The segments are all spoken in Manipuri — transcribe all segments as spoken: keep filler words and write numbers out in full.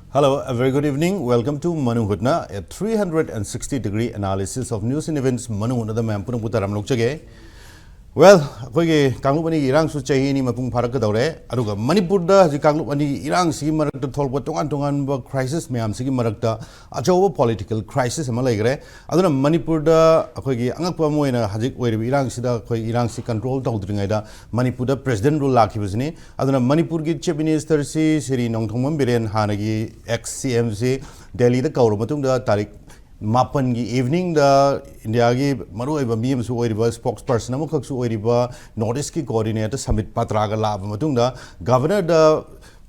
Hello, a very good evening. Welcome to Manu Hutna, a three hundred sixty degree analysis of news and events. Manu Hutnada ꯃꯌꯥꯝ ꯄꯨꯝꯅꯃꯛꯄꯨ ꯇꯔꯥꯝꯅ ꯑꯣꯛꯆꯒꯦ꯫ Well, ꯑꯩꯈꯣꯏꯒꯤ ꯀꯥꯡꯂꯨꯞ ꯑꯅꯤꯒꯤ ꯏꯔꯥꯡꯁꯨ ꯆꯍꯤ ꯑꯅꯤ ꯃꯄꯨꯡ ꯐꯥꯔꯛꯀꯗꯧꯔꯦ꯫ ꯑꯗꯨꯒ ꯃꯅꯤꯄꯨꯔꯗ ꯍꯧꯖꯤꯛ ꯀꯥꯡꯂꯨꯞ ꯑꯅꯤꯒꯤ ꯏꯔꯥꯡꯁꯤꯒꯤ ꯃꯔꯛꯇ ꯊꯣꯛꯂꯛꯄ ꯇꯣꯉꯥꯟ ꯇꯣꯉꯥꯟꯕ crisis ꯃꯌꯥꯝꯁꯤꯒꯤ ꯃꯔꯛꯇ ꯑꯆꯧꯕ political crisis ꯑꯃ ꯂꯩꯈ꯭ꯔꯦ꯫ ꯑꯗꯨꯅ ꯃꯅꯤꯄꯨꯔꯗ ꯑꯩꯈꯣꯏꯒꯤ ꯑꯉꯛꯄ ꯑꯃ ꯑꯣꯏꯅ ꯍꯧꯖꯤꯛ ꯑꯣꯏꯔꯤꯕ ꯏꯔꯥꯡꯁꯤꯗ ꯑꯩꯈꯣꯏ ꯏꯔꯥꯡꯁꯤ control ꯇꯧꯗ꯭ꯔꯤꯉꯩꯗ ꯃꯅꯤꯄꯨꯔꯗ President Rule ꯂꯥꯛꯈꯤꯕꯁꯤꯅꯤ꯫ ꯑꯗꯨꯅ ꯃꯅꯤꯄꯨꯔꯒꯤ Chief Minister ꯁꯤ ꯁ꯭ꯔꯤ ꯅꯣꯡꯊꯣꯝꯕꯝ ꯕꯤꯔꯦꯟ, ꯍꯥꯟꯅꯒꯤ ex C M ꯁꯤ ꯗꯦꯜꯂꯤꯗ ꯀꯧꯔꯕ ꯃꯇꯨꯡꯗ ꯇꯥꯔꯤꯛ ꯃꯥꯄꯟꯒꯤ evening ꯗ ꯏꯟꯗꯤꯌꯥꯒꯤ ꯃꯔꯨꯑꯣꯏꯕ ꯃꯤ ꯑꯃꯁꯨ ꯑꯣꯏꯔꯤꯕ, spokesperson ꯑꯃꯈꯛꯁꯨ ꯑꯣꯏꯔꯤꯕ, North East ꯀꯤ coordinator ꯁꯝꯕꯤꯠ ꯄꯥꯇ꯭ꯔꯥꯒ ꯂꯥꯛꯑꯕ ꯃꯇꯨꯡꯗ, Governor ꯗ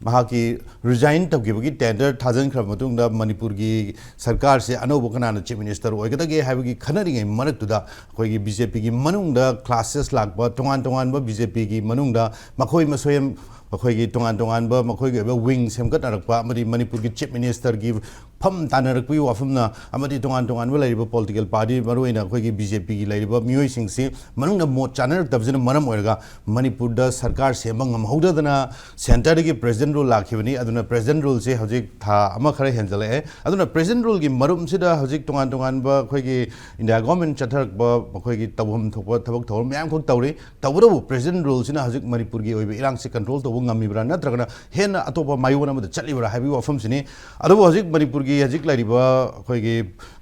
ꯃꯍꯥꯛꯀꯤ resign ꯇꯧꯈꯤꯕꯒꯤ tender ꯊꯥꯖꯤꯟꯈ꯭ꯔꯕ ꯃꯇꯨꯡꯗ ꯃꯅꯤꯄꯨꯔꯒꯤ ꯁꯔꯀꯥꯔꯁꯦ ꯑꯅꯧꯕ ꯀꯅꯥꯅ Chief Minister ꯑꯣꯏꯒꯗꯒꯦ ꯍꯥꯏꯕꯒꯤ ꯈꯟꯅꯔꯤꯉꯩ ꯃꯔꯛꯇꯨꯗ ꯑꯩꯈꯣꯏꯒꯤ B J P ꯒꯤ ꯃꯅꯨꯡꯗ clashes ꯂꯥꯛꯄ, ꯇꯣꯉꯥꯟ ꯇꯣꯉꯥꯟꯕ B J P ꯒꯤ ꯃꯅꯨꯡꯗ ꯃꯈꯣꯏ ꯃꯁꯦꯟ ꯃꯈꯣꯏꯒꯤ ꯇꯣꯉꯥꯟ ꯇꯣꯉꯥꯟꯕ ꯃꯈꯣꯏꯒꯤ ꯑꯣꯏꯕ wing ꯁꯦꯝꯒꯠꯅꯔꯛꯄ ꯑꯃꯗꯤ ꯃꯅꯤꯄꯨꯔꯒꯤ Chief Minister ꯒꯤ ꯐꯝ ꯇꯥꯅꯔꯛꯄꯒꯤ ꯋꯥꯐꯝꯅ ꯑꯃꯗꯤ ꯇꯣꯉꯥꯟ ꯇꯣꯉꯥꯟꯕ ꯂꯩꯔꯤꯕ political party, ꯃꯔꯨꯑꯣꯏꯅ ꯑꯩꯈꯣꯏꯒꯤ B J P ꯒꯤ ꯂꯩꯔꯤꯕ ꯃꯤꯑꯣꯏꯁꯤꯡꯁꯤ ꯃꯅꯨꯡꯗ ꯃꯣꯠ ꯆꯥꯅꯔꯛꯇꯕꯁꯤꯅ ꯃꯔꯝ ꯑꯣꯏꯔꯒ ꯃꯅꯤꯄꯨꯔꯗ ꯁꯔꯀꯥꯔ ꯁꯦꯝꯕ ꯉꯝꯍꯧꯗꯗꯅ centre ꯗꯒꯤ President Rule ꯂꯥꯛꯈꯤꯕꯅꯤ꯫ ꯑꯗꯨꯅ President Rule ꯁꯦ ꯍꯧꯖꯤꯛ ꯊꯥ ꯑꯃ ꯈꯔ ꯍꯦꯟꯖꯜꯂꯛꯑꯦ꯫ ꯑꯗꯨꯅ President Rule ꯒꯤ ꯃꯔꯨꯝꯁꯤꯗ ꯍꯧꯖꯤꯛ ꯇꯣꯉꯥꯟ ꯇꯣꯉꯥꯟꯕ ꯑꯩꯈꯣꯏꯒꯤ India government ꯆꯠꯊꯔꯛꯄ ꯃꯈꯣꯏꯒꯤ ꯇꯧꯐꯝ ꯊꯣꯛꯄ ꯊꯕꯛ ꯊꯧꯔꯝ ꯃꯌꯥꯝꯈꯛ ꯇꯧꯔꯤ꯫ ꯇꯧꯕꯇꯕꯨ President Rule ꯁꯤꯅ ꯍꯧꯖꯤꯛ ꯃꯅꯤꯄꯨꯔꯒꯤ ꯑꯣꯏꯕ ꯏꯔꯥꯡꯁꯤ control ꯇꯧꯕ ꯉꯝꯃꯤꯕ꯭ꯔꯥ, ꯅꯠꯇ꯭ꯔꯒꯅ ꯍꯦꯟꯅ ꯑꯇꯣꯞꯄ ꯃꯥꯏꯑꯣꯟ ꯑꯃꯗ ꯆꯠꯂꯤꯕ꯭ꯔꯥ ꯍꯥꯏꯕꯒꯤ ꯋꯥꯐꯝꯁꯤꯅꯤ꯫ ꯑꯗꯨꯕꯨ ꯍꯧꯖꯤꯛ ꯃꯅꯤꯄꯨꯔꯒꯤ ꯍꯧꯖꯤꯛ ꯂꯩꯔꯤꯕ ꯑꯩꯈꯣꯏꯒꯤ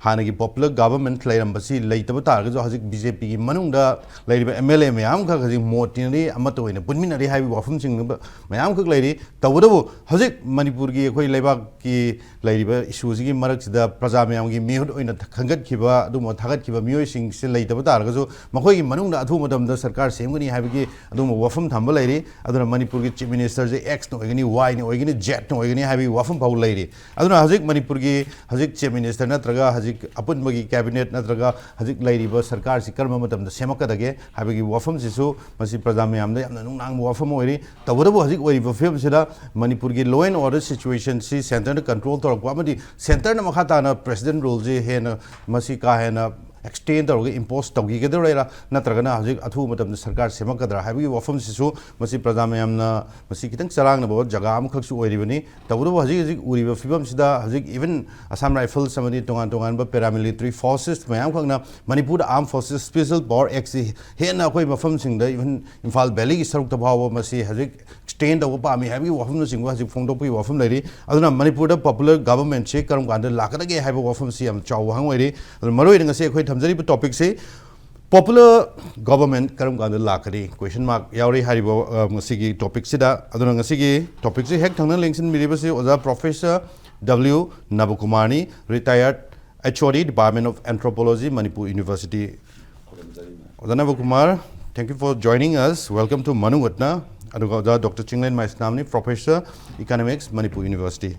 ꯍꯥꯟꯅꯒꯤ popular government ꯂꯩꯔꯝꯕꯁꯤ ꯂꯩꯇꯕ ꯇꯥꯔꯒꯁꯨ, ꯍꯧꯖꯤꯛ B J P ꯒꯤ ꯃꯅꯨꯡꯗ ꯂꯩꯔꯤꯕ M L A ꯃꯌꯥꯝꯈꯛ ꯍꯧꯖꯤꯛ ꯃꯣꯠ ꯇꯤꯟꯅꯔꯤ, ꯑꯃꯠꯇ ꯑꯣꯏꯅ ꯄꯨꯟꯃꯤꯟꯅꯔꯤ ꯍꯥꯏꯕꯒꯤ ꯋꯥꯐꯝꯁꯤꯡ ꯃꯌꯥꯝꯈꯛ ꯂꯩꯔꯤ꯫ ꯇꯧꯕꯇꯕꯨ ꯍꯧꯖꯤꯛ ꯃꯅꯤꯄꯨꯔꯒꯤ ꯑꯩꯈꯣꯏ ꯂꯩꯕꯥꯛꯀꯤ ꯂꯩꯔꯤꯕ issue ꯁꯤꯒꯤ ꯃꯔꯛꯁꯤꯗ ꯄ꯭ꯔꯖꯥ ꯃꯌꯥꯝꯒꯤ ꯃꯤꯍꯨꯠ ꯑꯣꯏꯅ ꯈꯟꯒꯠꯈꯤꯕ, ꯑꯗꯨꯒꯨꯝꯕ ꯊꯥꯒꯠꯈꯤꯕ ꯃꯤꯑꯣꯏꯁꯤꯡꯁꯤ ꯂꯩꯇꯕ ꯇꯥꯔꯒꯁꯨ, ꯃꯈꯣꯏꯒꯤ ꯃꯅꯨꯡꯗ ꯑꯊꯨꯕ ꯃꯇꯝꯗ ꯁꯔꯀꯥꯔ ꯁꯦꯝꯒꯅꯤ ꯍꯥꯏꯕꯒꯤ ꯑꯗꯨꯒꯨꯝꯕ ꯋꯥꯐꯝ ꯊꯝꯕ ꯂꯩꯔꯤ꯫ ꯑꯗꯨꯅ ꯃꯅꯤꯄꯨꯔꯒꯤ Chief Minister ꯁꯦ X ꯅ ꯑꯣꯏꯒꯅꯤ, Y ꯅ ꯑꯣꯏꯒꯅꯤ, Z ꯅ ꯑꯣꯏꯒꯅꯤ ꯍꯥꯏꯕꯒꯤ ꯋꯥꯐꯝ ꯐꯥꯎ ꯂꯩꯔꯤ꯫ ꯑꯗꯨꯅ ꯍꯧꯖꯤꯛ ꯃꯅꯤꯄꯨꯔꯒꯤ ꯍꯧꯖꯤꯛ Chief Minister ꯅꯠꯇ꯭ꯔꯒ ꯍꯧꯖꯤꯛ ꯑꯄꯨꯟꯕꯒꯤ cabinet ꯅꯠꯇ꯭ꯔꯒ ꯍꯧꯖꯤꯛ ꯂꯩꯔꯤꯕ ꯁꯔꯀꯥꯔꯁꯤ ꯀꯔꯝꯕ ꯃꯇꯝꯗ ꯁꯦꯝꯃꯛꯀꯗꯒꯦ ꯍꯥꯏꯕꯒꯤ ꯋꯥꯐꯝꯁꯤꯁꯨ ꯃꯁꯤ ꯄ꯭ꯔꯖꯥ ꯃꯌꯥꯝꯗ ꯌꯥꯝꯅ ꯅꯨꯡꯅꯥꯡꯕ ꯋꯥꯐꯝ ꯑꯣꯏꯔꯤ꯫ ꯇꯧꯕꯇꯕꯨ ꯍꯧꯖꯤꯛ ꯑꯣꯏꯔꯤꯕ ꯐꯤꯕꯝꯁꯤꯗ ꯃꯅꯤꯄꯨꯔꯒꯤ law and order situation ꯁꯤ centre ꯅ control ꯇꯧꯔꯛꯄ ꯑꯃꯗꯤ centre ꯅ ꯃꯈꯥ ꯇꯥꯅ President Rule ꯁꯤ ꯍꯦꯟꯅ ꯃꯁꯤ ꯀꯥ ꯍꯦꯟꯅ ꯑꯦꯛꯁꯇꯦꯟ ꯇꯧꯔꯒ ꯏꯝꯄꯣꯁ ꯇꯧꯈꯤꯒꯗꯧꯔꯤꯔꯥ, ꯅꯠꯇ꯭ꯔꯒꯅ ꯍꯧꯖꯤꯛ ꯑꯊꯨꯕ ꯃꯇꯝꯗ ꯁꯔꯀꯥꯔ ꯁꯦꯝꯃꯛꯀꯗ꯭ꯔꯥ ꯍꯥꯏꯕꯒꯤ ꯋꯥꯐꯝꯁꯤꯁꯨ ꯃꯁꯤ ꯄ꯭ꯔꯖꯥ ꯃꯌꯥꯝꯅ ꯃꯁꯤ ꯈꯤꯇꯪ ꯆꯔꯥꯡꯅꯕ ꯖꯒꯥ ꯑꯃꯈꯛꯁꯨ ꯑꯣꯏꯔꯤꯕꯅꯤ꯫ ꯇꯧꯕꯇꯕꯨ ꯍꯧꯖꯤꯛ ꯍꯧꯖꯤꯛ ꯎꯔꯤꯕ ꯐꯤꯕꯝꯁꯤꯗ ꯍꯧꯖꯤꯛ even Assam Rifles ꯑꯃꯗꯤ ꯇꯣꯉꯥꯟ ꯇꯣꯉꯥꯟꯕ paramilitary forces ꯃꯌꯥꯝꯈꯛꯅ ꯃꯅꯤꯄꯨꯔꯗ Armed Forces Special Power Actꯁꯤ ꯍꯦꯟꯅ ꯑꯩꯈꯣꯏ ꯃꯐꯝꯁꯤꯡꯗ, even ꯏꯝꯐꯥꯜ ꯚꯦꯂꯤꯒꯤ ꯁꯔꯨꯛꯇ ꯐꯥꯎꯕ ꯃꯁꯤ ꯍꯧꯖꯤꯛ ꯑꯦꯛꯁꯇꯦꯟ ꯇꯧꯕ ꯄꯥꯝꯃꯤ ꯍꯥꯏꯕꯒꯤ ꯋꯥꯐꯝꯅꯆꯤꯡꯕ ꯍꯧꯖꯤꯛ ꯐꯣꯡꯗꯣꯛꯄꯒꯤ ꯋꯥꯐꯝ ꯂꯩꯔꯤ꯫ ꯑꯗꯨꯅ ꯃꯅꯤꯄꯨꯔꯗ popular governmentꯁꯤ ꯀꯔꯝ ꯀꯥꯟꯗ ꯂꯥꯛꯀꯗꯒꯦ ꯍꯥꯏꯕ ꯋꯥꯐꯝꯁꯤ ꯌꯥꯝ ꯆꯥꯎꯕ ꯋꯥꯍꯪ ꯑꯣꯏꯔꯤ꯫ ꯑꯗꯨꯅ ꯃꯔꯨꯑꯣꯏꯅ ꯉꯁꯤ ꯑꯩꯈꯣꯏ ꯊꯝꯖꯔꯤꯕ topicꯁꯤ popular government ꯀꯔꯝ ꯀꯥꯟꯗ ꯂꯥꯛꯀꯅꯤ, question mark ꯌꯥꯎꯔꯤ ꯍꯥꯏꯔꯤꯕ, ꯑ, ꯉꯁꯤꯒꯤ topicꯁꯤꯗ꯫ ꯑꯗꯨꯅ ꯉꯁꯤꯒꯤ topicꯁꯤ ꯍꯦꯛ ꯊꯪꯅ ꯂꯦꯡꯁꯤꯟꯕꯤꯔꯤꯕꯁꯤ ꯑꯣꯖꯥ Professor W ꯅꯕꯀꯨꯃꯥꯔꯅꯤ, retired H O D, Department of Anthropology, Manipur University. ꯑꯣꯖꯥ ꯅꯕꯀꯨꯃꯥꯔ, thank you for joining us. Welcome to Manung Hutna. ꯑꯗꯨꯒ ꯑꯣꯖꯥ Doctor Chinglen ꯃꯩꯁꯅꯥꯝꯅꯤ, Professor, Economics, Manipur University.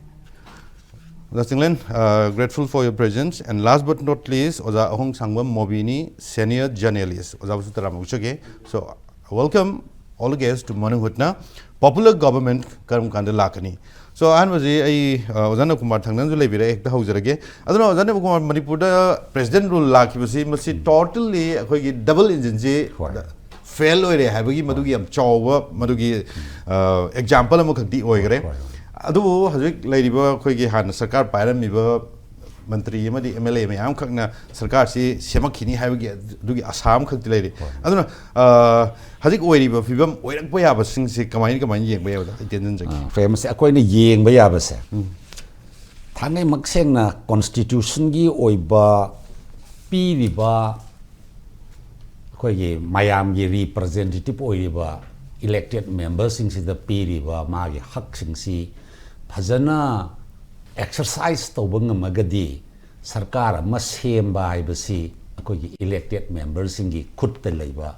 ꯑꯣꯖꯥ Chinglen, uh, grateful for your presence. And last but not least, ꯑꯣꯖꯥ ꯑꯍꯣꯡꯁꯥꯡꯕꯝ ꯃꯣꯕꯤꯅꯤ, senior journalist. ꯑꯣꯖꯥꯕꯨꯁꯨ ꯇꯔꯥꯝꯅ ꯑꯣꯛꯆꯒꯦ꯫ So, welcome all the guests to Manung Hutna. Popular government ꯀꯔꯝ ꯀꯥꯟꯗ ꯂꯥꯛꯀꯅꯤ? So, ꯑꯍꯥꯟꯕꯁꯤ ꯑꯩ, ꯑ, ꯑꯣꯖꯥ ꯅꯕꯀꯨꯃꯥꯔ ꯊꯪꯅꯅꯁꯨ ꯂꯩꯕꯤꯔꯦ, ꯍꯦꯛꯇ ꯍꯧꯖꯔꯒꯦ꯫ ꯑꯗꯨꯅ ꯑꯣꯖꯥ ꯅꯕꯀꯨꯃꯥꯔ, ꯃꯅꯤꯄꯨꯔꯗ president rule ꯂꯥꯛꯈꯤꯕꯁꯤ ꯃꯁꯤ totally ꯑꯩꯈꯣꯏꯒꯤ double engineꯁꯤ ꯍꯣꯏ꯫ Fail ꯑꯣꯏꯔꯦ ꯍꯥꯏꯕꯒꯤ ꯃꯗꯨꯒꯤ ꯌꯥꯝ ꯆꯥꯎꯕ ꯃꯗꯨꯒꯤ, ꯑ, example ꯑꯃꯈꯛꯇꯤ ꯑꯣꯏꯈ꯭ꯔꯦ꯫ ꯍꯣꯏ, ꯍꯣꯏ꯫ ꯑꯗꯨꯕꯨ ꯍꯧꯖꯤꯛ ꯂꯩꯔꯤꯕ ꯑꯩꯈꯣꯏꯒꯤ ꯍꯥꯟꯅ ꯁꯔꯀꯥꯔ ꯄꯥꯏꯔꯝꯃꯤꯕ ꯃꯟꯇ꯭ꯔꯤ ꯑꯃꯗꯤ M L A ꯃꯌꯥꯝꯈꯛꯅ ꯁꯔꯀꯥꯔꯁꯤ ꯁꯦꯝꯃꯛꯈꯤꯅꯤ ꯍꯥꯏꯕꯒꯤ ꯑꯗꯨꯒꯤ ꯑꯁꯥ ꯑꯃꯈꯛꯇꯤ ꯂꯩꯔꯤ꯫ ꯍꯣꯏ꯫ ꯑꯗꯨꯅ, ꯑ, ꯍꯧꯖꯤꯛ ꯑꯣꯏꯔꯤꯕ ꯐꯤꯕꯝ ꯑꯣꯏꯔꯛꯄ ꯌꯥꯕꯁꯤꯡꯁꯤ ꯀꯃꯥꯏꯅ, ꯀꯃꯥꯏꯅ ꯌꯦꯡꯕ ꯌꯥꯕ? ꯑꯩ ꯇꯦꯟꯖꯟꯖꯒꯦ꯫ ꯑ, ꯐ꯭ꯔꯦꯝ ꯑꯁꯤ ꯑꯩꯈꯣꯏꯅ ꯌꯦꯡꯕ ꯌꯥꯕꯁꯦ, ꯎꯝ꯫ ꯊꯥꯡꯉꯩꯃꯛ ꯁꯦꯡꯅ constitutionꯒꯤ ꯑꯣꯏꯕ ꯄꯤꯔꯤꯕ ꯑꯩꯈꯣꯏꯒꯤ ꯃꯌꯥꯝꯒꯤ representative ꯑꯣꯏꯔꯤꯕ elected memberꯁꯤꯡꯁꯤꯗ ꯄꯤꯔꯤꯕ ꯃꯥꯒꯤ ꯍꯛꯁꯤꯡꯁꯤ ꯐꯖꯅ exercise ꯇꯧꯕ ꯉꯝꯃꯒꯗꯤ ꯁꯔꯀꯥꯔ ꯑꯃ ꯁꯦꯝꯕ ꯍꯥꯏꯕꯁꯤ ꯑꯩꯈꯣꯏꯒꯤ elected memberꯁꯤꯡꯒꯤ ꯈꯨꯠꯇ ꯂꯩꯕ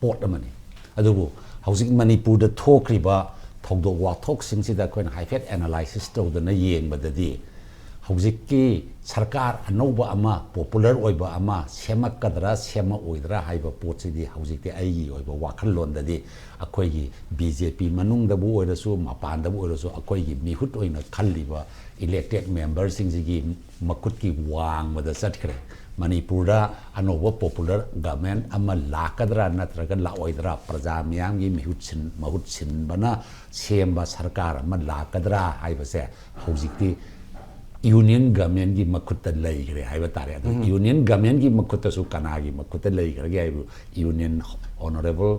ꯄꯣꯠ ꯑꯃꯅꯤ꯫ ꯑꯗꯨꯕꯨ ꯍꯧꯖꯤꯛ ꯃꯅꯤꯄꯨꯔꯗ ꯊꯣꯛꯈ꯭ꯔꯤꯕ ꯊꯧꯗꯣꯛ ꯋꯥꯊꯣꯛꯁꯤꯡꯁꯤꯗ ꯑꯩꯈꯣꯏꯅ ꯍꯥꯏꯐꯦꯠ analysis ꯇꯧꯗꯅ ꯌꯦꯡꯕꯗꯗꯤ ꯍꯧꯖꯤꯛꯀꯤ ꯁꯔꯀꯥꯔ ꯑꯅꯧꯕ ꯑꯃ, popular ꯑꯣꯏꯕ ꯑꯃ ꯁꯦꯝꯃꯛꯀꯗ꯭ꯔꯥ ꯁꯦꯝꯃꯛꯑꯣꯏꯗ꯭ꯔꯥ ꯍꯥꯏꯕ ꯄꯣꯠꯁꯤꯗꯤ ꯍꯧꯖꯤꯛꯇꯤ ꯑꯩꯒꯤ ꯑꯣꯏꯕ ꯋꯥꯈꯜꯂꯣꯟꯗꯗꯤ ꯑꯩꯈꯣꯏꯒꯤ B J P ꯃꯅꯨꯡꯗꯕꯨ ꯑꯣꯏꯔꯁꯨ ꯃꯄꯥꯟꯗꯕꯨ ꯑꯣꯏꯔꯁꯨ ꯑꯩꯈꯣꯏꯒꯤ ꯃꯤꯍꯨꯠ ꯑꯣꯏꯅ ꯈꯜꯂꯤꯕ elected memberꯁꯤꯡꯁꯤꯒꯤ ꯃꯈꯨꯠꯀꯤ ꯋꯥꯡꯃꯗ ꯆꯠꯈ꯭ꯔꯦ꯫ ꯃꯅꯤꯄꯨꯔꯗ ꯑꯅꯧꯕ ꯄꯣꯄꯨꯂꯔ ꯒꯚꯔꯟꯃꯦꯟꯠ ꯑꯃ ꯂꯥꯛꯀꯗ꯭ꯔꯥ ꯅꯠꯇ꯭ꯔꯒ ꯂꯥꯛꯑꯣꯏꯗ꯭ꯔꯥ, ꯄ꯭ꯔꯖꯥ ꯃꯤꯌꯥꯝꯒꯤ ꯃꯤꯍꯨꯠ ꯁꯤꯟ-, ꯃꯍꯨꯠ ꯁꯤꯟꯕꯅ ꯁꯦꯝꯕ ꯁꯔꯀꯥꯔ ꯑꯃ ꯂꯥꯛꯀꯗ꯭ꯔꯥ ꯍꯥꯏꯕꯁꯦ ꯍꯧꯖꯤꯛꯇꯤ ꯌꯨꯅꯤꯌꯟ ꯒꯚꯔꯟꯃꯦꯟꯠꯀꯤ ꯃꯈꯨꯠꯇ ꯂꯩꯈ꯭ꯔꯦ ꯍꯥꯏꯕ ꯇꯥꯔꯦ꯫ ꯑꯗꯨ ꯎꯝ꯫ ꯌꯨꯅꯤꯌꯟ ꯒꯚꯔꯟꯃꯦꯟꯠꯀꯤ ꯃꯈꯨꯠꯇꯁꯨ ꯀꯅꯥꯒꯤ ꯃꯈꯨꯠꯇ ꯂꯩꯈ꯭ꯔꯒꯦ ꯍꯥꯏꯕꯨ, union, honourable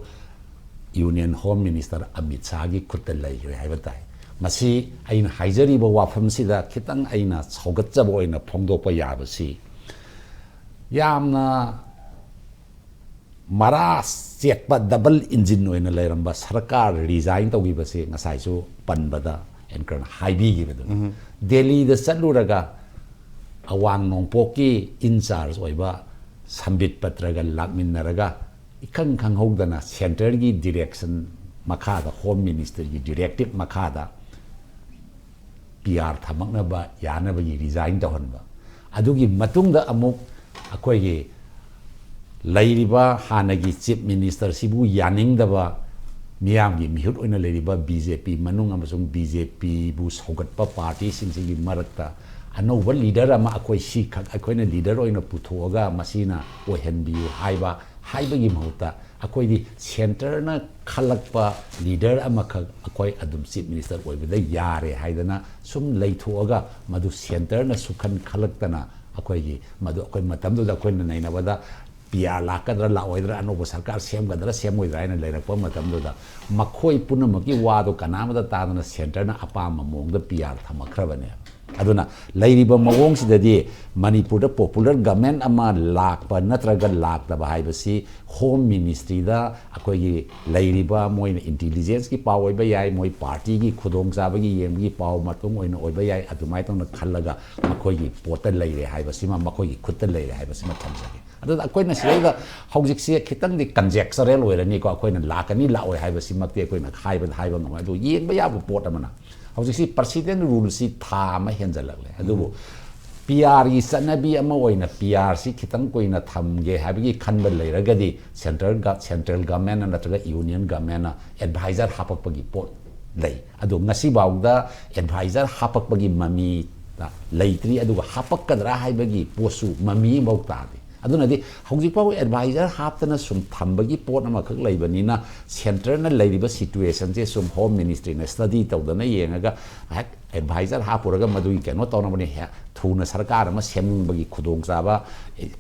union home minister Amit ꯁꯥꯍꯒꯤ ꯈꯨꯠꯇ ꯂꯩꯈ꯭ꯔꯦ ꯍꯥꯏꯕ ꯇꯥꯏ꯫ ꯃꯁꯤ ꯑꯩꯅ ꯍꯥꯏꯖꯔꯤꯕ ꯋꯥꯐꯝꯁꯤꯗ ꯈꯤꯇꯪ ꯑꯩꯅ ꯁꯧꯒꯠꯆꯕ ꯑꯣꯏꯅ ꯐꯣꯡꯗꯣꯛꯄ ꯌꯥꯕꯁꯤ, ꯌꯥꯝꯅ ꯃꯔꯥ ꯆꯦꯠꯄ ꯗꯕꯜ ꯏꯟꯖꯤꯟ ꯑꯣꯏꯅ ꯂꯩꯔꯝꯕ ꯁꯔꯀꯥꯔ ꯔꯤꯖꯥꯏꯟ ꯇꯧꯈꯤꯕꯁꯤ ꯉꯁꯥꯏꯁꯨ ꯄꯟꯕꯗ ꯑꯦꯡꯀꯔꯅ ꯍꯥꯏꯕꯤꯈꯤꯕꯗꯨꯅꯤ꯫ ꯎꯝ꯫ ꯗꯦꯜꯂꯤꯗ ꯆꯠꯂꯨꯔꯒ ꯑꯋꯥꯡ ꯅꯣꯡꯄꯣꯛꯀꯤ ꯏꯟꯆꯥꯔꯖ ꯑꯣꯏꯕ ꯁꯝꯕꯤꯠ ꯄꯇ꯭ꯔꯒ ꯂꯥꯛꯃꯤꯟꯅꯔꯒ ꯏꯈꯪ ꯈꯪꯍꯧꯗꯅ ꯁꯦꯟꯇꯔꯒꯤ ꯗꯤꯔꯦꯛꯁꯟ ꯃꯈꯥꯗ, ꯍꯣꯝ ꯃꯤꯅꯤꯁꯇꯔꯒꯤ ꯗꯤꯔꯦꯛꯇꯤꯞ ꯃꯈꯥꯗ ꯄꯤ ꯑꯥꯔ ꯊꯝꯃꯛꯅꯕ ꯌꯥꯅꯕꯒꯤ ꯔꯤꯖꯥꯏꯟ ꯇꯧꯍꯟꯕ꯫ ꯑꯗꯨꯒꯤ ꯃꯇꯨꯡꯗ ꯑꯃꯨꯛ ꯑꯩꯈꯣꯏꯒꯤ ꯂꯩꯔꯤꯕ ꯍꯥꯟꯅꯒꯤ ꯆꯤꯐ ꯃꯤꯅꯤꯁꯇꯔꯁꯤꯕꯨ ꯌꯥꯅꯤꯡꯗꯕ ꯃꯤꯌꯥꯝꯒꯤ ꯃꯤꯍꯨꯠ ꯑꯣꯏꯅ ꯂꯩꯔꯤꯕ ꯕꯤ ꯖꯦ ꯄꯤ ꯃꯅꯨꯡ ꯑꯃꯁꯨꯡ ꯕꯤ ꯖꯦ ꯄꯤꯕꯨ ꯁꯧꯒꯠꯄ ꯄꯥꯔꯇꯤꯁꯤꯡꯁꯤꯒꯤ ꯃꯔꯛꯇ ꯑꯅꯧꯕ ꯂꯤꯗꯔ ꯑꯃ ꯑꯩꯈꯣꯏ ꯁꯤꯈꯛ ꯑꯩꯈꯣꯏꯅ ꯂꯤꯗꯔ ꯑꯣꯏꯅ ꯄꯨꯊꯣꯛꯑꯒ ꯃꯁꯤꯅ ꯑꯣꯏꯍꯟꯕꯤꯌꯨ ꯍꯥꯏꯕ, ꯍꯥꯏꯕꯒꯤ ꯃꯍꯨꯠꯇ ꯑꯩꯈꯣꯏꯗꯤ ꯁꯦꯟꯇꯔꯅ ꯈꯜꯂꯛꯄ ꯂꯤꯗꯔ ꯑꯃꯈꯛ ꯑꯩꯈꯣꯏ ꯑꯗꯨꯝ ꯆꯤꯐ ꯃꯤꯅꯤꯁꯇꯔ ꯑꯣꯏꯕꯗ ꯌꯥꯔꯦ ꯍꯥꯏꯗꯅ ꯁꯨꯝ ꯂꯩꯊꯣꯛꯑꯒ ꯃꯗꯨ ꯁꯦꯟꯇꯔꯅ ꯁꯨꯈꯟ ꯈꯜꯂꯛꯇꯅ ꯑꯩꯈꯣꯏꯒꯤ ꯃꯗꯨ ꯑꯩꯈꯣꯏ ꯃꯇꯝꯗꯨꯗ ꯑꯩꯈꯣꯏꯅ ꯅꯩꯅꯕꯗ ꯄꯤ ꯑꯥꯔ ꯂꯥꯛꯀꯗ꯭ꯔꯥ ꯂꯥꯛꯑꯣꯏꯗ꯭ꯔꯥ, ꯑꯅꯧꯕ ꯁꯔꯀꯥꯔ ꯁꯦꯝꯒꯗ꯭ꯔꯥ ꯁꯦꯝꯃꯣꯏꯗ꯭ꯔꯥ ꯍꯥꯏꯅ ꯂꯩꯔꯛꯄ ꯃꯇꯝꯗꯨꯗ ꯃꯈꯣꯏ ꯄꯨꯝꯅꯃꯛꯀꯤ ꯋꯥꯗꯣ ꯀꯅꯥꯃꯇ ꯇꯥꯗꯅ ꯁꯦꯟꯇꯔꯅ ꯑꯄꯥꯝꯕ ꯃꯑꯣꯡꯗ ꯄꯤ ꯑꯥꯔ ꯊꯝꯃꯛꯈ꯭ꯔꯕꯅꯦꯕ꯫ ꯑꯗꯨꯅ ꯂꯩꯔꯤꯕ ꯃꯑꯣꯡꯁꯤꯗꯗꯤ ꯃꯅꯤꯄꯨꯔꯗ ꯄꯣꯄꯨꯂꯔ ꯒꯚꯔꯟꯃꯦꯟꯠ ꯑꯃ ꯂꯥꯛꯄ ꯅꯠꯇ꯭ꯔꯒ ꯂꯥꯛꯇꯕ ꯍꯥꯏꯕꯁꯤ ꯍꯣꯝ ꯃꯤꯅꯤꯁꯇ꯭ꯔꯤꯗ ꯑꯩꯈꯣꯏꯒꯤ ꯂꯩꯔꯤꯕ ꯃꯣꯏꯅ ꯏꯟꯇꯤꯂꯤꯖꯦꯟꯁꯀꯤ ꯄꯥꯎ ꯑꯣꯏꯕ ꯌꯥꯏ, ꯃꯣꯏ ꯄꯥꯔꯇꯤꯒꯤ ꯈꯨꯗꯣꯡꯆꯥꯕꯒꯤ ꯌꯦꯡꯕꯒꯤ ꯄꯥꯎ ꯃꯇꯨꯡ ꯑꯣꯏꯅ ꯑꯣꯏꯕ ꯌꯥꯏ, ꯑꯗꯨꯃꯥꯏꯅ ꯇꯧꯅ ꯈꯜꯂꯒ ꯃꯈꯣꯏꯒꯤ ꯄꯣꯠꯇ ꯂꯩꯔꯦ ꯍꯥꯏꯕꯁꯤꯃ, ꯃꯈꯣꯏꯒꯤ ꯈꯨꯠꯇ ꯂꯩꯔꯦ ꯍꯥꯏꯕꯁꯤꯃ ꯊꯝꯖꯒꯦ꯫ ꯑꯗꯨꯗ ꯑꯩꯈꯣꯏꯅ ꯁꯤꯗꯩꯗ ꯍꯧꯖꯤꯛꯁꯦ ꯈꯤꯇꯪꯗꯤ ꯀꯟꯖꯦꯛꯆꯔꯦꯜ ꯑꯣꯏꯔꯅꯤꯀꯣ, ꯑꯩꯈꯣꯏꯅ ꯂꯥꯛꯀꯅꯤ ꯂꯥꯛꯑꯣꯏ ꯍꯥꯏꯕꯁꯤꯃꯛꯇꯤ ꯑꯩꯈꯣꯏꯅ ꯍꯥꯏꯕꯗ ꯍꯥꯏꯕ ꯉꯝꯃꯣꯏ꯫ ꯑꯗꯨ ꯌꯦꯡꯕ ꯌꯥꯕ ꯄꯣꯠ ꯑꯃꯅ ꯍꯧꯖꯤꯛꯁꯤ ꯄ꯭ꯔꯁꯤꯗꯦꯟ ꯔꯨꯜꯁꯤ ꯊꯥ ꯑꯃ ꯍꯦꯟꯖꯜꯂꯛꯂꯦ, ꯑꯗꯨꯕꯨ ꯄꯤ ꯑꯥꯔꯒꯤ ꯆꯠꯅꯕꯤ ꯑꯃ ꯑꯣꯏꯅ ꯄꯤ ꯑꯥꯔꯁꯤ ꯈꯤꯇꯪ ꯀꯨꯏꯅ ꯊꯝꯒꯦ ꯍꯥꯏꯕꯒꯤ ꯈꯟꯕ ꯂꯩꯔꯒꯗꯤ ꯁꯦꯟꯇ꯭ꯔꯦꯜ ꯒ-, ꯁꯦꯟꯇ꯭ꯔꯦꯜ ꯒꯚꯔꯟꯃꯦꯟꯠꯅ ꯅꯠꯇ꯭ꯔꯒ ꯌꯨꯅꯤꯌꯟ ꯒꯚꯔꯟꯃꯦꯟꯠꯅ ꯑꯦꯗꯚꯥꯏꯖꯔ ꯍꯥꯞꯄꯛꯄꯒꯤ ꯄꯣꯠ ꯂꯩ꯫ ꯑꯗꯣ ꯉꯁꯤꯐꯥꯎꯗ ꯑꯦꯗꯚꯥꯏꯖꯔ ꯍꯥꯞꯄꯛꯄꯒꯤ ꯃꯃꯤ ꯂꯩꯇ꯭ꯔꯤ, ꯑꯗꯨꯒ ꯍꯥꯞꯄꯛꯀꯗ꯭ꯔꯥ ꯍꯥꯏꯕꯒꯤ ꯄꯣꯠꯁꯨ ꯃꯃꯤ ꯑꯃꯐꯥꯎ ꯇꯥꯗꯦ꯫ ꯑꯗꯨꯅꯗꯤ ꯍꯧꯖꯤꯛꯐꯥꯎ ꯑꯦꯗꯚꯥꯏꯖꯔ ꯍꯥꯞꯇꯅ ꯁꯨꯝ ꯊꯝꯕꯒꯤ ꯄꯣꯠ ꯑꯃꯈꯛ ꯂꯩꯕꯅꯤꯅ, ꯁꯦꯟꯇꯔꯅ ꯂꯩꯔꯤꯕ ꯁꯤꯆꯨꯋꯦꯁꯟꯁꯦ ꯁꯨꯝ ꯍꯣꯝ ꯃꯤꯅꯤꯁꯇ꯭ꯔꯤꯅ ꯁ꯭ꯇꯗꯤ ꯇꯧꯗꯅ ꯌꯦꯡꯉꯒ ꯍꯦꯛ ꯑꯦꯗꯚꯥꯏꯖꯔ ꯍꯥꯞꯄꯨꯔꯒ ꯃꯗꯨꯒꯤ ꯀꯩꯅꯣ ꯇꯧꯅꯕꯅꯤ, ꯍꯦꯛ ꯊꯨꯅ ꯁꯔꯀꯥꯔ ꯑꯃ ꯁꯦꯝꯅꯤꯡꯕꯒꯤ ꯈꯨꯗꯣꯡꯆꯥꯕ,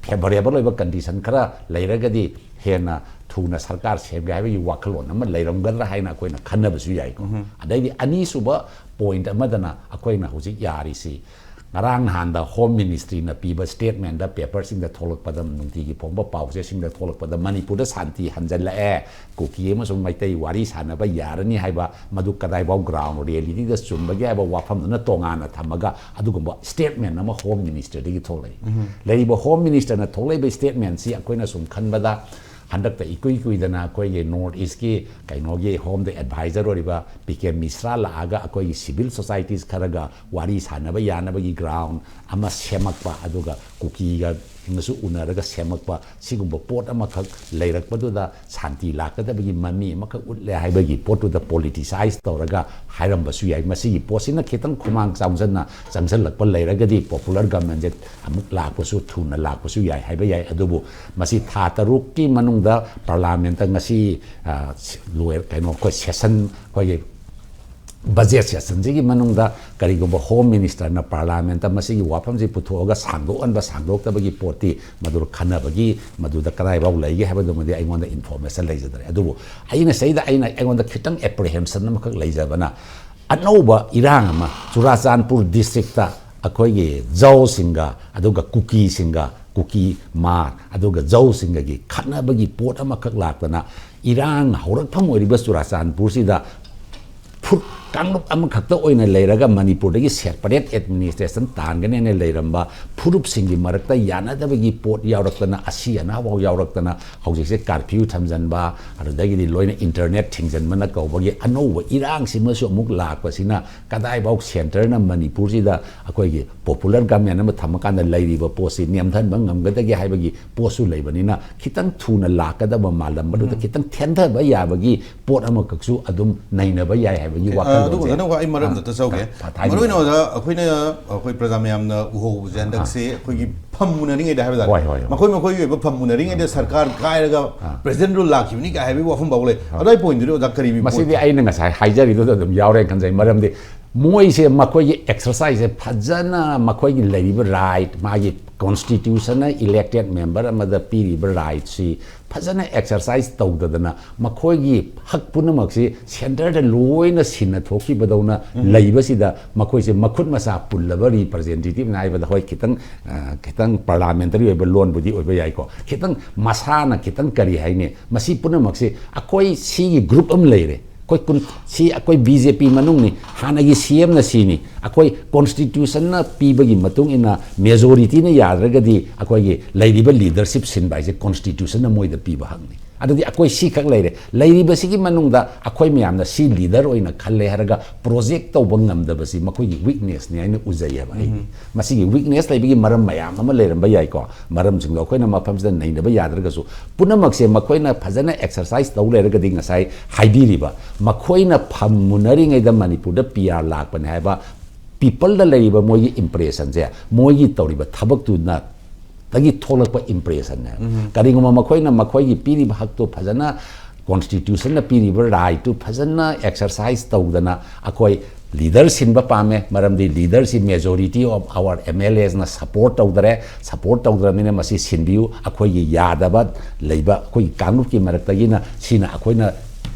ꯐꯦꯕꯔꯦꯕꯜ ꯑꯣꯏꯕ ꯀꯟꯗꯤꯁꯟ ꯈꯔ ꯂꯩꯔꯒꯗꯤ ꯍꯦꯟꯅ ꯊꯨꯅ ꯁꯔꯀꯥꯔ ꯁꯦꯝꯒꯦ ꯍꯥꯏꯕꯒꯤ ꯋꯥꯈꯜꯂꯣꯟ ꯑꯃ ꯂꯩꯔꯝꯒꯗ꯭ꯔꯥ ꯍꯥꯏꯅ ꯑꯩꯈꯣꯏꯅ ꯈꯟꯅꯕꯁꯨ ꯌꯥꯏꯀꯣ꯫ ꯑꯗꯩꯗꯤ ꯑꯅꯤꯁꯨꯕ ꯄꯣꯏꯟꯠ ꯑꯃꯗꯅ ꯑꯩꯈꯣꯏꯅ ꯍꯧꯖꯤꯛ ꯌꯥꯔꯤꯁꯤ, ꯉꯔꯥꯡ ꯅꯍꯥꯟꯗ ꯍꯣꯝ ꯃꯤꯅꯤꯁꯇ꯭ꯔꯤꯅ ꯄꯤꯕ ꯁ꯭ꯇꯦꯠꯃꯦꯟꯗ, ꯄꯦꯄꯔꯁꯤꯡꯗ ꯊꯣꯛꯂꯛꯄꯗ, ꯅꯨꯡꯇꯤꯒꯤ ꯐꯣꯡꯕ ꯄꯥꯎꯆꯦꯁꯤꯡꯗ ꯊꯣꯛꯂꯛꯄꯗ ꯃꯅꯤꯄꯨꯔꯗ ꯁꯥꯟꯇꯤ ꯍꯟꯖꯜꯂꯛꯑꯦ, ꯀꯨꯀꯤ ꯑꯃꯁꯨꯡ ꯃꯩꯇꯩ ꯋꯥꯔꯤ ꯁꯥꯟꯅꯕ ꯌꯥꯔꯅꯤ ꯍꯥꯏꯕ, ꯃꯗꯨ ꯀꯗꯥꯏꯐꯥꯎ ꯒ꯭ꯔꯥꯎꯟ ꯔꯤꯌꯦꯂꯤꯇꯤꯗ ꯆꯨꯝꯕꯒꯦ ꯍꯥꯏꯕ ꯋꯥꯐꯝꯗꯨꯅ ꯇꯣꯉꯥꯟꯅ ꯊꯝꯃꯒ ꯑꯗꯨꯒꯨꯝꯕ ꯁ꯭ꯇꯦꯠꯃꯦꯟ ꯑꯃ ꯍꯣꯝ ꯃꯤꯅꯤꯁꯇꯔꯗꯒꯤ ꯊꯣꯛꯂꯛꯏ꯫ ꯂꯩꯔꯤꯕ ꯍꯣꯝ ꯃꯤꯅꯤꯁꯇꯔꯅ ꯊꯣꯛꯂꯛꯏꯕ ꯁ꯭ꯇꯦꯠꯃꯦꯟꯁꯤ ꯑꯩꯈꯣꯏꯅ ꯁꯨꯝ ꯈꯟꯕꯗ, ꯍꯟꯗꯛꯇ ꯏꯀꯨꯏ ꯀꯨꯏꯗꯅ ꯑꯩꯈꯣꯏꯒꯤ ꯅꯣꯔꯠ ꯏꯁꯀꯤ ꯀꯩꯅꯣꯒꯤ ꯍꯣꯝꯗ ꯑꯦꯗꯚꯥꯏꯖꯔ ꯑꯣꯏꯔꯤꯕ ꯄꯤ ꯀꯦ ꯃꯤꯁ꯭ꯔꯥ ꯂꯥꯛꯑꯒ ꯑꯩꯈꯣꯏꯒꯤ ꯁꯤꯚꯤꯜ ꯁꯣꯁꯥꯏꯇꯤꯁ ꯈꯔꯒ ꯋꯥꯔꯤ ꯁꯥꯟꯅꯕ ꯌꯥꯅꯕꯒꯤ ꯒ꯭ꯔꯥꯎꯟ ꯑꯃ ꯁꯦꯝꯃꯛꯄ, ꯑꯗꯨꯒ ꯀꯨꯀꯤꯒ ꯅꯁꯨ ꯎꯅꯔꯒ ꯁꯦꯝꯃꯛꯄ ꯁꯤꯒꯨꯝꯕ ꯄꯣꯠ ꯑꯃꯈꯛ ꯂꯩꯔꯛꯄꯗꯨꯗ ꯁꯥꯟꯇꯤ ꯂꯥꯛꯀꯗꯕꯒꯤ ꯃꯃꯤ ꯑꯃꯈꯛ ꯎꯠꯂꯦ ꯍꯥꯏꯕꯒꯤ ꯄꯣꯠꯇꯨꯗ ꯄꯣꯂꯤꯇꯤꯁꯥꯏꯖ ꯇꯧꯔꯒ ꯍꯥꯏꯔꯝꯕꯁꯨ ꯌꯥꯏ꯫ ꯃꯁꯤꯒꯤ ꯄꯣꯠꯁꯤꯅ ꯈꯤꯇꯪ ꯈꯨꯃꯥꯡ ꯆꯥꯎꯁꯤꯟꯅ ꯆꯪꯁꯤꯜꯂꯛꯄ ꯂꯩꯔꯒꯗꯤ ꯄꯣꯄꯨꯂꯔ ꯒꯃꯦꯟꯁꯦ ꯑꯃꯨꯛ ꯂꯥꯛꯄꯁꯨ, ꯊꯨꯅ ꯂꯥꯛꯄꯁꯨ ꯌꯥꯏ ꯍꯥꯏꯕ ꯌꯥꯏ꯫ ꯑꯗꯨꯕꯨ ꯃꯁꯤ ꯊꯥ ꯇꯔꯨꯛꯀꯤ ꯃꯅꯨꯡꯗ ꯄꯥꯔꯂꯥꯃꯦꯟꯇ ꯉꯁꯤ, ꯑ, ꯂꯣꯏ-, ꯀꯩꯅꯣ, ꯑꯩꯈꯣꯏ ꯁꯦꯁꯟ, ꯑꯩꯈꯣꯏꯒꯤ ꯕꯖꯦꯠ ꯁꯦꯁꯟꯁꯤꯒꯤ ꯃꯅꯨꯡꯗ ꯀꯔꯤꯒꯨꯝꯕ ꯍꯣꯝ ꯃꯤꯅꯤꯁꯇꯔꯅ ꯄꯥꯔꯂꯥꯃꯦꯟꯇ ꯃꯁꯤꯒꯤ ꯋꯥꯐꯝꯁꯤ ꯄꯨꯊꯣꯛꯑꯒ ꯁꯥꯡꯗꯣꯛꯍꯟꯕ ꯁꯥꯡꯗꯣꯛꯇꯕꯒꯤ ꯄꯣꯠꯇꯤ ꯃꯗꯨ ꯈꯟꯅꯕꯒꯤ, ꯃꯗꯨꯗ ꯀꯗꯥꯏꯐꯥꯎ ꯂꯩꯒꯦ ꯍꯥꯏꯕꯗꯨꯃꯗꯤ ꯑꯩꯉꯣꯟꯗ ꯏꯟꯐꯣꯔꯃꯦꯁꯟ ꯂꯩꯖꯗ꯭ꯔꯦ꯫ ꯑꯗꯨꯕꯨ ꯑꯩꯅ ꯁꯤꯗꯩꯗ ꯑꯩꯅ, ꯑꯩꯉꯣꯟꯗ ꯈꯤꯇꯪ ꯑꯦꯄ꯭ꯔꯤꯍꯦꯟꯁꯟ ꯑꯃꯈꯛ ꯂꯩꯖꯕꯅ, ꯑꯅꯧꯕ ꯏꯔꯥꯡ ꯑꯃ ꯆꯨꯔꯥꯆꯥꯟꯄꯨꯔ ꯗꯤꯁꯇ꯭ꯔꯤꯛꯇ ꯑꯩꯈꯣꯏꯒꯤ ꯖꯧꯁꯤꯡꯒ ꯑꯗꯨꯒ ꯀꯨꯀꯤꯁꯤꯡꯒ, ꯀꯨꯀꯤ ꯃꯥꯔ ꯑꯗꯨꯒ ꯖꯧꯁꯤꯡꯒꯒꯤ ꯈꯠꯅꯕꯒꯤ ꯄꯣꯠ ꯑꯃꯈꯛ ꯂꯥꯛꯇꯅ, ꯏꯔꯥꯡ ꯍꯧꯔꯛꯐꯝ ꯑꯣꯏꯔꯤꯕ ꯆꯨꯔꯥꯆꯥꯟꯄꯨꯔꯁꯤꯗ ꯐꯨꯔꯨꯞ ꯀꯥꯡꯂꯨꯞ ꯑꯃꯈꯛꯇ ꯑꯣꯏꯅ ꯂꯩꯔꯒ ꯃꯅꯤꯄꯨꯔꯗꯒꯤ ꯁꯦꯄꯔꯦꯠ ꯑꯦꯗꯃꯤꯅꯤꯁꯇ꯭ꯔꯦꯁꯟ ꯇꯥꯟꯒꯅꯤ ꯍꯥꯏꯅ ꯂꯩꯔꯝꯕ ꯐꯨꯔꯨꯞꯁꯤꯡꯒꯤ ꯃꯔꯛꯇ ꯌꯥꯅꯗꯕꯒꯤ ꯄꯣꯠ ꯌꯥꯎꯔꯛꯇꯅ, ꯑꯁꯤ ꯑꯅꯥꯐꯥꯎ ꯌꯥꯎꯔꯛꯇꯅ, ꯍꯧꯖꯤꯛꯁꯦ ꯀꯥꯔꯐ꯭ꯌꯨ ꯊꯝꯖꯤꯟꯕ, ꯑꯗꯨꯗꯒꯤꯗꯤ ꯂꯣꯏꯅ ꯏꯟꯇꯔꯅꯦꯠ ꯊꯤꯡꯖꯤꯟꯕꯅ ꯀꯧꯕꯒꯤ ꯑꯅꯧꯕ ꯏꯔꯥꯡꯁꯤꯃꯁꯨ ꯑꯃꯨꯛ ꯂꯥꯛꯄꯁꯤꯅ, ꯀꯗꯥꯏꯐꯥꯎ ꯁꯦꯟꯇꯔꯅ ꯃꯅꯤꯄꯨꯔꯁꯤꯗ ꯑꯩꯈꯣꯏꯒꯤ ꯄꯣꯄꯨꯂꯔ ꯒꯃꯦꯟ ꯑꯃ ꯊꯝꯃꯀꯥꯟꯗ ꯂꯩꯔꯤꯕ ꯄꯣꯠꯁꯤ ꯅꯦꯝꯊꯍꯟꯕ ꯉꯝꯒꯗꯒꯦ ꯍꯥꯏꯕꯒꯤ ꯄꯣꯠꯁꯨ ꯂꯩꯕꯅꯤꯅ, ꯈꯤꯇꯪ ꯊꯨꯅ ꯂꯥꯛꯀꯗꯕ ꯃꯥꯜꯂꯝꯕꯗꯨꯗ ꯈꯤꯇꯪ ꯊꯦꯟꯊꯕ ꯌꯥꯕꯒꯤ ꯄꯣꯠ ꯑꯃꯈꯛꯁꯨ ꯑꯗꯨꯝ ꯅꯩꯅꯕ ꯌꯥꯏ ꯍꯥꯏꯕꯒꯤ ꯋꯥꯈꯜ ꯑꯗꯨ ꯑꯣꯖꯥꯅ ꯋꯥ ꯑꯩ ꯃꯔꯝꯗ ꯑꯥ, ꯇ ꯆꯧꯒꯦ꯫ ꯊꯥ-, ꯊꯥ-, ꯃꯔꯨ ꯑꯣꯏꯅ ꯑꯣꯖꯥ, ꯑꯩꯈꯣꯏꯅ, ꯑꯩꯈꯣꯏ ꯄ꯭ꯔꯖꯥ ꯃꯌꯥꯝꯅ ꯎꯍꯧꯕꯁꯦ ꯍꯟꯗꯛꯁꯦ ꯑꯩꯈꯣꯏꯒꯤ ꯐꯝ ꯃꯨꯅꯔꯤꯉꯩꯗ ꯍꯥꯏꯕ ꯇꯥꯔꯦ꯫ ꯍꯣꯏ, ꯍꯣꯏ, ꯍꯣꯏ꯫ ꯃꯈꯣꯏ ꯃꯈꯣꯏꯒꯤ ꯑꯣꯏꯕ ꯐꯝ ꯃꯨꯅꯔꯤꯉꯩꯗ ꯁꯔꯀꯥꯔ ꯀꯥꯏꯔꯒ ꯑꯥ꯫ ꯄ꯭ꯔꯦꯁꯤꯗꯦꯟ ꯔꯨꯜ ꯂꯥꯛꯈꯤꯕꯅꯤ ꯀꯥꯏ ꯍꯥꯏꯕꯒꯤ ꯋꯥꯐꯝ ꯐꯥꯎ ꯂꯩ꯫ ꯑꯥ꯫ ꯑꯗꯨ ꯑꯩ ꯄꯣꯏꯟꯗꯨꯗꯤ ꯑꯣꯖꯥ ꯀꯔꯤ ꯃꯁꯤꯗꯤ ꯄꯣꯏꯟ? ꯑꯩꯅ ꯉꯁꯥꯏ ꯍꯥꯏꯖꯔꯤꯗꯨꯗ ꯑꯗꯨꯝ ꯌꯥꯎꯔꯦꯅ ꯈꯟꯖꯩ꯫ ꯃꯔꯝꯗꯤ ꯃꯣꯏꯁꯦ ꯃꯈꯣꯏꯒꯤ ꯑꯦꯛꯁꯔꯁꯥꯏꯖꯁꯦ ꯐꯖꯅ ꯃꯈꯣꯏꯒꯤ ꯂꯩꯔꯤꯕ ꯔꯥꯏꯠ, ꯃꯥꯒꯤ ꯀꯣꯟꯁꯇꯤꯇ꯭ꯌꯨꯁꯟꯅ ꯏꯂꯦꯛꯇꯦꯠ ꯃꯦꯝꯕꯔ ꯑꯃꯗ ꯄꯤꯔꯤꯕ ꯔꯥꯏꯠꯁꯤ ꯐꯖꯅ ꯑꯦꯛꯁꯔꯁꯥꯏꯖ ꯇꯧꯗꯗꯅ ꯃꯈꯣꯏꯒꯤ ꯍꯛ ꯄꯨꯝꯅꯃꯛꯁꯤ ꯁꯦꯟꯇꯔꯗ ꯂꯣꯏꯅ ꯁꯤꯟꯅ ꯊꯣꯛꯈꯤꯕꯗꯧꯅ ꯎꯝ꯫ ꯂꯩꯕꯁꯤꯗ ꯃꯈꯣꯏꯁꯦ ꯃꯈꯨꯠ ꯃꯁꯥ ꯄꯨꯜꯂꯕ ꯔꯤꯄ꯭ꯔꯖꯦꯟꯇꯦꯇꯤꯚꯅꯤ ꯍꯥꯏꯕꯗ ꯍꯣꯏ ꯈꯤꯇꯪ, ꯑ, ꯈꯤꯇꯪ ꯄꯥꯔꯂꯥꯃꯦꯟꯇꯔꯤ ꯑꯣꯏꯕ ꯂꯣꯟꯕꯨꯗꯤ ꯑꯣꯏꯕ ꯌꯥꯏꯀꯣ꯫ ꯈꯤꯇꯪ ꯃꯁꯥꯅ ꯈꯤꯇꯪ ꯀꯔꯤ ꯍꯥꯏꯅꯤ, ꯃꯁꯤ ꯄꯨꯝꯅꯃꯛꯁꯤ ꯑꯩꯈꯣꯏ ꯁꯤꯒꯤ ꯒ꯭ꯔꯨꯞ ꯑꯃ ꯂꯩꯔꯦ꯫ ꯑꯩꯈꯣꯏ ꯀꯨꯟ-, ꯁꯤ ꯑꯩꯈꯣꯏ ꯕꯤ ꯖꯦ ꯄꯤ ꯃꯅꯨꯡꯅꯤ, ꯍꯥꯟꯅꯒꯤ ꯁꯤ ꯑꯦꯝꯅ ꯁꯤꯅꯤ, ꯑꯩꯈꯣꯏ ꯀꯣꯟꯁꯇꯤꯇ꯭ꯌꯨꯁꯟꯅ ꯄꯤꯕꯒꯤ ꯃꯇꯨꯡ ꯏꯟꯅ ꯃꯦꯖꯣꯔꯤꯇꯤꯅ ꯌꯥꯗ꯭ꯔꯒꯗꯤ ꯑꯩꯈꯣꯏꯒꯤ ꯂꯩꯔꯤꯕ ꯂꯤꯗꯔꯁꯤꯞ ꯁꯤꯟꯕ ꯍꯥꯏꯁꯦ ꯀꯣꯟꯁꯇꯤꯇ꯭ꯌꯨꯁꯟꯅ ꯃꯣꯏꯗ ꯄꯤꯕ ꯍꯛꯅꯤ꯫ ꯑꯗꯨꯗꯤ ꯑꯩꯈꯣꯏ ꯁꯤꯈꯛ ꯂꯩꯔꯦ꯫ ꯂꯩꯔꯤꯕꯁꯤꯒꯤ ꯃꯅꯨꯡꯗ ꯑꯩꯈꯣꯏ ꯃꯌꯥꯝꯅ ꯁꯤ ꯂꯤꯗꯔ ꯑꯣꯏꯅ ꯈꯜꯂꯦ ꯍꯥꯏꯔꯒ ꯄ꯭ꯔꯣꯖꯦꯛ ꯇꯧꯕ ꯉꯝꯗꯕꯁꯤ ꯃꯈꯣꯏꯒꯤ ꯋꯤꯛꯅꯦꯁꯅꯤ ꯍꯥꯏꯅ ꯎꯖꯩ ꯍꯥꯏꯕ ꯑꯩꯗꯤ꯫ ꯎꯝ꯫ ꯃꯁꯤꯒꯤ ꯋꯤꯛꯅꯦꯁ ꯂꯩꯕꯒꯤ ꯃꯔꯝ ꯃꯌꯥꯝ ꯑꯃ ꯂꯩꯔꯝꯕ ꯌꯥꯏꯀꯣ꯫ ꯃꯔꯝꯁꯤꯡꯗꯣ ꯑꯩꯈꯣꯏꯅ ꯃꯐꯝꯁꯤꯗ ꯅꯩꯅꯕ ꯌꯥꯗ꯭ꯔꯒꯁꯨ ꯄꯨꯝꯅꯃꯛꯁꯦ ꯃꯈꯣꯏꯅ ꯐꯖꯅ ꯑꯦꯛꯁꯔꯁꯥꯏꯁ ꯇꯧ ꯂꯩꯔꯒꯗꯤ ꯉꯁꯥꯏ ꯍꯥꯏꯕꯤꯔꯤꯕ ꯃꯈꯣꯏꯅ ꯐꯝ ꯃꯨꯟꯅꯔꯤꯉꯩꯗ ꯃꯅꯤꯄꯨꯔꯗ ꯄꯤ ꯑꯥꯔ ꯂꯥꯛꯄꯅꯦ ꯍꯥꯏꯕ ꯄꯤꯄꯜꯗ ꯂꯩꯔꯤꯕ ꯃꯣꯏꯒꯤ ꯏꯝꯄ꯭ꯔꯦꯁꯟꯁꯦ ꯃꯣꯏꯒꯤ ꯇꯧꯔꯤꯕ ꯊꯕꯛꯇꯨꯅ ꯗꯒꯤ ꯊꯣꯛꯂꯛꯄ ꯏꯝꯄ꯭ꯔꯦꯁꯟꯅꯦ꯫ ꯎꯝ꯫ ꯀꯔꯤꯒꯨꯝꯕ ꯃꯈꯣꯏꯅ ꯃꯈꯣꯏꯒꯤ ꯄꯤꯔꯤꯕ ꯍꯛꯇꯨ ꯐꯖꯅ, ꯀꯣꯟꯁꯇꯤꯇ꯭ꯌꯨꯁꯟꯅ ꯄꯤꯔꯤꯕ ꯔꯥꯏꯠꯇꯨ ꯐꯖꯅ ꯑꯦꯛꯁꯔꯁꯥꯏꯁ ꯇꯧꯗꯅ ꯑꯩꯈꯣꯏ ꯂꯤꯗꯔ ꯁꯤꯟꯕ ꯄꯥꯝꯃꯦ, ꯃꯔꯝꯗꯤ ꯂꯤꯗꯔꯁꯤ majority of our M L Aꯁꯅ ꯁꯄꯣꯔꯠ ꯇꯧꯗꯔꯦ, ꯁꯄꯣꯔꯠ ꯇꯧꯗ꯭ꯔꯕꯅꯤꯅ ꯃꯁꯤ ꯁꯤꯟꯕꯤꯌꯨ, ꯑꯩꯈꯣꯏꯒꯤ ꯌꯥꯗꯕ ꯂꯩꯕ ꯑꯩꯈꯣꯏꯒꯤ ꯀꯥꯡꯂꯨꯞꯀꯤ ꯃꯔꯛꯇꯒꯤꯅ ꯁꯤꯅ ꯑꯩꯈꯣꯏꯅ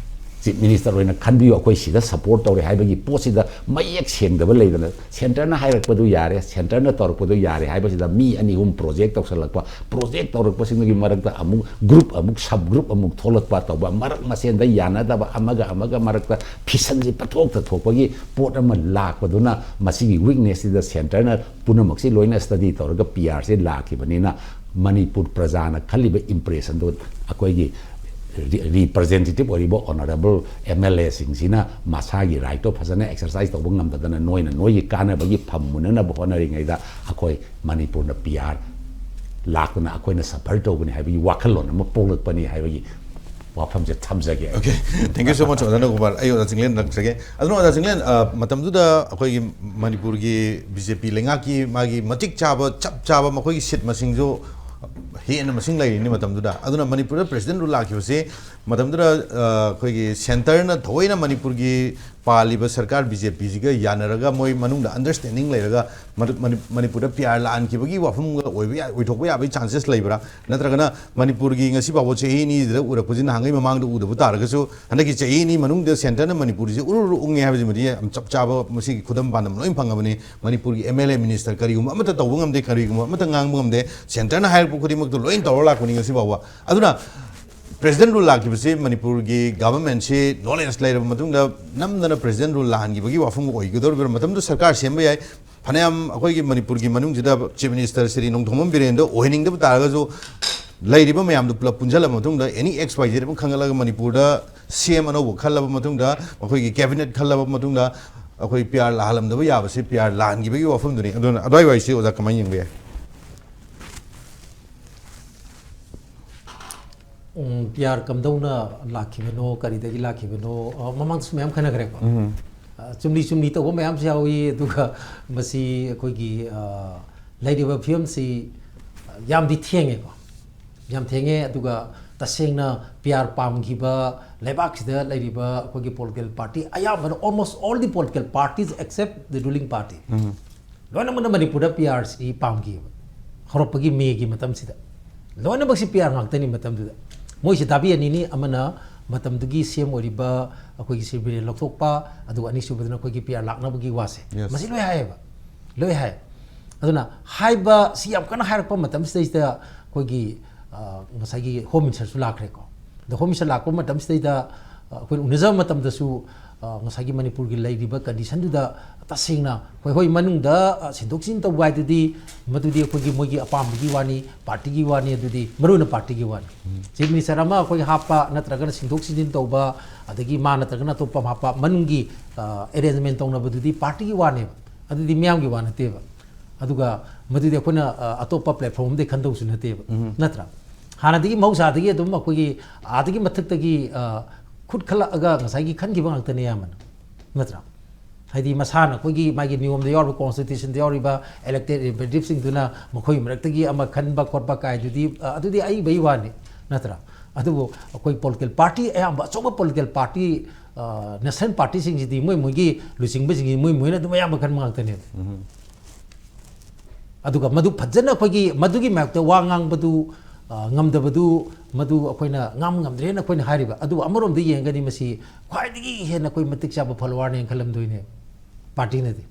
ꯆꯤꯐ ꯃꯤꯅꯤꯁꯇꯔ ꯑꯣꯏꯅ ꯈꯟꯕꯤꯌꯨ, ꯑꯩꯈꯣꯏ ꯁꯤꯗ ꯁꯄꯣꯔꯠ ꯇꯧꯔꯦ ꯍꯥꯏꯕꯒꯤ ꯄꯣꯠꯁꯤꯗ ꯃꯌꯦꯛ ꯁꯦꯡꯗꯕ ꯂꯩꯗꯅ ꯁꯦꯟꯇꯔꯅ ꯍꯥꯏꯔꯛꯄꯗꯨ ꯌꯥꯔꯦ, ꯁꯦꯟꯇꯔꯅ ꯇꯧꯔꯛꯄꯗꯨ ꯌꯥꯔꯦ ꯍꯥꯏꯕꯁꯤꯗ ꯃꯤ ꯑꯅꯤ ꯑꯍꯨꯝ ꯄ꯭ꯔꯣꯖꯦꯛ ꯇꯧꯁꯜꯂꯛꯄ, ꯄ꯭ꯔꯣꯖꯦꯛ ꯇꯧꯔꯛꯄꯁꯤꯡꯗꯨꯒꯤ ꯃꯔꯛꯇ ꯑꯃꯨꯛ ꯒ꯭ꯔꯨꯞ ꯑꯃꯨꯛ ꯁꯕ ꯒ꯭ꯔꯨꯞ ꯑꯃꯨꯛ ꯊꯣꯛꯂꯛꯄ ꯇꯧꯕ, ꯃꯔꯛ ꯃꯁꯦꯟꯗ ꯌꯥꯅꯗꯕ, ꯑꯃꯒ ꯑꯃꯒ ꯃꯔꯛꯇ ꯐꯤꯁꯟꯁꯤ ꯄꯊꯣꯛꯇ ꯊꯣꯛꯄꯒꯤ ꯄꯣꯠ ꯑꯃ ꯂꯥꯛꯄꯗꯨꯅ ꯃꯁꯤꯒꯤ ꯋꯤꯛꯅꯦꯁꯁꯤꯗ ꯁꯦꯟꯇꯔꯅ ꯄꯨꯝꯅꯃꯛꯁꯤ ꯂꯣꯏꯅ ꯁ꯭ꯇꯗꯤ ꯇꯧꯔꯒ ꯄꯤ ꯑꯥꯔꯁꯤ ꯂꯥꯛꯈꯤꯕꯅꯤꯅ ꯃꯅꯤꯄꯨꯔ ꯄ꯭ꯔꯖꯥꯅ ꯈꯜꯂꯤꯕ ꯏꯝꯄ꯭ꯔꯦꯁꯟꯗꯨ ꯑꯩꯈꯣꯏꯒꯤ ꯔꯤ-, ꯔꯤꯄ꯭ꯔꯖꯦꯟꯇꯦꯇꯤꯚ ꯑꯣꯏꯔꯤꯕ ꯑꯣꯅꯔꯦꯕꯜ ꯑꯦꯝ ꯑꯦꯜ ꯑꯦꯁꯤꯡꯁꯤꯅ ꯃꯁꯥꯒꯤ ꯔꯥꯏꯠꯇꯣ ꯐꯖꯅ ꯑꯦꯛꯁꯔꯁꯥꯏꯁ ꯇꯧꯕ ꯉꯝꯗꯗꯅ ꯅꯣꯏꯅ ꯅꯣꯏꯒꯤ ꯀꯥꯟꯅꯕꯒꯤ ꯐꯝ ꯃꯨꯟꯅꯅꯕ ꯍꯣꯠꯅꯔꯤꯉꯩꯗ ꯑꯩꯈꯣꯏ ꯃꯅꯤꯄꯨꯔꯅ ꯄꯤ ꯑꯥꯔ ꯂꯥꯛꯇꯅ ꯑꯩꯈꯣꯏꯅ ꯁꯐꯔ ꯇꯧꯕꯅꯤ ꯍꯥꯏꯕꯒꯤ ꯋꯥꯈꯜꯂꯣꯟ ꯑꯃ ꯄꯣꯛꯂꯛꯄꯅꯤ ꯍꯥꯏꯕꯒꯤ ꯋꯥꯐꯝꯁꯦ ꯊꯝꯖꯒꯦ꯫ Okay, thank you so much, ꯑꯣꯖꯥ ꯅꯧꯀꯨꯃꯥꯔ꯫ ꯑꯩ ꯑꯣꯖꯥ ꯆꯤꯡꯂꯦꯟ ꯂꯥꯛꯆꯒꯦ꯫ ꯑꯗꯨꯅ ꯑꯣꯖꯥ ꯆꯤꯡꯂꯦꯟ, ꯑ, ꯃꯇꯝꯗꯨꯗ ꯑꯩꯈꯣꯏꯒꯤ ꯃꯅꯤꯄꯨꯔꯒꯤ ꯕꯤ ꯖꯦ ꯄꯤ ꯂꯩꯉꯥꯛꯀꯤ ꯃꯥꯒꯤ ꯃꯇꯤꯛ ꯆꯥꯕ, ꯆꯞ ꯆꯥꯕ ꯃꯈꯣꯏꯒꯤ ꯁꯤꯠ ꯃꯁꯤꯡꯁꯨ ꯍꯦꯟꯅ ꯃꯁꯤꯡ ꯂꯩꯔꯤꯅꯤ ꯃꯇꯝꯗꯨꯗ꯫ ꯑꯗꯨꯅ ꯃꯅꯤꯄꯨꯔꯗ ꯄ꯭ꯔꯦꯁꯤꯗꯦꯟ ꯔꯨꯜ ꯂꯥꯛꯈꯤꯕꯁꯦ ꯃꯇꯝꯗꯨꯗ, ꯑ, ꯑꯩꯈꯣꯏꯒꯤ ꯁꯦꯟꯇꯔꯅ ꯊꯑꯣꯏꯅ ꯃꯅꯤꯄꯨꯔꯒꯤ ꯄꯥꯜꯂꯤꯕ ꯁꯔꯀꯥꯔ ꯕꯤ ꯖꯦ ꯄꯤꯁꯤꯒ ꯌꯥꯅꯔꯒ ꯃꯣꯏ ꯃꯅꯨꯡꯗ ꯑꯟꯗꯔꯁ꯭ꯇꯦꯟꯗꯤꯡ ꯂꯩꯔꯒ ꯃꯅꯤ-, ꯃꯅꯤ-, ꯃꯅꯤꯄꯨꯔꯗ ꯄꯤ ꯑꯥꯔ ꯂꯥꯛꯍꯟꯈꯤꯕꯒꯤ ꯋꯥꯐꯝꯒ ꯑꯣꯏꯕ ꯌꯥ-, ꯑꯣꯏꯊꯣꯛꯄ ꯌꯥꯕꯒꯤ ꯆꯥꯟꯁꯦꯁ ꯂꯩꯕ꯭ꯔꯥ? ꯅꯠꯇ꯭ꯔꯒꯅ ꯃꯅꯤꯄꯨꯔꯒꯤ ꯉꯁꯤ ꯐꯥꯎꯕ ꯆꯍꯤ ꯑꯅꯤꯁꯤꯗ ꯎꯔꯛꯄꯁꯤ ꯅꯍꯥꯟꯒꯩ ꯃꯃꯥꯡꯗ ꯎꯗꯕ ꯇꯥꯔꯒꯁꯨ, ꯍꯟꯗꯛꯀꯤ ꯆꯍꯤ ꯑꯅꯤ ꯃꯅꯨꯡꯗ ꯁꯦꯟꯇꯔꯅ ꯃꯅꯤꯄꯨꯔꯁꯤ ꯎꯔꯨ ꯎꯔꯨ ꯎꯪꯉꯦ ꯍꯥꯏꯕꯁꯤꯃꯗꯤ ꯌꯥꯝ ꯆꯞ ꯆꯥꯕ, ꯃꯁꯤꯒꯤ ꯈꯨꯗꯝ ꯄꯥꯟꯗꯝ ꯂꯣꯏ ꯐꯪꯉꯕꯅꯤ꯫ ꯃꯅꯤꯄꯨꯔꯒꯤ ꯑꯦꯝ ꯑꯦꯜ ꯑꯦ, ꯃꯤꯅꯤꯁꯇꯔ ꯀꯔꯤꯒꯨꯝꯕ ꯑꯃꯠꯇ ꯇꯧꯕ ꯉꯝꯗꯦ, ꯀꯔꯤꯒꯨꯝꯕ ꯑꯃꯠꯇ ꯉꯥꯡꯕ ꯉꯝꯗꯦ꯫ ꯁꯦꯟꯇꯔꯅ ꯍꯥꯏꯔꯛꯄ ꯈꯨꯗꯤꯡꯃꯛꯇꯨ ꯂꯣꯏ ꯇꯧꯔ ꯂꯥꯛꯄꯅꯤ ꯉꯁꯤ ꯐꯥꯎꯕ꯫ ꯑꯗꯨꯅ ꯄ꯭ꯔꯦꯁꯤꯗꯦꯟ ꯔꯨꯜ ꯂꯥꯛꯈꯤꯕꯁꯤ ꯃꯅꯤꯄꯨꯔꯒꯤ ꯒꯚꯔꯟꯃꯦꯟꯁꯤ ꯅꯣꯂꯦꯖ ꯂꯩꯔꯕ ꯃꯇꯨꯡꯗ ꯅꯝꯗꯅ ꯄ꯭ꯔꯦꯁꯤꯗꯦꯟ ꯔꯨꯜ ꯂꯥꯛꯍꯟꯈꯤꯕꯒꯤ ꯋꯥꯐꯝ ꯑꯣꯏꯒꯗꯧꯔꯤꯕ꯭ꯔꯥ? ꯃꯇꯝꯗꯨꯗ ꯁꯔꯀꯥꯔ ꯁꯦꯝꯕ ꯌꯥꯏ꯫ ꯐꯅꯌꯥꯝ ꯑꯩꯈꯣꯏꯒꯤ ꯃꯅꯤꯄꯨꯔꯒꯤ ꯃꯅꯨꯡꯁꯤꯗ ꯆꯤꯐ ꯃꯤꯅꯤꯁꯇꯔ ꯁ꯭ꯔꯤ ꯅꯣꯡꯊꯣꯝꯕꯝ ꯕꯤꯔꯦꯟꯗꯣ ꯑꯣꯏꯍꯟꯅꯤꯡꯗꯕ ꯇꯥꯔꯒꯁꯨ, ꯂꯩꯔꯤꯕ ꯃꯌꯥꯝꯗꯨ ꯄꯨꯂꯞ ꯄꯨꯟꯁꯤꯜꯂꯕ ꯃꯇꯨꯡꯗ ꯑꯦꯅꯤ ꯑꯦꯛꯁ ꯋꯥꯏ ꯖꯦꯗ ꯑꯃ ꯈꯟꯒꯠꯂꯒ ꯃꯅꯤꯄꯨꯔꯗ ꯁꯤ ꯑꯦꯝ ꯑꯅꯧꯕ ꯈꯜꯂꯕ ꯃꯇꯨꯡꯗ, ꯑꯩꯈꯣꯏꯒꯤ ꯀꯦꯕꯤꯅꯦꯠ ꯈꯜꯂꯕ ꯃꯇꯨꯡꯗ, ꯑꯩꯈꯣꯏ ꯄꯤ ꯑꯥꯔ ꯂꯥꯛꯍꯜꯂꯝꯗꯕ ꯌꯥꯕꯁꯤ ꯄꯤ ꯑꯥꯔ ꯂꯥꯛꯍꯟꯈꯤꯕꯒꯤ ꯋꯥꯐꯝꯗꯨꯅꯤ꯫ ꯑꯗꯨꯅ ꯑꯗꯨꯋꯥꯏ ꯋꯥꯏꯁꯤ ꯑꯣꯖꯥ ꯀꯃꯥꯏꯅ ꯌꯦꯡꯕ ꯌꯥꯏ? ꯎꯝ, ꯄꯤ ꯑꯥꯔ ꯀꯝꯗꯧꯅ ꯂꯥꯛꯈꯤꯕꯅꯣ, ꯀꯔꯤꯗꯒꯤ ꯂꯥꯛꯈꯤꯕꯅꯣ, ꯑ, ꯃꯃꯥꯡꯗꯁꯨ ꯃꯌꯥꯝ ꯈꯟꯅꯈ꯭ꯔꯦꯀꯣ꯫ ꯑ, ꯆꯨꯝꯂꯤ ꯆꯨꯝꯂꯤ ꯇꯧꯕ ꯃꯌꯥꯝꯁꯨ ꯌꯥꯎꯏ꯫ ꯑꯗꯨꯒ ꯃꯁꯤ ꯑꯩꯈꯣꯏꯒꯤ, ꯑ, ꯂꯩꯔꯤꯕ ꯐꯤꯕꯝꯁꯤ, ꯑ, ꯌꯥꯝꯗꯤ ꯊꯦꯡꯉꯦꯀꯣ, ꯌꯥꯝ ꯊꯦꯡꯉꯦ꯫ ꯑꯗꯨꯒ ꯇꯁꯦꯡꯅ ꯄꯤ ꯑꯥꯔ ꯄꯥꯝꯈꯤꯕ ꯂꯩꯕꯥꯛꯁꯤꯗ ꯂꯩꯔꯤꯕ ꯑꯩꯈꯣꯏꯒꯤ ꯄꯣꯂꯤꯇꯤꯀꯦꯜ ꯄꯥꯔꯇꯤ ꯑꯌꯥꯝꯕꯅ, almost all the political parties except the ruling party, ꯂꯣꯏꯅꯃꯛꯅ ꯃꯅꯤꯄꯨꯔꯗ ꯄꯤ ꯑꯥꯔ ꯁꯤ ꯄꯥꯝꯈꯤꯕ꯫ ꯍꯧꯔꯛꯄꯒꯤ ꯃꯦꯒꯤ ꯃꯇꯝꯁꯤꯗ ꯂꯣꯏꯅꯃꯛꯁꯤ ꯄꯤ ꯑꯥꯔ ꯉꯥꯛꯇꯅꯤ ꯃꯇꯝꯗꯨꯗ꯫ ꯃꯣꯏꯁꯤ ꯗꯥꯕꯤ ꯑꯅꯤꯅꯤ, ꯑꯃꯅ ꯃꯇꯝꯗꯨꯒꯤ ꯁꯤ ꯑꯦꯝ ꯑꯣꯏꯔꯤꯕ ꯑꯩꯈꯣꯏꯒꯤ ꯁ꯭ꯔꯤ ꯕꯤꯔꯦꯟ ꯂꯧꯊꯣꯛꯄ, ꯑꯗꯨꯒ ꯑꯅꯤꯁꯨꯕꯗꯅ ꯑꯩꯈꯣꯏꯒꯤ ꯄꯤ ꯑꯥꯔ ꯂꯥꯛꯅꯕꯒꯤ ꯋꯥꯁꯦ꯫ Yes. ꯃꯁꯤ ꯂꯣꯏ ꯍꯥꯏꯌꯦꯕ, ꯂꯣꯏ ꯍꯥꯏ꯫ ꯑꯗꯨꯅ ꯍꯥꯏꯕ ꯁꯤ ꯌꯥꯝ ꯀꯟꯅ ꯍꯥꯏꯔꯛꯄ ꯃꯇꯝꯁꯤꯗꯩꯁꯤꯗ ꯑꯩꯈꯣꯏꯒꯤ, ꯑ, ꯉꯁꯥꯏꯒꯤ ꯍꯣꯝ ꯃꯤꯅꯤꯁꯇꯔꯁꯨ ꯂꯥꯛꯈ꯭ꯔꯦꯀꯣ꯫ ꯑꯗꯣ ꯍꯣꯝ ꯃꯤꯅꯤꯁꯇꯔ ꯂꯥꯛꯄ ꯃꯇꯝꯁꯤꯗꯩꯗ, ꯑ, ꯑꯩꯈꯣꯏꯅ ꯎꯅꯖꯕ ꯃꯇꯝꯗꯁꯨ, ꯑ, ꯉꯁꯥꯏꯒꯤ ꯃꯅꯤꯄꯨꯔꯒꯤ ꯂꯩꯔꯤꯕ ꯀꯟꯗꯤꯁꯟꯗꯨꯗ ꯇꯁꯦꯡꯅ ꯑꯩꯈꯣꯏ, ꯍꯣꯏ, ꯃꯅꯨꯡꯗ, ꯑ, ꯁꯤꯟꯗꯣꯛ ꯁꯤꯟꯖꯤꯟ ꯇꯧꯕ ꯍꯥꯏꯗꯨꯗꯤ ꯃꯗꯨꯗꯤ ꯑꯩꯈꯣꯏꯒꯤ ꯃꯣꯏꯒꯤ ꯑꯄꯥꯝꯕꯒꯤ ꯋꯥꯅꯤ, ꯄꯥꯔꯇꯤꯒꯤ ꯋꯥꯅꯤ, ꯑꯗꯨꯗꯤ ꯃꯔꯨ ꯑꯣꯏꯅ ꯄꯥꯔꯇꯤꯒꯤ ꯋꯥꯅꯤ꯫ ꯆꯤꯐ ꯃꯤꯅꯤꯁꯇꯔ ꯑꯃ ꯑꯩꯈꯣꯏꯒꯤ ꯍꯥꯞꯄ ꯅꯠꯇ꯭ꯔꯒꯅ ꯁꯤꯟꯗꯣꯛ ꯁꯤꯟꯖꯤꯟ ꯇꯧꯕ, ꯑꯗꯒꯤ ꯃꯥ ꯅꯠꯇ꯭ꯔꯒꯅ ꯑꯇꯣꯞꯄ ꯑꯃ ꯍꯥꯞꯄ, ꯃꯅꯨꯡꯒꯤ, ꯑ, ꯑꯦꯔꯦꯟꯖꯃꯦꯟ ꯇꯧꯅꯕꯗꯨꯗꯤ ꯄꯥꯔꯇꯤꯒꯤ ꯋꯥꯅꯦꯕ, ꯑꯗꯨꯗꯤ ꯃꯤꯌꯥꯝꯒꯤ ꯋꯥ ꯅꯠꯇꯦꯕ꯫ ꯑꯗꯨꯒ ꯃꯗꯨꯗꯤ ꯑꯩꯈꯣꯏꯅ, ꯑ, ꯑꯇꯣꯞꯄ ꯄ꯭ꯂꯦꯠꯐꯣꯝ ꯑꯃꯗꯒꯤ ꯈꯟꯗꯧꯁꯨ ꯅꯠꯇꯦꯕ, ꯅꯠꯇ꯭ꯔꯥ? ꯍꯥꯟꯅꯗꯒꯤ ꯃꯍꯧꯁꯥꯗꯒꯤ ꯑꯗꯨꯝ ꯑꯩꯈꯣꯏꯒꯤ ꯑꯥꯗꯒꯤ ꯃꯊꯛꯇꯒꯤ, ꯑ, ꯈꯨꯠ ꯈꯜꯂꯛꯑꯒ ꯉꯁꯥꯏꯒꯤ ꯈꯟꯈꯤꯕ ꯉꯥꯛꯇꯅꯦ ꯑꯌꯥꯝꯕꯅ, ꯅꯠꯇ꯭ꯔꯥ? ꯍꯥꯏꯗꯤ ꯃꯁꯥꯅ ꯑꯩꯈꯣꯏꯒꯤ ꯃꯥꯒꯤ ꯅꯤꯌꯣꯝꯗ ꯌꯥꯎꯔꯤꯕ, constitutionꯗ ꯌꯥꯎꯔꯤꯕ elected representativeꯁꯤꯡꯗꯨꯅ ꯃꯈꯣꯏ ꯃꯔꯛꯇꯒꯤ ꯑꯃ ꯈꯟꯕ ꯈꯣꯠꯄ ꯀꯥꯏꯗꯨꯗꯤ, ꯑ, ꯑꯗꯨꯗꯤ ꯑꯏꯕꯒꯤ ꯋꯥꯅꯤ, ꯅꯠꯇ꯭ꯔꯥ? ꯑꯗꯨꯕꯨ ꯑꯩꯈꯣꯏ political party ꯑꯌꯥꯝꯕ, ꯑꯆꯧꯕ political party, ꯑ, national partyꯁꯤꯡꯁꯤꯗꯤ ꯃꯣꯏ ꯃꯣꯏꯒꯤ ꯂꯨꯆꯤꯡꯕꯁꯤꯡꯁꯤ ꯃꯣꯏ ꯃꯣꯏꯅ ꯑꯗꯨꯝ ꯑꯌꯥꯝꯕ ꯈꯟꯕ ꯉꯥꯛꯇꯅꯦꯕ꯫ ꯑꯗꯨꯒ ꯃꯗꯨ ꯐꯖꯅ ꯑꯩꯈꯣꯏꯒꯤ ꯃꯗꯨꯒꯤ ꯃꯥꯌꯣꯛꯇ ꯋꯥ ꯉꯥꯡꯕꯗꯨ, ꯑ, ꯉꯝꯗꯕꯗꯨ, ꯃꯗꯨ ꯑꯩꯈꯣꯏꯅ ꯉꯥꯡꯕ ꯉꯝꯗ꯭ꯔꯦꯅ ꯑꯩꯈꯣꯏꯅ ꯍꯥꯏꯔꯤꯕ꯫ ꯑꯗꯨꯕꯨ ꯑꯃꯔꯣꯝꯗ ꯌꯦꯡꯉꯒꯗꯤ ꯃꯁꯤ ꯈ꯭ꯋꯥꯏꯗꯒꯤ ꯍꯦꯟꯅ ꯑꯩꯈꯣꯏ ꯃꯇꯤꯛ ꯆꯥꯕ followerꯅꯦꯅ ꯈꯜꯂꯝꯗꯣꯏꯅꯦ partyꯅꯗꯤ꯫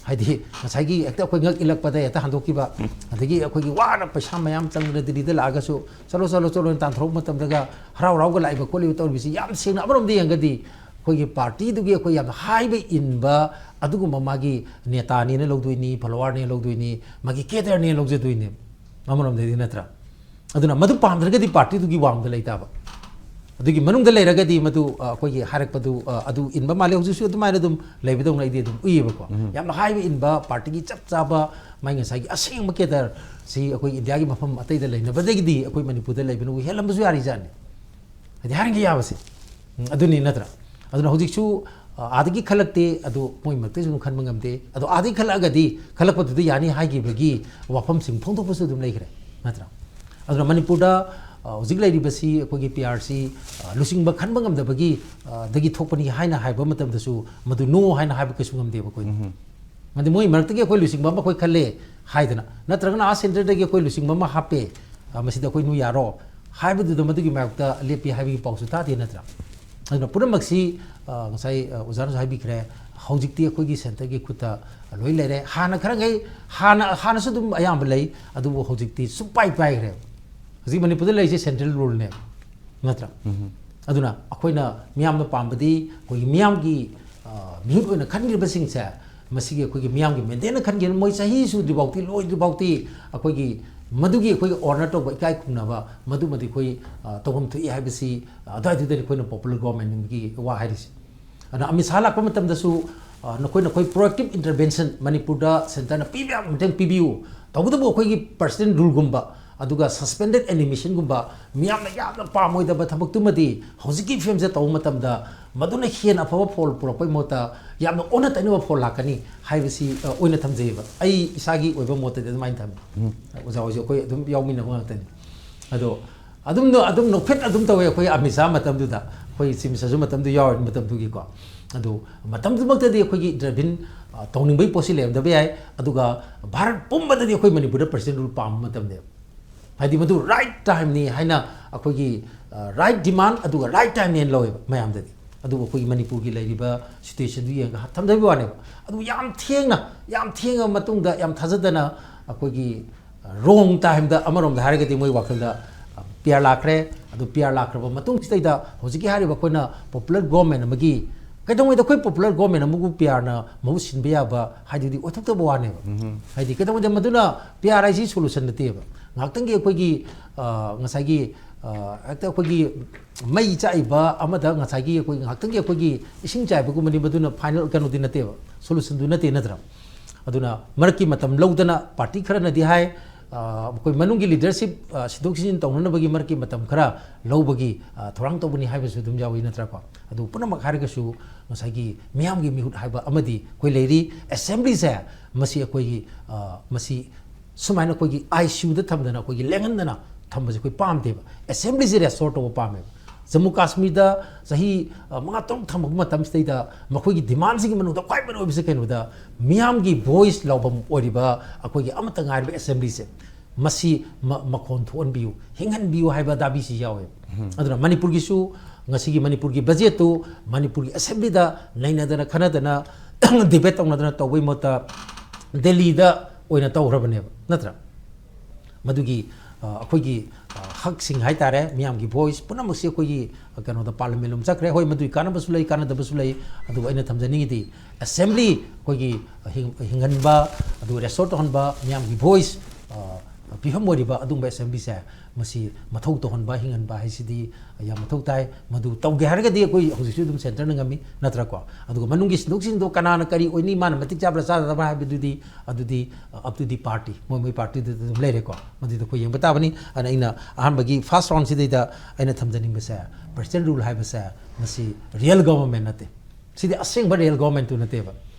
ꯍꯥꯏꯗꯤ ꯉꯁꯥꯏꯒꯤ ꯍꯦꯛꯇ ꯑꯩꯈꯣꯏ ꯉꯛ ꯏꯜꯂꯛꯄꯗ ꯍꯦꯛꯇ ꯍꯟꯗꯣꯛꯈꯤꯕ, ꯑꯗꯒꯤ ꯑꯩꯈꯣꯏꯒꯤ ꯋꯥꯅ ꯄꯩꯁꯥ ꯃꯌꯥꯝ ꯆꯪꯗꯅ ꯗꯤꯜꯂꯤꯗ ꯂꯥꯛꯑꯒꯁꯨ "ꯆꯠꯂꯣ, ꯆꯠꯂꯣ, ꯆꯠꯂꯣꯅ" ꯇꯥꯟꯊꯣꯔꯛꯄ ꯃꯇꯝꯗꯒ ꯍꯔꯥꯎ ꯍꯔꯥꯎꯒ ꯂꯥꯛꯏꯕ ꯈꯣꯠꯂꯤꯕ ꯇꯧꯔꯤꯕꯁꯤ ꯌꯥꯝ ꯁꯦꯡꯅ ꯑꯃꯔꯣꯝꯗ ꯌꯦꯡꯉꯒꯗꯤ ꯑꯩꯈꯣꯏꯒꯤ partyꯗꯨꯒꯤ ꯑꯩꯈꯣꯏ ꯌꯥꯝꯅ ꯍꯥꯏꯕ ꯏꯟꯕ ꯑꯗꯨꯒꯨꯝꯕ ꯃꯥꯒꯤ ꯅꯦꯇꯥꯅꯦꯅ ꯂꯧꯗꯣꯏꯅꯤ, followerꯅꯦꯅ ꯂꯧꯗꯣꯏꯅꯤ, ꯃꯥꯒꯤ cadreꯅꯦꯅ ꯂꯧꯖꯗꯣꯏꯅꯦ ꯑꯃꯔꯣꯝꯗꯗꯤ, ꯅꯠꯇ꯭ꯔꯥ? ꯑꯗꯨꯅ ꯃꯗꯨ ꯄꯥꯝꯗ꯭ꯔꯒꯗꯤ partyꯗꯨꯒꯤ ꯋꯥꯡꯃꯗ ꯂꯩ ꯇꯥꯕ꯫ ꯑꯗꯨꯒꯤ ꯃꯅꯨꯡꯗ ꯂꯩꯔꯒꯗꯤ ꯃꯗꯨ, ꯑ, ꯑꯩꯈꯣꯏꯒꯤ ꯍꯥꯏꯔꯛꯄꯗꯨ, ꯑ, ꯑꯗꯨ ꯏꯟꯕ ꯃꯥꯜꯂꯦ꯫ ꯍꯧꯖꯤꯛꯁꯨ ꯑꯗꯨꯃꯥꯏꯅ ꯑꯗꯨꯝ ꯂꯩꯕꯗꯧꯅ ꯑꯩꯗꯤ ꯑꯗꯨꯝ ꯎꯏꯌꯦꯕꯀꯣ꯫ ꯌꯥꯝꯅ ꯍꯥꯏꯕ ꯏꯟꯕ partyꯒꯤ ꯆꯞ ꯆꯥꯕ ꯃꯥꯒꯤ ꯉꯁꯥꯏꯒꯤ ꯑꯁꯦꯡꯕ cadreꯁꯤ ꯑꯩꯈꯣꯏ ꯏꯟꯗꯤꯌꯥꯒꯤ ꯃꯐꯝ ꯑꯇꯩꯗ ꯂꯩꯅꯕꯗꯒꯤꯗꯤ ꯑꯩꯈꯣꯏ ꯃꯅꯤꯄꯨꯔꯗ ꯂꯩꯕꯅꯕꯨ ꯍꯦꯜꯂꯝꯕꯁꯨ ꯌꯥꯔꯤꯖꯥꯠꯅꯤ꯫ ꯍꯥꯏꯗꯤ ꯍꯥꯏꯔꯤꯒ ꯌꯥꯕꯁꯦ꯫ ꯎꯝ, ꯑꯗꯨꯅꯤ ꯅꯠꯇ꯭ꯔꯥ? ꯑꯗꯨꯅ ꯍꯧꯖꯤꯛꯁꯨ, ꯑ, ꯑꯥꯗꯒꯤ ꯈꯜꯂꯛꯇꯦ, ꯑꯗꯨ ꯃꯣꯏ ꯃꯔꯛꯇꯁꯨ ꯑꯗꯨꯝ ꯈꯟꯕ ꯉꯝꯗꯦ꯫ ꯑꯗꯣ ꯑꯥꯗꯒꯤ ꯈꯜꯂꯛꯑꯒꯗꯤ ꯈꯜꯂꯛꯄꯗꯨꯗ ꯌꯥꯅꯤ ꯍꯥꯏꯈꯤꯕꯒꯤ ꯋꯥꯐꯝꯁꯤꯡ ꯐꯣꯡꯗꯣꯛꯄꯁꯨ ꯑꯗꯨꯝ ꯂꯩꯈ꯭ꯔꯦ, ꯅꯠꯇ꯭ꯔꯥ? ꯑꯗꯨꯅ ꯃꯅꯤꯄꯨꯔꯗ, ꯑ, ꯍꯧꯖꯤꯛ ꯂꯩꯔꯤꯕꯁꯤ ꯑꯩꯈꯣꯏꯒꯤ PRC, ꯑ, ꯂꯨꯆꯤꯡꯕ ꯈꯟꯕ ꯉꯝꯗꯕꯒꯤ, ꯑ, ꯗꯒꯤ ꯊꯣꯛꯄꯅꯤ ꯍꯥꯏꯅ ꯍꯥꯏꯕ ꯃꯇꯝꯗꯁꯨ ꯃꯗꯨ no ꯍꯥꯏꯅ ꯍꯥꯏꯕ ꯀꯩꯁꯨ ꯉꯝꯗꯦꯕ ꯑꯩꯈꯣꯏꯅ꯫ ꯎꯝ꯫ ꯃꯗꯤ ꯃꯣꯏ ꯃꯔꯛꯇꯒꯤ ꯑꯩꯈꯣꯏ ꯂꯨꯆꯤꯡꯕ ꯑꯃ ꯑꯩꯈꯣꯏ ꯈꯜꯂꯦ ꯍꯥꯏꯗꯅ, ꯅꯠꯇ꯭ꯔꯒꯅ ꯑꯥ centreꯗꯒꯤ ꯑꯩꯈꯣꯏ ꯂꯨꯆꯤꯡꯕ ꯑꯃ ꯍꯥꯞꯄꯦ, ꯑ, ꯃꯁꯤꯗ ꯑꯩꯈꯣꯏ no ꯌꯥꯔꯣ ꯍꯥꯏꯕꯗꯨꯗ ꯃꯗꯨꯒꯤ ꯃꯥꯌꯣꯛꯇ ꯂꯦꯞꯄꯤ ꯍꯥꯏꯕꯒꯤ ꯄꯥꯎꯁꯨ ꯇꯥꯗꯦ, ꯅꯠꯇ꯭ꯔꯥ? ꯑꯗꯨꯅ ꯄꯨꯝꯅꯃꯛꯁꯤ, ꯑ, ꯉꯁꯥꯏ, ꯑ, ꯑꯣꯖꯥꯅꯁꯨ ꯍꯥꯏꯕꯤꯈ꯭ꯔꯦ, ꯍꯧꯖꯤꯛꯇꯤ ꯑꯩꯈꯣꯏꯒꯤ centreꯒꯤ ꯈꯨꯠꯇ ꯂꯣꯏ ꯂꯩꯔꯦ꯫ ꯍꯥꯟꯅ ꯈꯔꯈꯩ, ꯍꯥꯟꯅ, ꯍꯥꯟꯅꯁꯨ ꯑꯗꯨꯝ ꯑꯌꯥꯝꯕ ꯂꯩ, ꯑꯗꯨꯕꯨ ꯍꯧꯖꯤꯛꯇꯤ ꯁꯨꯡꯄꯥꯏ ꯄꯥꯏꯈ꯭ꯔꯦ꯫ ꯍꯧꯖꯤꯛ ꯃꯅꯤꯄꯨꯔꯗ ꯂꯩꯔꯤꯁꯦ central ruleꯅꯦ, ꯅꯠꯇ꯭ꯔꯥ? ꯎꯝ꯫ ꯑꯗꯨꯅ ꯑꯩꯈꯣꯏꯅ ꯃꯤꯌꯥꯝꯅ ꯄꯥꯝꯕꯗꯤ ꯑꯩꯈꯣꯏꯒꯤ ꯃꯤꯌꯥꯝꯒꯤ, ꯑ, ꯃꯤꯍꯨꯠ ꯑꯣꯏꯅ ꯈꯟꯈ꯭ꯔꯤꯕꯁꯤꯡꯁꯦ, ꯃꯁꯤꯒꯤ ꯑꯩꯈꯣꯏꯒꯤ ꯃꯤꯌꯥꯝꯒꯤ mandateꯅ ꯈꯟꯈꯤꯕ, ꯃꯣꯏ ꯆꯍꯤ ꯁꯨꯗ꯭ꯔꯤꯐꯥꯎꯇꯤ, ꯂꯣꯏꯗ꯭ꯔꯤꯐꯥꯎꯇꯤ ꯑꯩꯈꯣꯏꯒꯤ ꯃꯗꯨꯒꯤ ꯑꯩꯈꯣꯏꯒꯤ honour ꯇꯧꯕ, ꯏꯀꯥꯏ ꯈꯨꯝꯅꯕ, ꯃꯗꯨꯃꯗꯤ ꯑꯩꯈꯣꯏ, ꯑ, ꯇꯧꯐꯝ ꯊꯣꯛꯏ ꯍꯥꯏꯕꯁꯤ, ꯑ, ꯑꯗꯨꯋꯥꯏꯗꯨꯗꯅꯤ ꯑꯩꯈꯣꯏꯅ popular governmentꯀꯤ ꯋꯥ ꯍꯥꯏꯔꯤꯁꯦ꯫ ꯑꯗꯨꯅ ꯑꯃꯤꯠ ꯁꯥꯍ ꯂꯥꯛꯄ ꯃꯇꯝꯗꯁꯨ, ꯑ, ꯅꯈꯣꯏ, ꯅꯈꯣꯏ proactive intervention ꯃꯅꯤꯄꯨꯔꯗ centreꯅ ꯄꯤꯕ ꯌꯥꯕ ꯃꯇꯦꯡ ꯄꯤꯕꯤꯌꯨ, ꯇꯧꯕꯇꯕꯨ ꯑꯩꯈꯣꯏꯒꯤ president ruleꯒꯨꯝꯕ, ꯑꯗꯨꯒ suspended animationꯒꯨꯝꯕ ꯃꯤꯌꯥꯝꯅ ꯌꯥꯝꯅ ꯄꯥꯝꯃꯣꯏꯗꯕ ꯊꯕꯛꯇꯨꯃꯗꯤ ꯍꯧꯖꯤꯛꯀꯤ filmꯁꯦ ꯇꯧꯕ ꯃꯇꯝꯗ ꯃꯗꯨꯅ ꯍꯦꯟꯅ ꯑꯐꯕ ꯐꯣꯜ ꯄꯨꯔꯛꯄꯩ ꯃꯍꯨꯠꯇ ꯌꯥꯝꯅ ꯑꯣꯟꯅ ꯇꯩꯅꯕ ꯐꯣꯜ ꯂꯥꯛꯀꯅꯤ ꯍꯥꯏꯕꯁꯤ ꯑ, ꯑꯣꯏꯅ ꯊꯝꯖꯩꯑꯕ꯫ ꯑꯩ ꯏꯁꯥꯒꯤ ꯑꯣꯏꯕ ꯃꯣꯠꯇꯗꯤ ꯑꯗꯨꯃꯥꯏꯅ ꯊꯝꯃꯤ꯫ ꯑꯣꯖꯥ ꯍꯣꯏꯁꯨ ꯑꯩꯈꯣꯏ ꯑꯗꯨꯝ ꯌꯥꯎꯃꯤꯟꯅꯕ ꯉꯥꯛꯇꯅꯤ꯫ ꯑꯗꯣ ꯑꯗꯨꯝ ꯅꯣ- ꯑꯗꯨꯝ ꯅꯣꯛꯐꯦꯠ ꯑꯗꯨꯝ ꯇꯧꯋꯦ ꯑꯩꯈꯣꯏ ꯑꯃꯤꯠ ꯁꯥꯍ ꯃꯇꯝꯗꯨꯗ, ꯑꯩꯈꯣꯏ ꯆꯤꯞ ꯃꯤꯅꯤꯁꯇꯔꯁꯨ ꯃꯇꯝꯗꯨ ꯌꯥꯎꯔꯤ ꯃꯇꯝꯗꯨꯒꯤꯀꯣ꯫ ꯑꯗꯣ ꯃꯇꯝꯗꯨꯃꯛꯇꯗꯤ ꯑꯩꯈꯣꯏꯒꯤ ꯗ꯭ꯔꯕꯤꯟ ꯑ, ꯇꯧꯅꯤꯡꯕꯒꯤ ꯄꯣꯠꯁꯤ ꯂꯩꯔꯝꯗꯕ ꯌꯥꯏ꯫ ꯑꯗꯨꯒ ꯚꯥꯔꯠ ꯄꯨꯝꯕꯗꯗꯤ ꯑꯩꯈꯣꯏ ꯃꯅꯤꯄꯨꯔꯗ president rule ꯄꯥꯝꯕ ꯃꯇꯝꯅꯦꯕ꯫ ꯍꯥꯏꯗꯤ ꯃꯗꯨ right timeꯅꯤ ꯍꯥꯏꯅ ꯑꯩꯈꯣꯏꯒꯤ right demand ꯑꯗꯨꯒ right timeꯅꯦꯅ ꯂꯧꯋꯦꯕ ꯃꯌꯥꯝꯗꯗꯤ꯫ ꯑꯗꯨꯕꯨ ꯑꯩꯈꯣꯏꯒꯤ ꯃꯅꯤꯄꯨꯔꯒꯤ ꯂꯩꯔꯤꯕ situationꯗꯨ ꯌꯦꯡꯉꯒ ꯊꯝꯖꯕꯒꯤ ꯋꯥꯅꯦꯕ꯫ ꯑꯗꯨ ꯌꯥꯝ ꯊꯦꯡꯅ, ꯌꯥꯝ ꯊꯦꯡꯉ ꯃꯇꯨꯡꯗ ꯌꯥꯝ ꯊꯥꯖꯗꯅ ꯑꯩꯈꯣꯏꯒꯤ wrong timeꯗ, ꯑꯃꯔꯣꯝꯗ ꯍꯥꯏꯔꯒꯗꯤ ꯃꯣꯏ ꯋꯥꯈꯜꯗ ꯄꯤ ꯑꯥꯔ ꯂꯥꯛꯈ꯭ꯔꯦ꯫ ꯑꯗꯨ ꯄꯤ ꯑꯥꯔ ꯂꯥꯛꯈ꯭ꯔꯕ ꯃꯇꯨꯡꯁꯤꯗꯩꯗ ꯍꯧꯖꯤꯛꯀꯤ ꯍꯥꯏꯔꯤꯕ ꯑꯩꯈꯣꯏꯅ popular government ꯑꯃꯒꯤ, ꯀꯩꯗꯧꯉꯩꯗ ꯑꯩꯈꯣꯏ popular government ꯑꯃꯕꯨ ꯄꯤ ꯑꯥꯔꯅ ꯃꯍꯨꯠ ꯁꯤꯟꯕ ꯌꯥꯕ ꯍꯥꯏꯗꯨꯗꯤ ꯑꯣꯏꯊꯣꯛꯇꯕ ꯋꯥꯅꯦꯕ꯫ ꯍꯥꯏꯗꯤ ꯀꯩꯗꯧꯉꯩꯗ ꯃꯗꯨꯅ, ꯄꯤ ꯑꯥꯔ ꯍꯥꯏꯁꯤ solution ꯅꯠꯇꯦꯕ꯫ ꯉꯥꯏꯍꯥꯛꯇꯪꯒꯤ ꯑꯩꯈꯣꯏꯒꯤ ꯑ, ꯉꯁꯥꯏꯒꯤ ꯑ, ꯍꯦꯛꯇ ꯑꯩꯈꯣꯏꯒꯤ ꯃꯩ ꯆꯥꯛꯏꯕ ꯑꯃꯗ ꯉꯁꯥꯏꯒꯤ ꯑꯩꯈꯣꯏ ꯉꯥꯏꯍꯥꯛꯇꯪꯒꯤ ꯑꯩꯈꯣꯏꯒꯤ ꯏꯁꯤꯡ ꯆꯥꯏꯕꯒꯨꯝꯕꯅꯤ, ꯃꯗꯨꯅ final ꯀꯩꯅꯣꯗꯤ ꯅꯠꯇꯦꯕ, solutionꯗꯨ ꯅꯠꯇꯦ, ꯅꯠꯇ꯭ꯔꯥ? ꯑꯗꯨꯅ ꯃꯔꯛꯀꯤ ꯃꯇꯝ ꯂꯧꯗꯅ party ꯈꯔꯅꯗꯤ ꯍꯥꯏ, ꯑ, ꯑꯩꯈꯣꯏ ꯃꯅꯨꯡꯒꯤ leadership ꯑ, ꯁꯤꯟꯗꯣꯛ ꯁꯤꯟꯖꯤꯟ ꯇꯧꯅꯅꯕꯒꯤ ꯃꯔꯛꯀꯤ ꯃꯇꯝ ꯈꯔ ꯂꯧꯕꯒꯤ ꯑ, ꯊꯧꯔꯥꯡ ꯇꯧꯕꯅꯤ ꯍꯥꯏꯕꯁꯨ ꯑꯗꯨꯝ ꯌꯥꯎꯏ, ꯅꯠꯇ꯭ꯔꯥꯀꯣ? ꯑꯗꯨ ꯄꯨꯝꯅꯃꯛ ꯍꯥꯏꯔꯒꯁꯨ ꯉꯁꯥꯏꯒꯤ ꯃꯤꯌꯥꯝꯒꯤ ꯃꯤꯍꯨꯠ ꯍꯥꯏꯕ ꯑꯃꯗꯤ ꯑꯩꯈꯣꯏ ꯂꯩꯔꯤ꯫ Assemblyꯁꯦ ꯃꯁꯤ ꯑꯩꯈꯣꯏꯒꯤ ꯑ, ꯃꯁꯤ ꯁꯨꯃꯥꯏꯅ ꯑꯩꯈꯣꯏꯒꯤ ICUꯗ ꯊꯝꯗꯅ ꯑꯩꯈꯣꯏꯒꯤ ꯂꯦꯡꯍꯟꯗꯅ ꯊꯝꯕꯁꯦ ꯑꯩꯈꯣꯏ ꯄꯥꯝꯗꯦꯕ꯫ Assemblyꯁꯦ restore ꯇꯧꯕ ꯄꯥꯝꯃꯦꯕ꯫ ꯖꯝꯃꯨ ꯀꯥꯁꯃꯤꯔꯗ ꯆꯍꯤ ꯑ, ꯃꯉꯥ ꯇꯔꯨꯛ ꯊꯝꯃꯛꯄ ꯃꯇꯝꯁꯤꯗꯩꯗ ꯃꯈꯣꯏꯒꯤ demandꯁꯤꯡꯒꯤ ꯃꯅꯨꯡꯗ ꯈ꯭ꯋꯥꯏ ꯃꯔꯨ ꯑꯣꯏꯕꯁꯦ ꯀꯩꯅꯣꯗ, ꯃꯤꯌꯥꯝꯒꯤ voice ꯂꯧꯐꯝ ꯑꯣꯏꯔꯤꯕ ꯑꯩꯈꯣꯏꯒꯤ ꯑꯃꯠꯇ ꯉꯥꯏꯔꯤꯕ Assemblyꯁꯦ ꯃꯁꯤ ꯃ-, ꯃꯈꯣꯟ ꯊꯣꯛꯍꯟꯕꯤꯌꯨ, ꯍꯤꯡꯍꯟꯕꯤꯌꯨ ꯍꯥꯏꯕ ꯗꯥꯕꯤꯁꯤ ꯌꯥꯎꯋꯦꯕ꯫ ꯑꯗꯨꯅ ꯃꯅꯤꯄꯨꯔꯒꯤꯁꯨ, ꯉꯁꯤꯒꯤ ꯃꯅꯤꯄꯨꯔꯒꯤ budgetꯇꯨ ꯃꯅꯤꯄꯨꯔꯒꯤ Assemblyꯗ ꯅꯩꯅꯗꯅ ꯈꯟꯅꯗꯅ debate ꯇꯧꯅꯗꯅ ꯇꯧꯕꯩ ꯃꯍꯨꯠꯇ ꯗꯦꯜꯂꯤꯗ ꯑꯣꯏꯅ ꯇꯧꯈ꯭ꯔꯕꯅꯦꯕ, ꯅꯠꯇ꯭ꯔꯥ? ꯃꯗꯨꯒꯤ ꯑ, ꯑꯩꯈꯣꯏꯒꯤ ꯑ, ꯍꯛꯁꯤꯡ ꯍꯥꯏꯇꯥꯔꯦ, ꯃꯤꯌꯥꯝꯒꯤ voice ꯄꯨꯝꯅꯃꯛꯁꯤ ꯑꯩꯈꯣꯏꯒꯤ ꯑ, ꯀꯩꯅꯣꯗ parliament ꯂꯣꯝ ꯆꯠꯈ꯭ꯔꯦ꯫ ꯍꯣꯏ, ꯃꯗꯨꯒꯤ ꯀꯥꯟꯅꯕꯁꯨ ꯂꯩ, ꯀꯥꯟꯅꯗꯕꯁꯨ ꯂꯩ꯫ ꯑꯗꯨꯕꯨ ꯑꯩꯅ ꯊꯝꯖꯅꯤꯡꯉꯤꯗꯤ Assembly ꯑꯩꯈꯣꯏꯒꯤ ꯍꯤꯡ-, ꯍꯤꯡꯍꯟꯕ, ꯑꯗꯨꯒ restore ꯇꯧꯍꯟꯕ, ꯃꯤꯌꯥꯝꯒꯤ voice ꯑ, ꯄꯤꯐꯝ ꯑꯣꯏꯔꯤꯕ ꯑꯗꯨꯒꯨꯝꯕ ꯑꯦꯁꯦꯝꯕ꯭ꯂꯤꯁꯦ ꯃꯁꯤ ꯃꯊꯧ ꯇꯧꯍꯟꯕ, ꯍꯤꯡꯍꯟꯕ ꯍꯥꯏꯁꯤꯗꯤ ꯌꯥꯝ ꯃꯊꯧ ꯇꯥꯏ꯫ ꯃꯗꯨ ꯇꯧꯒꯦ ꯍꯥꯏꯔꯒꯗꯤ ꯑꯩꯈꯣꯏ ꯍꯧꯖꯤꯛꯁꯨ ꯑꯗꯨꯝ ꯁꯦꯟꯇꯔꯅ ꯉꯝꯃꯤ, ꯅꯠꯇ꯭ꯔꯀꯣ? ꯑꯗꯨꯒ ꯃꯅꯨꯡꯒꯤ ꯁꯤꯟꯗꯣꯛ ꯁꯤꯟꯖꯤꯟꯗꯣ ꯀꯅꯥꯅ ꯀꯔꯤ ꯑꯣꯏꯅꯤ, ꯃꯥꯅ ꯃꯇꯤꯛ ꯆꯥꯕ꯭ꯔꯥ ꯆꯥꯗꯕ꯭ꯔꯥ ꯍꯥꯏꯕꯗꯨꯗꯤ ꯑꯗꯨꯗꯤ up to the party, ꯃꯣꯏ ꯃꯣꯏ ꯄꯥꯔꯇꯤꯗꯨꯗ ꯑꯗꯨꯝ ꯂꯩꯔꯦꯀꯣ꯫ ꯃꯗꯨꯗ ꯑꯩꯈꯣꯏ ꯌꯦꯡꯕ ꯇꯥꯕꯅꯤ꯫ ꯑꯗꯨꯅ ꯑꯩꯅ ꯑꯍꯥꯟꯕꯒꯤ ꯐꯥꯔꯁ ꯔꯥꯎꯟꯁꯤꯗꯩꯗ ꯑꯩꯅ ꯊꯝꯖꯅꯤꯡꯕꯁꯦ, ꯄ꯭ꯔꯦꯁꯤꯗꯦꯟ ꯔꯨꯜ ꯍꯥꯏꯕꯁꯦ ꯃꯁꯤ ꯔꯤꯌꯦꯜ ꯒꯣꯕꯔꯃꯦꯟ ꯅꯠꯇꯦ꯫ ꯁꯤꯗꯤ ꯑꯁꯦꯡꯕ ꯔꯤꯌꯦꯜ ꯒꯣꯕꯔꯃꯦꯟꯇꯨ ꯅꯠꯇꯦꯕ꯫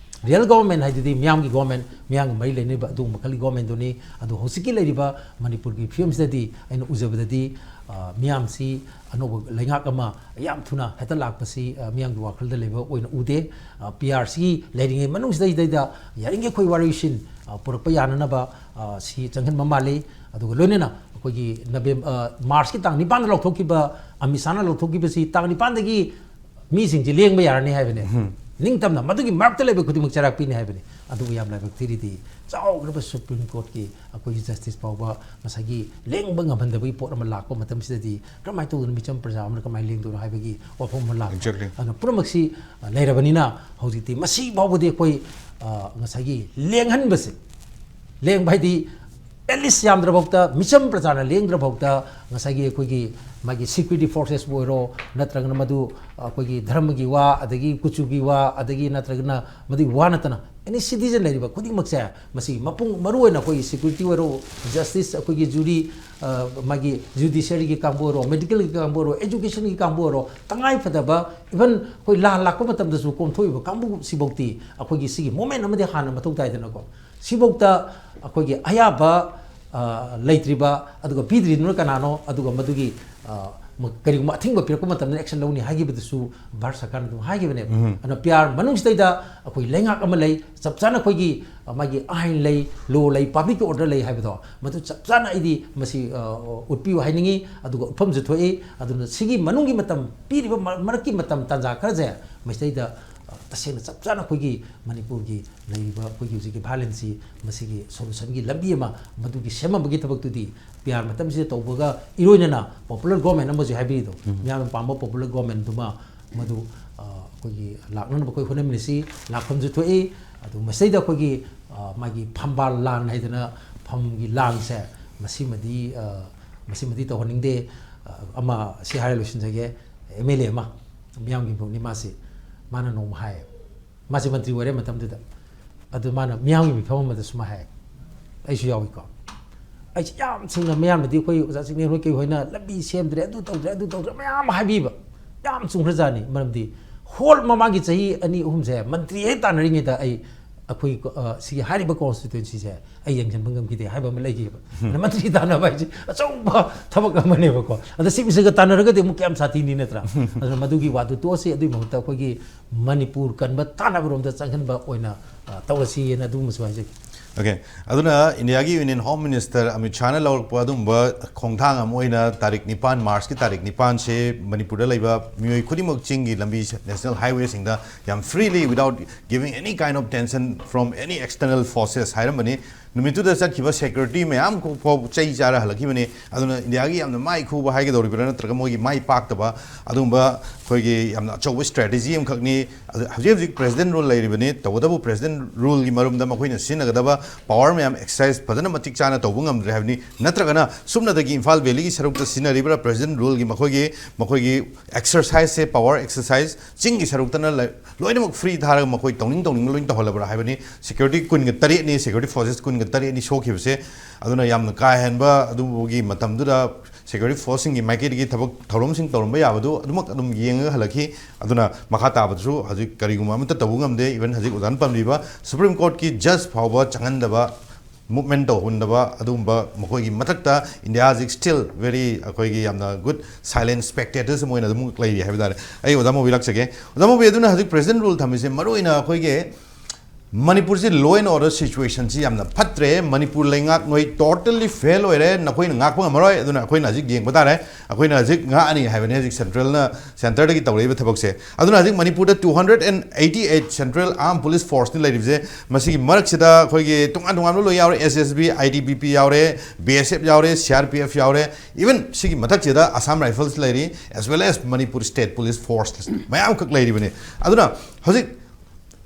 ꯔꯤꯌꯦꯜ ꯒꯣꯕꯔꯃꯦꯟ ꯍꯥꯏꯗꯨꯗꯤ ꯃꯤꯌꯥꯝꯒꯤ ꯒꯣꯕꯔꯃꯦꯟ, ꯃꯤꯌꯥꯝꯒ ꯃꯔꯤ ꯂꯩꯅꯔꯤꯕ ꯑꯗꯨꯒꯨꯝꯕ ꯃꯈꯜꯒꯤ ꯒꯣꯕꯔꯃꯦꯟꯗꯨꯅꯤ꯫ ꯑꯗꯨ ꯍꯧꯖꯤꯛꯀꯤ ꯂꯩꯔꯤꯕ ꯃꯅꯤꯄꯨꯔꯒꯤ ꯐꯤꯕꯝꯁꯤꯗꯗꯤ ꯑꯩꯅ ꯎꯖꯕꯗꯗꯤ, ꯑ, ꯃꯤꯌꯥꯝꯁꯤ ꯑꯅꯧꯕ ꯂꯩꯉꯥꯛ ꯑꯃ ꯌꯥꯝ ꯊꯨꯅ ꯍꯦꯛꯇ ꯂꯥꯛꯄꯁꯤ, ꯑ, ꯃꯤꯌꯥꯝꯒꯤ ꯋꯥꯈꯜꯗ ꯂꯩꯕ ꯑꯣꯏꯅ ꯎꯗꯦ꯫ ꯑ, ꯄꯤ ꯑꯥꯔ ꯁꯤꯒꯤ ꯂꯩꯔꯤꯉꯩ ꯃꯅꯨꯡꯁꯤꯗꯩꯗꯩꯗ ꯌꯥꯔꯤꯉꯩ ꯑꯩꯈꯣꯏ ꯋꯥꯔꯤꯁꯤꯟ, ꯑ, ꯄꯨꯔꯛꯄ ꯌꯥꯅꯅꯕ, ꯑ, ꯁꯤ ꯆꯪꯍꯟꯕ ꯃꯥꯜꯂꯤ꯫ ꯑꯗꯨꯒ ꯂꯣꯏꯅꯅ ꯑꯩꯈꯣꯏꯒꯤ ꯅꯕꯦꯝ-, ꯑ, ꯃꯥꯔꯁꯀꯤ ꯇꯥꯡ ꯅꯤꯄꯥꯟꯗ ꯂꯧꯊꯣꯛꯈꯤꯕ, ꯑꯃꯤꯠ ꯁꯥꯍꯅ ꯂꯧꯊꯣꯛꯈꯤꯕꯁꯤ ꯇꯥꯡ ꯅꯤꯄꯥꯟꯗꯒꯤ ꯃꯤꯁꯤꯡꯁꯤ ꯂꯦꯡꯕ ꯌꯥꯔꯅꯤ ꯍꯥꯏꯕꯅꯦ꯫ ꯎꯝ꯫ ꯅꯤꯡꯇꯝꯅ ꯃꯗꯨꯒꯤ ꯃꯔꯛꯇ ꯂꯩꯕ ꯈꯨꯗꯤꯡꯃꯛ ꯆꯩꯔꯥꯛ ꯄꯤꯅꯤ ꯍꯥꯏꯕꯅꯤ꯫ ꯑꯗꯨꯕꯨ ꯌꯥꯝ ꯂꯥꯏꯕꯛ ꯊꯤꯔꯤꯗꯤ ꯆꯥꯎꯈ꯭ꯔꯕ ꯁꯨꯄ꯭ꯔꯤꯝ ꯀꯣꯔꯠꯀꯤ ꯑꯩꯈꯣꯏꯒꯤ ꯖꯁꯇꯤꯁ ꯐꯥꯎꯕ ꯉꯁꯥꯏꯒꯤ ꯂꯦꯡꯕ ꯉꯝꯍꯟꯗꯕꯒꯤ ꯄꯣꯠ ꯑꯃ ꯂꯥꯛꯄ ꯃꯇꯝꯁꯤꯗꯗꯤ ꯀꯔꯝꯍꯥꯏꯅ ꯇꯧꯗꯅ ꯃꯤꯆꯝ ꯄ꯭ꯔꯖꯥ ꯑꯃꯅ ꯀꯃꯥꯏꯅ ꯂꯦꯡꯗꯣꯏꯅꯣ ꯍꯥꯏꯕꯒꯤ ꯋꯥꯐꯝ ꯑꯃ ꯂꯥꯛꯄ꯫ Exactly. ꯑꯗꯨꯅ ꯄꯨꯝꯅꯃꯛꯁꯤ, ꯑ, ꯂꯩꯔꯕꯅꯤꯅ ꯍꯧꯖꯤꯛꯇꯤ ꯃꯁꯤ ꯐꯥꯎꯕꯗꯤ ꯑꯩꯈꯣꯏ, ꯑ, ꯉꯁꯥꯏꯒꯤ ꯂꯦꯡꯍꯟꯕꯁꯦ, ꯂꯦꯡꯕ ꯍꯥꯏꯗꯤ at least ꯌꯥꯝꯗ꯭ꯔꯐꯥꯎꯗ, ꯃꯤꯆꯝ ꯄ꯭ꯔꯖꯥꯅ ꯂꯦꯡꯗ꯭ꯔꯐꯥꯎꯗ ꯉꯁꯥꯏꯒꯤ ꯑꯩꯈꯣꯏꯒꯤ ꯃꯥꯒꯤ ꯁꯦꯀ꯭ꯌꯨꯔꯤꯇꯤ ꯐꯣꯔꯁꯦꯁꯄꯨ ꯑꯣꯏꯔꯣ, ꯅꯠꯇ꯭ꯔꯒꯅ ꯃꯗꯨ ꯑꯩꯈꯣꯏꯒꯤ ꯙꯔꯃꯒꯤ ꯋꯥ, ꯑꯗꯒꯤ ꯀꯨꯆꯨꯒꯤ ꯋꯥ, ꯑꯗꯒꯤ ꯅꯠꯇ꯭ꯔꯒꯅ ꯃꯗꯨꯒꯤ ꯋꯥ ꯅꯠꯇꯅ any citizen ꯂꯩꯔꯤꯕ ꯈꯨꯗꯤꯡꯃꯛꯁꯦ, ꯃꯁꯤ ꯃꯄꯨꯡ, ꯃꯔꯨ ꯑꯣꯏꯅ ꯑꯩꯈꯣꯏꯒꯤ ꯁꯦꯀ꯭ꯌꯨꯔꯤꯇꯤ ꯑꯣꯏꯔꯣ, ꯖꯁꯇꯤꯁ, ꯑꯩꯈꯣꯏꯒꯤ ꯖꯨꯔꯤ, ꯑ, ꯃꯥꯒꯤ ꯖꯨꯗꯤꯁꯤꯌꯔꯤꯒꯤ ꯀꯥꯡꯕꯨ ꯑꯣꯏꯔꯣ, ꯃꯦꯗꯤꯀꯦꯜꯒꯤ ꯀꯥꯡꯕꯨ ꯑꯣꯏꯔꯣ, ꯑꯦꯖꯨꯀꯦꯁꯟꯒꯤ ꯀꯥꯡꯕꯨ ꯑꯣꯏꯔꯣ, ꯇꯉꯥꯏ ꯐꯗꯕ even ꯑꯩꯈꯣꯏ ꯂꯥꯟ ꯂꯥꯛꯄ ꯃꯇꯝꯗꯁꯨ ꯀꯣꯝꯊꯣꯛꯏꯕ ꯀꯥꯡꯕꯨꯁꯤꯐꯧꯗꯤ ꯑꯩꯈꯣꯏꯒꯤ ꯁꯤꯒꯤ ꯃꯣꯃꯦꯟ ꯑꯃꯗꯤ ꯍꯥꯟꯅ ꯃꯊꯧ ꯇꯥꯏꯗꯅꯀꯣ꯫ ꯁꯤꯐꯧꯗ ꯑꯩꯈꯣꯏꯒꯤ ꯑꯌꯥꯕ, ꯑ, ꯂꯩꯇ꯭ꯔꯤꯕ, ꯑꯗꯨꯒ ꯄꯤꯗ꯭ꯔꯤꯗꯨꯅ ꯀꯅꯥꯅꯣ, ꯑꯗꯨꯒ ꯃꯗꯨꯒꯤ, ꯑ, ꯃ-, ꯀꯔꯤꯒꯨꯝꯕ ꯑꯊꯤꯡꯕ ꯄꯤꯔꯛꯄ ꯃꯇꯝꯗ ꯑꯦꯛꯁꯟ ꯂꯧꯅꯤ ꯍꯥꯏꯈꯤꯕꯗꯨꯁꯨ ꯚꯥꯔꯠ ꯁꯔꯀꯥꯔꯅ ꯑꯗꯨꯝ ꯍꯥꯏꯈꯤꯕꯅꯦꯕ꯫ ꯎꯝ꯫ ꯑꯗꯨꯅ ꯄꯤ ꯑꯥꯔ ꯃꯅꯨꯡꯁꯤꯗꯩꯗ ꯑꯩꯈꯣꯏ ꯂꯩꯉꯥꯛ ꯑꯃ ꯂꯩ, ꯆꯞ ꯆꯥꯅ ꯑꯩꯈꯣꯏꯒꯤ, ꯑ, ꯃꯥꯒꯤ ꯑꯥꯏꯟ ꯂꯩ, ꯂꯣ ꯂꯩ, ꯄꯕ꯭ꯂꯤꯛꯀꯤ ꯑꯣꯔꯗꯔ ꯂꯩ ꯍꯥꯏꯕꯗꯣ, ꯃꯗꯨ ꯆꯞ ꯆꯥꯅ ꯑꯩꯗꯤ ꯃꯁꯤ, ꯑ, ꯎꯠꯄꯤꯌꯨ ꯍꯥꯏꯅꯤꯡꯉꯤ꯫ ꯑꯗꯨꯒ ꯎꯠꯐꯝꯁꯨ ꯊꯣꯛꯏ꯫ ꯑꯗꯨꯅ ꯁꯤꯒꯤ ꯃꯅꯨꯡꯒꯤ ꯃꯇꯝ, ꯄꯤꯔꯤꯕ ꯃ-, ꯃꯔꯛꯀꯤ ꯃꯇꯝ ꯇꯥꯟꯖꯥ ꯈꯔꯁꯦ ꯃꯁꯤꯗꯩꯗ, ꯑ, ꯇꯁꯦꯡꯅ ꯆꯞ ꯆꯥꯅ ꯑꯩꯈꯣꯏꯒꯤ ꯃꯅꯤꯄꯨꯔꯒꯤ ꯂꯩꯔꯤꯕ ꯑꯩꯈꯣꯏꯒꯤ ꯍꯧꯖꯤꯛꯀꯤ ꯚꯥꯏꯑꯣꯂꯦꯟꯁꯁꯤ, ꯃꯁꯤꯒꯤ ꯁꯣꯂꯨꯁꯟꯒꯤ ꯂꯝꯕꯤ ꯑꯃ ꯃꯗꯨꯒꯤ ꯁꯦꯝꯃꯝꯕꯒꯤ ꯊꯕꯛꯇꯨꯗꯤ ꯄꯤ ꯑꯥꯔ ꯃꯇꯝꯁꯤꯗ ꯇꯧꯕꯒ ꯏꯔꯣꯏꯅꯅ ꯄꯣꯄꯨꯂꯔ ꯒꯣꯔꯃꯦꯟ ꯑꯃꯁꯨ ꯍꯥꯏꯕꯤꯔꯤꯗꯣ, ꯎꯝ꯫ ꯃꯤꯌꯥꯝꯅ ꯄꯥꯝꯕ ꯄꯣꯄꯨꯂꯔ ꯒꯣꯔꯃꯦꯟꯗꯨꯃ ꯃꯗꯨ, ꯑ, ꯑꯩꯈꯣꯏꯒꯤ ꯂꯥꯛꯅꯅꯕ ꯑꯩꯈꯣꯏ ꯍꯣꯠꯅꯃꯤꯟꯅꯁꯤ꯫ ꯂꯥꯛꯐꯝꯁꯨ ꯊꯣꯛꯏ꯫ ꯑꯗꯨ ꯃꯁꯤꯗꯩꯗ ꯑꯩꯈꯣꯏꯒꯤ, ꯑ, ꯃꯥꯒꯤ ꯐꯝꯕꯥꯜ ꯂꯥꯟ ꯍꯥꯏꯗꯅ ꯐꯝꯒꯤ ꯂꯥꯟꯁꯦ ꯃꯁꯤꯃꯗꯤ ꯑ, ꯃꯁꯤꯃꯗꯤ ꯇꯧꯍꯟꯅꯤꯡꯗꯦ꯫ ꯑ, ꯑꯃ ꯁꯤ ꯍꯥꯏꯔ ꯂꯣꯏꯁꯤꯟꯖꯒꯦ꯫ ꯑꯦꯝ ꯑꯦꯜ ꯑꯦ ꯑꯃ, ꯃꯤꯌꯥꯝꯒꯤ ꯃꯤꯍꯨꯠꯅꯤ ꯃꯥꯁꯤ, ꯃꯥꯅ ꯅꯣꯡꯃ ꯍꯥꯏ, ꯃꯥꯁꯤ ꯃꯟꯇ꯭ꯔꯤ ꯑꯣꯏꯔꯦ ꯃꯇꯝꯗꯨꯗ꯫ ꯑꯗꯨ ꯃꯥꯅ ꯃꯤꯌꯥꯝꯒꯤ ꯃꯤꯐꯝ ꯑꯃꯗ ꯁꯨꯃꯥꯏ ꯍꯥꯏ, ꯑꯩꯁꯨ ꯌꯥꯎꯏꯀꯣ꯫ ꯑꯩꯁꯦ ꯌꯥꯝ ꯁꯦꯡꯅ, ꯃꯌꯥꯝꯅꯗꯤ ꯑꯩꯈꯣꯏ ꯑꯣꯖꯥ ꯆꯤꯡꯂꯦꯟ ꯍꯣꯏ ꯀꯩ ꯍꯣꯏꯅ ꯂꯝꯕꯤ ꯁꯦꯝꯗ꯭ꯔꯦ, ꯑꯗꯨ ꯇꯧꯗ꯭ꯔꯦ, ꯑꯗꯨ ꯇꯧꯗ꯭ꯔꯦ ꯃꯌꯥꯝ ꯑꯃ ꯍꯥꯏꯕꯤꯕ, ꯌꯥꯝ ꯆꯨꯝꯈ꯭ꯔꯖꯥꯠꯅꯤ꯫ ꯃꯔꯝꯗꯤ ꯍꯣꯜ ꯃꯃꯥꯡꯒꯤ ꯆꯍꯤ ꯑꯅꯤ ꯑꯍꯨꯝꯁꯦ ꯃꯟꯇ꯭ꯔꯤ ꯍꯦꯛ ꯇꯥꯟꯅꯔꯤꯉꯩꯗ ꯑꯩ ꯑꯩꯈꯣꯏ, ꯑ, ꯁꯤꯒꯤ ꯍꯥꯏꯔꯤꯕ ꯀꯣꯟꯁꯇꯤꯇ꯭ꯋꯦꯟꯁꯤꯁꯦ ꯑꯩ ꯌꯦꯡꯁꯤꯟꯕ ꯉꯝꯈꯤꯗꯦ ꯍꯥꯏꯕ ꯑꯃ ꯂꯩꯈꯤꯕ꯫ ꯑꯗꯨꯅ ꯃꯟꯇ꯭ꯔꯤ ꯇꯥꯟꯅꯕ ꯍꯥꯏꯁꯦ ꯑꯆꯧꯕ ꯊꯕꯛ ꯑꯃꯅꯦꯕꯀꯣ꯫ ꯑꯗ ꯁꯤ ꯃꯤꯁꯤꯒ ꯇꯥꯟꯅꯔꯒꯗꯤ ꯑꯃꯨꯛ ꯀꯌꯥꯝ ꯁꯥꯊꯤꯅꯤ, ꯅꯠꯇ꯭ꯔꯥ? ꯑꯗꯨꯅ ꯃꯗꯨꯒꯤ ꯋꯥꯗꯨ ꯇꯣꯛꯑꯁꯤ꯫ ꯑꯗꯨꯒꯤ ꯃꯍꯨꯠꯇ ꯑꯩꯈꯣꯏꯒꯤ ꯃꯅꯤꯄꯨꯔ ꯀꯟꯕ ꯇꯥꯟꯅꯕꯔꯣꯝꯗ ꯆꯪꯍꯟꯕ ꯑꯣꯏꯅ, ꯑ, ꯇꯧꯔꯁꯤꯅ ꯑꯗꯨꯒꯨꯝꯕꯁꯨ ꯍꯥꯏꯖꯒꯦ꯫ ꯑꯣꯀꯦ꯫ ꯑꯗꯨꯅ ꯏꯟꯗꯤꯌꯥꯒꯤ ꯌꯨꯅꯤꯌꯟ ꯍꯣꯝ ꯃꯤꯅꯤꯁꯇꯔ ꯑꯃꯤꯠ ꯁꯥꯍꯅ ꯂꯧꯔꯛꯄ ꯑꯗꯨꯒꯨꯝꯕ ꯈꯣꯡꯊꯥꯡ ꯑꯃ ꯑꯣꯏꯅ ꯇꯥꯔꯤꯛ ꯅꯤꯄꯥꯟ, ꯃꯥꯔꯆꯀꯤ ꯇꯥꯔꯤꯛ ꯅꯤꯄꯥꯟꯁꯦ ꯃꯅꯤꯄꯨꯔꯗ ꯂꯩꯕ ꯃꯤꯑꯣꯏ ꯈꯨꯗꯤꯡꯃꯛ ꯆꯤꯡꯒꯤ ꯂꯝꯕꯤ, ꯅꯦꯁꯅꯦꯜ ꯍꯥꯏꯋꯦꯁꯤꯡꯗ ꯌꯥꯝ freely, without giving any kind of tension from any external forces ꯍꯥꯏꯔꯝꯕꯅꯤ꯫ ꯅꯨꯃꯤꯠꯇꯨꯗ ꯆꯠꯈꯤꯕ ꯁꯦꯀ꯭ꯌꯨꯔꯤꯇꯤ ꯃꯌꯥꯝ ꯐꯥꯎ ꯆꯩ ꯆꯥꯔ ꯍꯜꯂꯛꯈꯤꯕꯅꯤ꯫ ꯑꯗꯨꯅ ꯏꯟꯗꯤꯌꯥꯒꯤ ꯌꯥꯝꯅ ꯃꯥꯏ ꯈꯨꯕ ꯍꯥꯏꯒꯗꯧꯔꯤꯕ꯭ꯔꯥ, ꯅꯠꯇ꯭ꯔꯒ ꯃꯣꯏꯒꯤ ꯃꯥꯏ ꯄꯥꯛꯇꯕ ꯑꯗꯨꯒꯨꯝꯕ ꯑꯩꯈꯣꯏꯒꯤ ꯌꯥꯝꯅ ꯑꯆꯧꯕ ꯁ꯭ꯇ꯭ꯔꯦꯇꯦꯖꯤ ꯑꯃꯈꯛꯅꯤ꯫ ꯑꯗꯨ ꯍꯧꯖꯤꯛ ꯍꯧꯖꯤꯛ ꯄ꯭ꯔꯦꯁꯤꯗꯦꯟ ꯔꯨꯜ ꯂꯩꯔꯤꯕꯅꯤ꯫ ꯇꯧꯕꯇꯕꯨ ꯄ꯭ꯔꯦꯁꯤꯗꯦꯟ ꯔꯨꯜꯒꯤ ꯃꯔꯨꯝꯗ ꯃꯈꯣꯏꯅ ꯁꯤꯖꯤꯟꯅꯒꯗꯕ ꯄꯋꯥꯔ ꯃꯌꯥꯝ ꯑꯦꯛꯁꯔꯁꯥꯏꯁ ꯐꯖꯅ ꯃꯇꯤꯛ ꯆꯥꯅ ꯇꯧꯕ ꯉꯝꯗ꯭ꯔꯦ ꯍꯥꯏꯕꯅꯤ꯫ ꯅꯠꯇ꯭ꯔꯒꯅ ꯁꯨꯞꯅꯗꯒꯤ ꯏꯝꯐꯥꯜ ꯚꯦꯂꯤꯒꯤ ꯁꯔꯨꯛꯇ ꯁꯤꯖꯤꯟꯅꯔꯤꯕ꯭ꯔꯥ ꯄ꯭ꯔꯦꯁꯤꯗꯦꯟ ꯔꯨꯜꯒꯤ ꯃꯈꯣꯏꯒꯤ, ꯃꯈꯣꯏꯒꯤ ꯑꯦꯛꯁꯔꯁꯥꯏꯁꯁꯦ, ꯄꯋꯥꯔ ꯑꯦꯛꯁꯔꯁꯥꯏꯁ ꯆꯤꯡꯒꯤ ꯁꯔꯨꯛꯇꯅ ꯂꯩ-, ꯂꯣꯏꯅꯃꯛ ꯐ꯭ꯔꯤ ꯊꯥꯔꯒ ꯃꯈꯣꯏ ꯇꯧꯅꯤꯡ ꯇꯧꯅꯤꯡꯕ ꯂꯣꯏꯅ ꯇꯧꯍꯜꯂꯕ꯭ꯔꯥ ꯍꯥꯏꯕꯅꯤ꯫ ꯁꯦꯀ꯭ꯌꯨꯔꯤꯇꯤ ꯀꯨꯟꯒ ꯇꯔꯦꯠꯅꯤ, ꯁꯦꯀ꯭ꯌꯨꯔꯤꯇꯤ ꯐꯣꯔꯁꯦꯁ ꯀꯨꯟꯒ ꯇꯔꯦꯠꯅꯤ ꯁꯣꯛꯈꯤꯕꯁꯦ꯫ ꯑꯗꯨꯅ ꯌꯥꯝꯅ ꯀꯥ ꯍꯦꯟꯕ ꯑꯗꯨꯒꯤ ꯃꯇꯝꯗꯨꯗ ꯁꯦꯀ꯭ꯌꯨꯔꯤꯇꯤ ꯐꯣꯔꯁꯁꯤꯡꯒꯤ ꯃꯥꯏꯀꯩꯗꯒꯤ ꯊꯕꯛ ꯊꯧꯔꯝꯁꯤꯡ ꯇꯧꯔꯝꯕ ꯌꯥꯕꯗꯨ ꯑꯗꯨꯃꯛ ꯑꯗꯨꯝ ꯌꯦꯡꯉꯒ ꯍꯜꯂꯛꯈꯤ꯫ ꯑꯗꯨꯅ ꯃꯈꯥ ꯇꯥꯕꯗꯁꯨ ꯍꯧꯖꯤꯛ ꯀꯔꯤꯒꯨꯝꯕ ꯑꯃꯠꯇ ꯇꯧꯕ ꯉꯝꯗꯦ꯫ Even ꯍꯧꯖꯤꯛ ꯑꯣꯖꯥꯅ ꯄꯟꯕꯤꯕ ꯁꯨꯄ꯭ꯔꯤꯝ ꯀꯣꯔꯠꯀꯤ ꯖꯖ ꯐꯥꯎꯕ ꯆꯪꯍꯟꯗꯕ, ꯃꯨꯞꯃꯦꯟ ꯇꯧꯍꯟꯗꯕ, ꯑꯗꯨꯒꯨꯝꯕ ꯃꯈꯣꯏꯒꯤ ꯃꯊꯛꯇ ꯏꯟꯗꯤꯌꯥ ꯍꯧꯖꯤꯛ still very, ꯑꯩꯈꯣꯏꯒꯤ ꯌꯥꯝꯅ good silent spectators ꯑꯃ ꯑꯣꯏꯅ ꯑꯗꯨꯝ ꯂꯩꯔꯤ ꯍꯥꯏꯕ ꯇꯥꯔꯦ꯫ ꯑꯩ ꯑꯣꯖꯥ ꯃꯣꯕꯤ ꯂꯥꯛꯆꯒꯦ꯫ ꯑꯣꯖꯥ ꯃꯣꯕꯤ, ꯑꯗꯨꯅ ꯍꯧꯖꯤꯛ ꯄ꯭ꯔꯦꯁꯤꯗꯦꯟ ꯔꯨꯜ ꯊꯝꯃꯤꯁꯦ ꯃꯔꯨꯑꯣꯏꯅ ꯑꯩꯈꯣꯏꯒꯤ ꯃꯅꯤꯄꯨꯔꯁꯤ law and order situationꯁꯤ ꯌꯥꯝꯅ ꯐꯠꯇ꯭ꯔꯦ, ꯃꯅꯤꯄꯨꯔ ꯂꯩꯉꯥꯛ ꯅꯣꯏ totally fail ꯑꯣꯏꯔꯦ, ꯅꯈꯣꯏꯅ ꯉꯥꯛꯄ ꯉꯝꯃꯔꯣꯏ꯫ ꯑꯗꯨꯅ ꯑꯩꯈꯣꯏꯅ ꯍꯧꯖꯤꯛ ꯌꯦꯡꯕ ꯇꯥꯔꯦ, ꯑꯩꯈꯣꯏꯅ ꯍꯧꯖꯤꯛ ꯉꯥꯛꯑꯅꯤ ꯍꯥꯏꯕꯅꯤ ꯍꯧꯖꯤꯛ ꯁꯦꯟꯇ꯭ꯔꯦꯜꯅ, ꯁꯦꯟꯇꯔꯗꯒꯤ ꯇꯧꯔꯛꯏꯕ ꯊꯕꯛꯁꯦ꯫ ꯑꯗꯨꯅ ꯍꯧꯖꯤꯛ ꯃꯅꯤꯄꯨꯔꯗ two hundred and eighty eight central armed police forceꯅꯤ ꯂꯩꯔꯤꯕꯁꯦ꯫ ꯃꯁꯤꯒꯤ ꯃꯔꯛꯁꯤꯗ ꯑꯩꯈꯣꯏꯒꯤ ꯇꯣꯉꯥꯟ ꯇꯣꯉꯥꯟꯕ ꯂꯣꯏ ꯌꯥꯎꯔꯦ, S S B, I T B P ꯌꯥꯎꯔꯦ, B S F ꯌꯥꯎꯔꯦ, C R P F ꯌꯥꯎꯔꯦ, even ꯁꯤꯒꯤ ꯃꯊꯛꯁꯤꯗ Assam Rifles ꯂꯩꯔꯤ, as well as Manipur State Police Force ꯃꯌꯥꯝ ꯑꯃꯈꯛ ꯂꯩꯔꯤꯕꯅꯤ꯫ ꯑꯗꯨꯅ ꯍꯧꯖꯤꯛ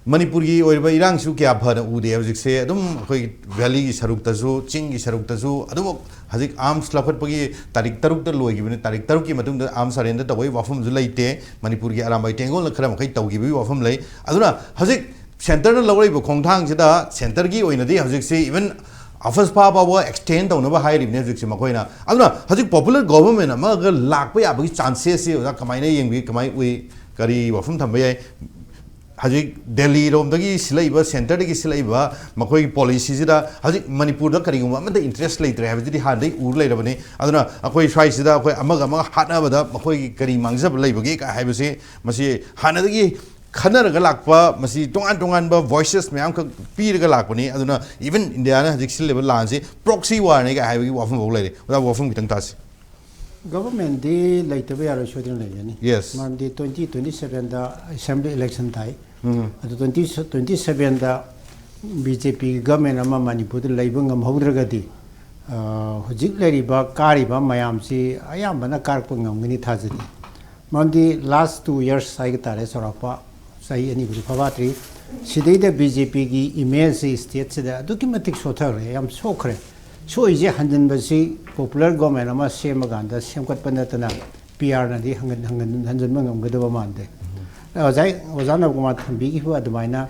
ꯃꯅꯤꯄꯨꯔꯒꯤ ꯑꯣꯏꯔꯤꯕ ꯏꯔꯥꯡꯁꯨ ꯀꯌꯥ ꯐꯅ ꯎꯗꯦ ꯍꯧꯖꯤꯛꯁꯦ꯫ ꯑꯗꯨꯝ ꯑꯩꯈꯣꯏ ꯚꯦꯂꯤꯒꯤ ꯁꯔꯨꯛꯇꯁꯨ, ꯆꯤꯡꯒꯤ ꯁꯔꯨꯛꯇꯁꯨ ꯑꯗꯨꯃꯛ ꯍꯧꯖꯤꯛ ꯑꯥꯔꯝꯁ ꯂꯧꯈꯠꯄꯒꯤ ꯇꯥꯔꯤꯛ ꯇꯔꯨꯛꯇ ꯂꯣꯏꯈꯤꯕꯅꯤ꯫ ꯇꯥꯔꯤꯛ ꯇꯔꯨꯛꯀꯤ ꯃꯇꯨꯡꯗ ꯑꯥꯔꯝ ꯁꯔꯦꯟꯗꯔ ꯇꯧꯕꯒꯤ ꯋꯥꯐꯝꯁꯨ ꯂꯩꯇꯦ꯫ ꯃꯅꯤꯄꯨꯔꯒꯤ ꯑꯔꯥꯝꯕꯥꯏ ꯇꯦꯡꯒꯣꯜꯅ ꯈꯔ ꯃꯈꯩ ꯇꯧꯈꯤꯕꯒꯤ ꯋꯥꯐꯝ ꯂꯩ꯫ ꯑꯗꯨꯅ ꯍꯧꯖꯤꯛ ꯁꯦꯟꯇꯔꯅ ꯂꯧꯔꯛꯏꯕ ꯈꯣꯡꯊꯥꯡꯁꯤꯗ ꯁꯦꯟꯇꯔꯒꯤ ꯑꯣꯏꯅꯗꯤ ꯍꯧꯖꯤꯛꯁꯤ even ꯑꯐꯁ ꯐꯥ ꯐꯥꯎꯕ ꯑꯦꯛꯁꯇꯦꯟ ꯇꯧꯅꯕ ꯍꯥꯏꯔꯤꯕꯅꯤ ꯍꯧꯖꯤꯛꯁꯤ ꯃꯈꯣꯏꯅ꯫ ꯑꯗꯨꯅ ꯍꯧꯖꯤꯛ ꯄꯣꯄꯨꯂꯔ ꯒꯣꯚꯔꯟꯃꯦꯟ ꯑꯃꯒ ꯂꯥꯛꯄ ꯌꯥꯕꯒꯤ ꯆꯥꯟꯁꯦꯁꯁꯤ ꯑꯣꯖꯥ ꯀꯃꯥꯏꯅ ꯌꯦꯡꯕꯤ, ꯀꯃꯥꯏꯅ ꯎꯏ, ꯀꯔꯤ ꯋꯥꯐꯝ ꯊꯝꯕ ꯌꯥꯏ? ꯍꯧꯖꯤꯛ ꯗꯦꯜꯂꯤꯔꯣꯝꯗꯒꯤ ꯁꯤꯜꯂꯛꯏꯕ, ꯁꯦꯟꯇꯔꯗꯒꯤ ꯁꯤꯜꯂꯛꯏꯕ ꯃꯈꯣꯏꯒꯤ ꯄꯣꯂꯤꯁꯤꯁꯤꯗ ꯍꯧꯖꯤꯛ ꯃꯅꯤꯄꯨꯔꯗ ꯀꯔꯤꯒꯨꯝꯕ ꯑꯃꯠꯇ ꯏꯟꯇꯔꯦꯁ ꯂꯩꯇ꯭ꯔꯦ ꯍꯥꯏꯕꯁꯤꯗꯤ ꯍꯥꯟꯅꯗꯒꯤ ꯎꯔ ꯂꯩꯔꯕꯅꯤ꯫ ꯑꯗꯨꯅ ꯑꯩꯈꯣꯏ ꯁ꯭ꯋꯥꯏꯁꯤꯗ ꯑꯩꯈꯣꯏ ꯑꯃꯒ ꯑꯃꯒ ꯍꯥꯠꯅꯕꯗ ꯃꯈꯣꯏꯒꯤ ꯀꯔꯤ ꯃꯥꯡꯖꯕ ꯂꯩꯕꯒꯦ ꯀ ꯍꯥꯏꯕꯁꯤ, ꯃꯁꯤ ꯍꯥꯟꯅꯗꯒꯤ ꯈꯟꯅꯔꯒ ꯂꯥꯛꯄ, ꯃꯁꯤ ꯇꯣꯉꯥꯟ ꯇꯣꯉꯥꯟꯕ ꯚꯣꯏꯁꯦꯁ ꯃꯌꯥꯝꯈꯛ ꯄꯤꯔꯒ ꯂꯥꯛꯄꯅꯤ꯫ ꯑꯗꯨꯅ even ꯏꯟꯗꯤꯌꯥꯅ ꯍꯧꯖꯤꯛ ꯁꯤꯜꯂꯤꯕ ꯂꯥꯟꯁꯤ ꯄ꯭ꯔꯣꯛꯁꯤ ꯋꯥꯔꯅꯤ ꯀ ꯍꯥꯏꯕꯒꯤ ꯋꯥꯐꯝ ꯐꯥꯎ ꯂꯩꯔꯦ꯫ ꯑꯣꯖꯥ, ꯋꯥꯐꯝ ꯈꯤꯇꯪ ꯇꯥꯁꯤ꯫ ꯒꯚꯔꯟꯃꯦꯟꯗꯤ ꯂꯩꯇꯕ ꯌꯥꯔꯣꯏ, ꯁꯣꯏꯗꯅ ꯂꯩꯒꯅꯤ꯫ Yes. ꯃꯔꯝꯗꯤ ꯇ꯭ꯋꯦꯟꯇꯤ ꯇ꯭ꯋꯦꯟꯇꯤ ꯁꯚꯦꯟꯗ ꯑꯦꯁꯦꯝꯕ꯭ꯂꯤ ꯏꯂꯦꯛꯁꯟ ꯊꯥꯏ꯫ ꯎꯝ꯫ ꯑꯗꯨ ꯇ꯭ꯋꯦꯟꯇꯤ, ꯇ꯭ꯋꯦꯟꯇꯤ ꯁꯚꯦꯟꯗ ꯕꯤ ꯖꯦ ꯄꯤꯒꯤ ꯒꯚꯔꯟꯃꯦꯟ ꯑꯃ ꯃꯅꯤꯄꯨꯔꯗ ꯂꯩꯕ ꯉꯝꯍꯧꯗ꯭ꯔꯒꯗꯤ, ꯑ, ꯍꯧꯖꯤꯛ ꯂꯩꯔꯤꯕ ꯀꯥꯔꯤꯕ ꯃꯌꯥꯝꯁꯤ ꯑꯌꯥꯝꯕꯅ ꯀꯥꯔꯛꯄ ꯉꯝꯒꯅꯤ ꯊꯥꯖꯗꯦ꯫ ꯃꯔꯝꯗꯤ ꯂꯥꯁ ꯇꯨ ꯌꯔꯁ ꯍꯥꯏꯕ ꯇꯥꯔꯦ, ꯆꯥꯎꯔꯥꯛꯄ ꯆꯍꯤ ꯑꯅꯤꯕꯨꯗꯤ ꯐꯥꯐꯥꯠꯇ꯭ꯔꯤ꯫ ꯁꯤꯗꯩꯗ ꯕꯤ ꯖꯦ ꯄꯤꯒꯤ ꯏꯃꯦꯖꯁꯤ ꯁ꯭ꯇꯦꯠꯁꯤꯗ ꯑꯗꯨꯛꯀꯤ ꯃꯇꯤꯛ ꯁꯣꯊꯈ꯭ꯔꯦ, ꯌꯥꯝ ꯁꯣꯛꯈ꯭ꯔꯦ꯫ ꯁꯣꯛꯏꯁꯦ ꯍꯟꯖꯤꯟꯕꯁꯤ ꯄꯣꯄꯨꯂꯔ ꯒꯣꯔꯃꯦꯟ ꯑꯃ ꯁꯦꯝꯃꯀꯥꯟꯗ ꯁꯦꯝꯒꯠꯄ ꯅꯠꯇꯅ ꯄꯤ ꯑꯥꯔꯅꯗꯤ ꯍꯟꯒꯟ-, ꯍꯟꯒꯟ-, ꯍꯟꯖꯤꯟꯕ ꯉꯝꯒꯗꯕ ꯃꯥꯟꯗꯦ꯫ ꯉꯁꯥꯏ ꯑꯣꯖꯥ ꯅꯕꯀꯨꯃꯥꯔ ꯊꯝꯕꯤꯈꯤꯕ ꯑꯗꯨꯃꯥꯏꯅ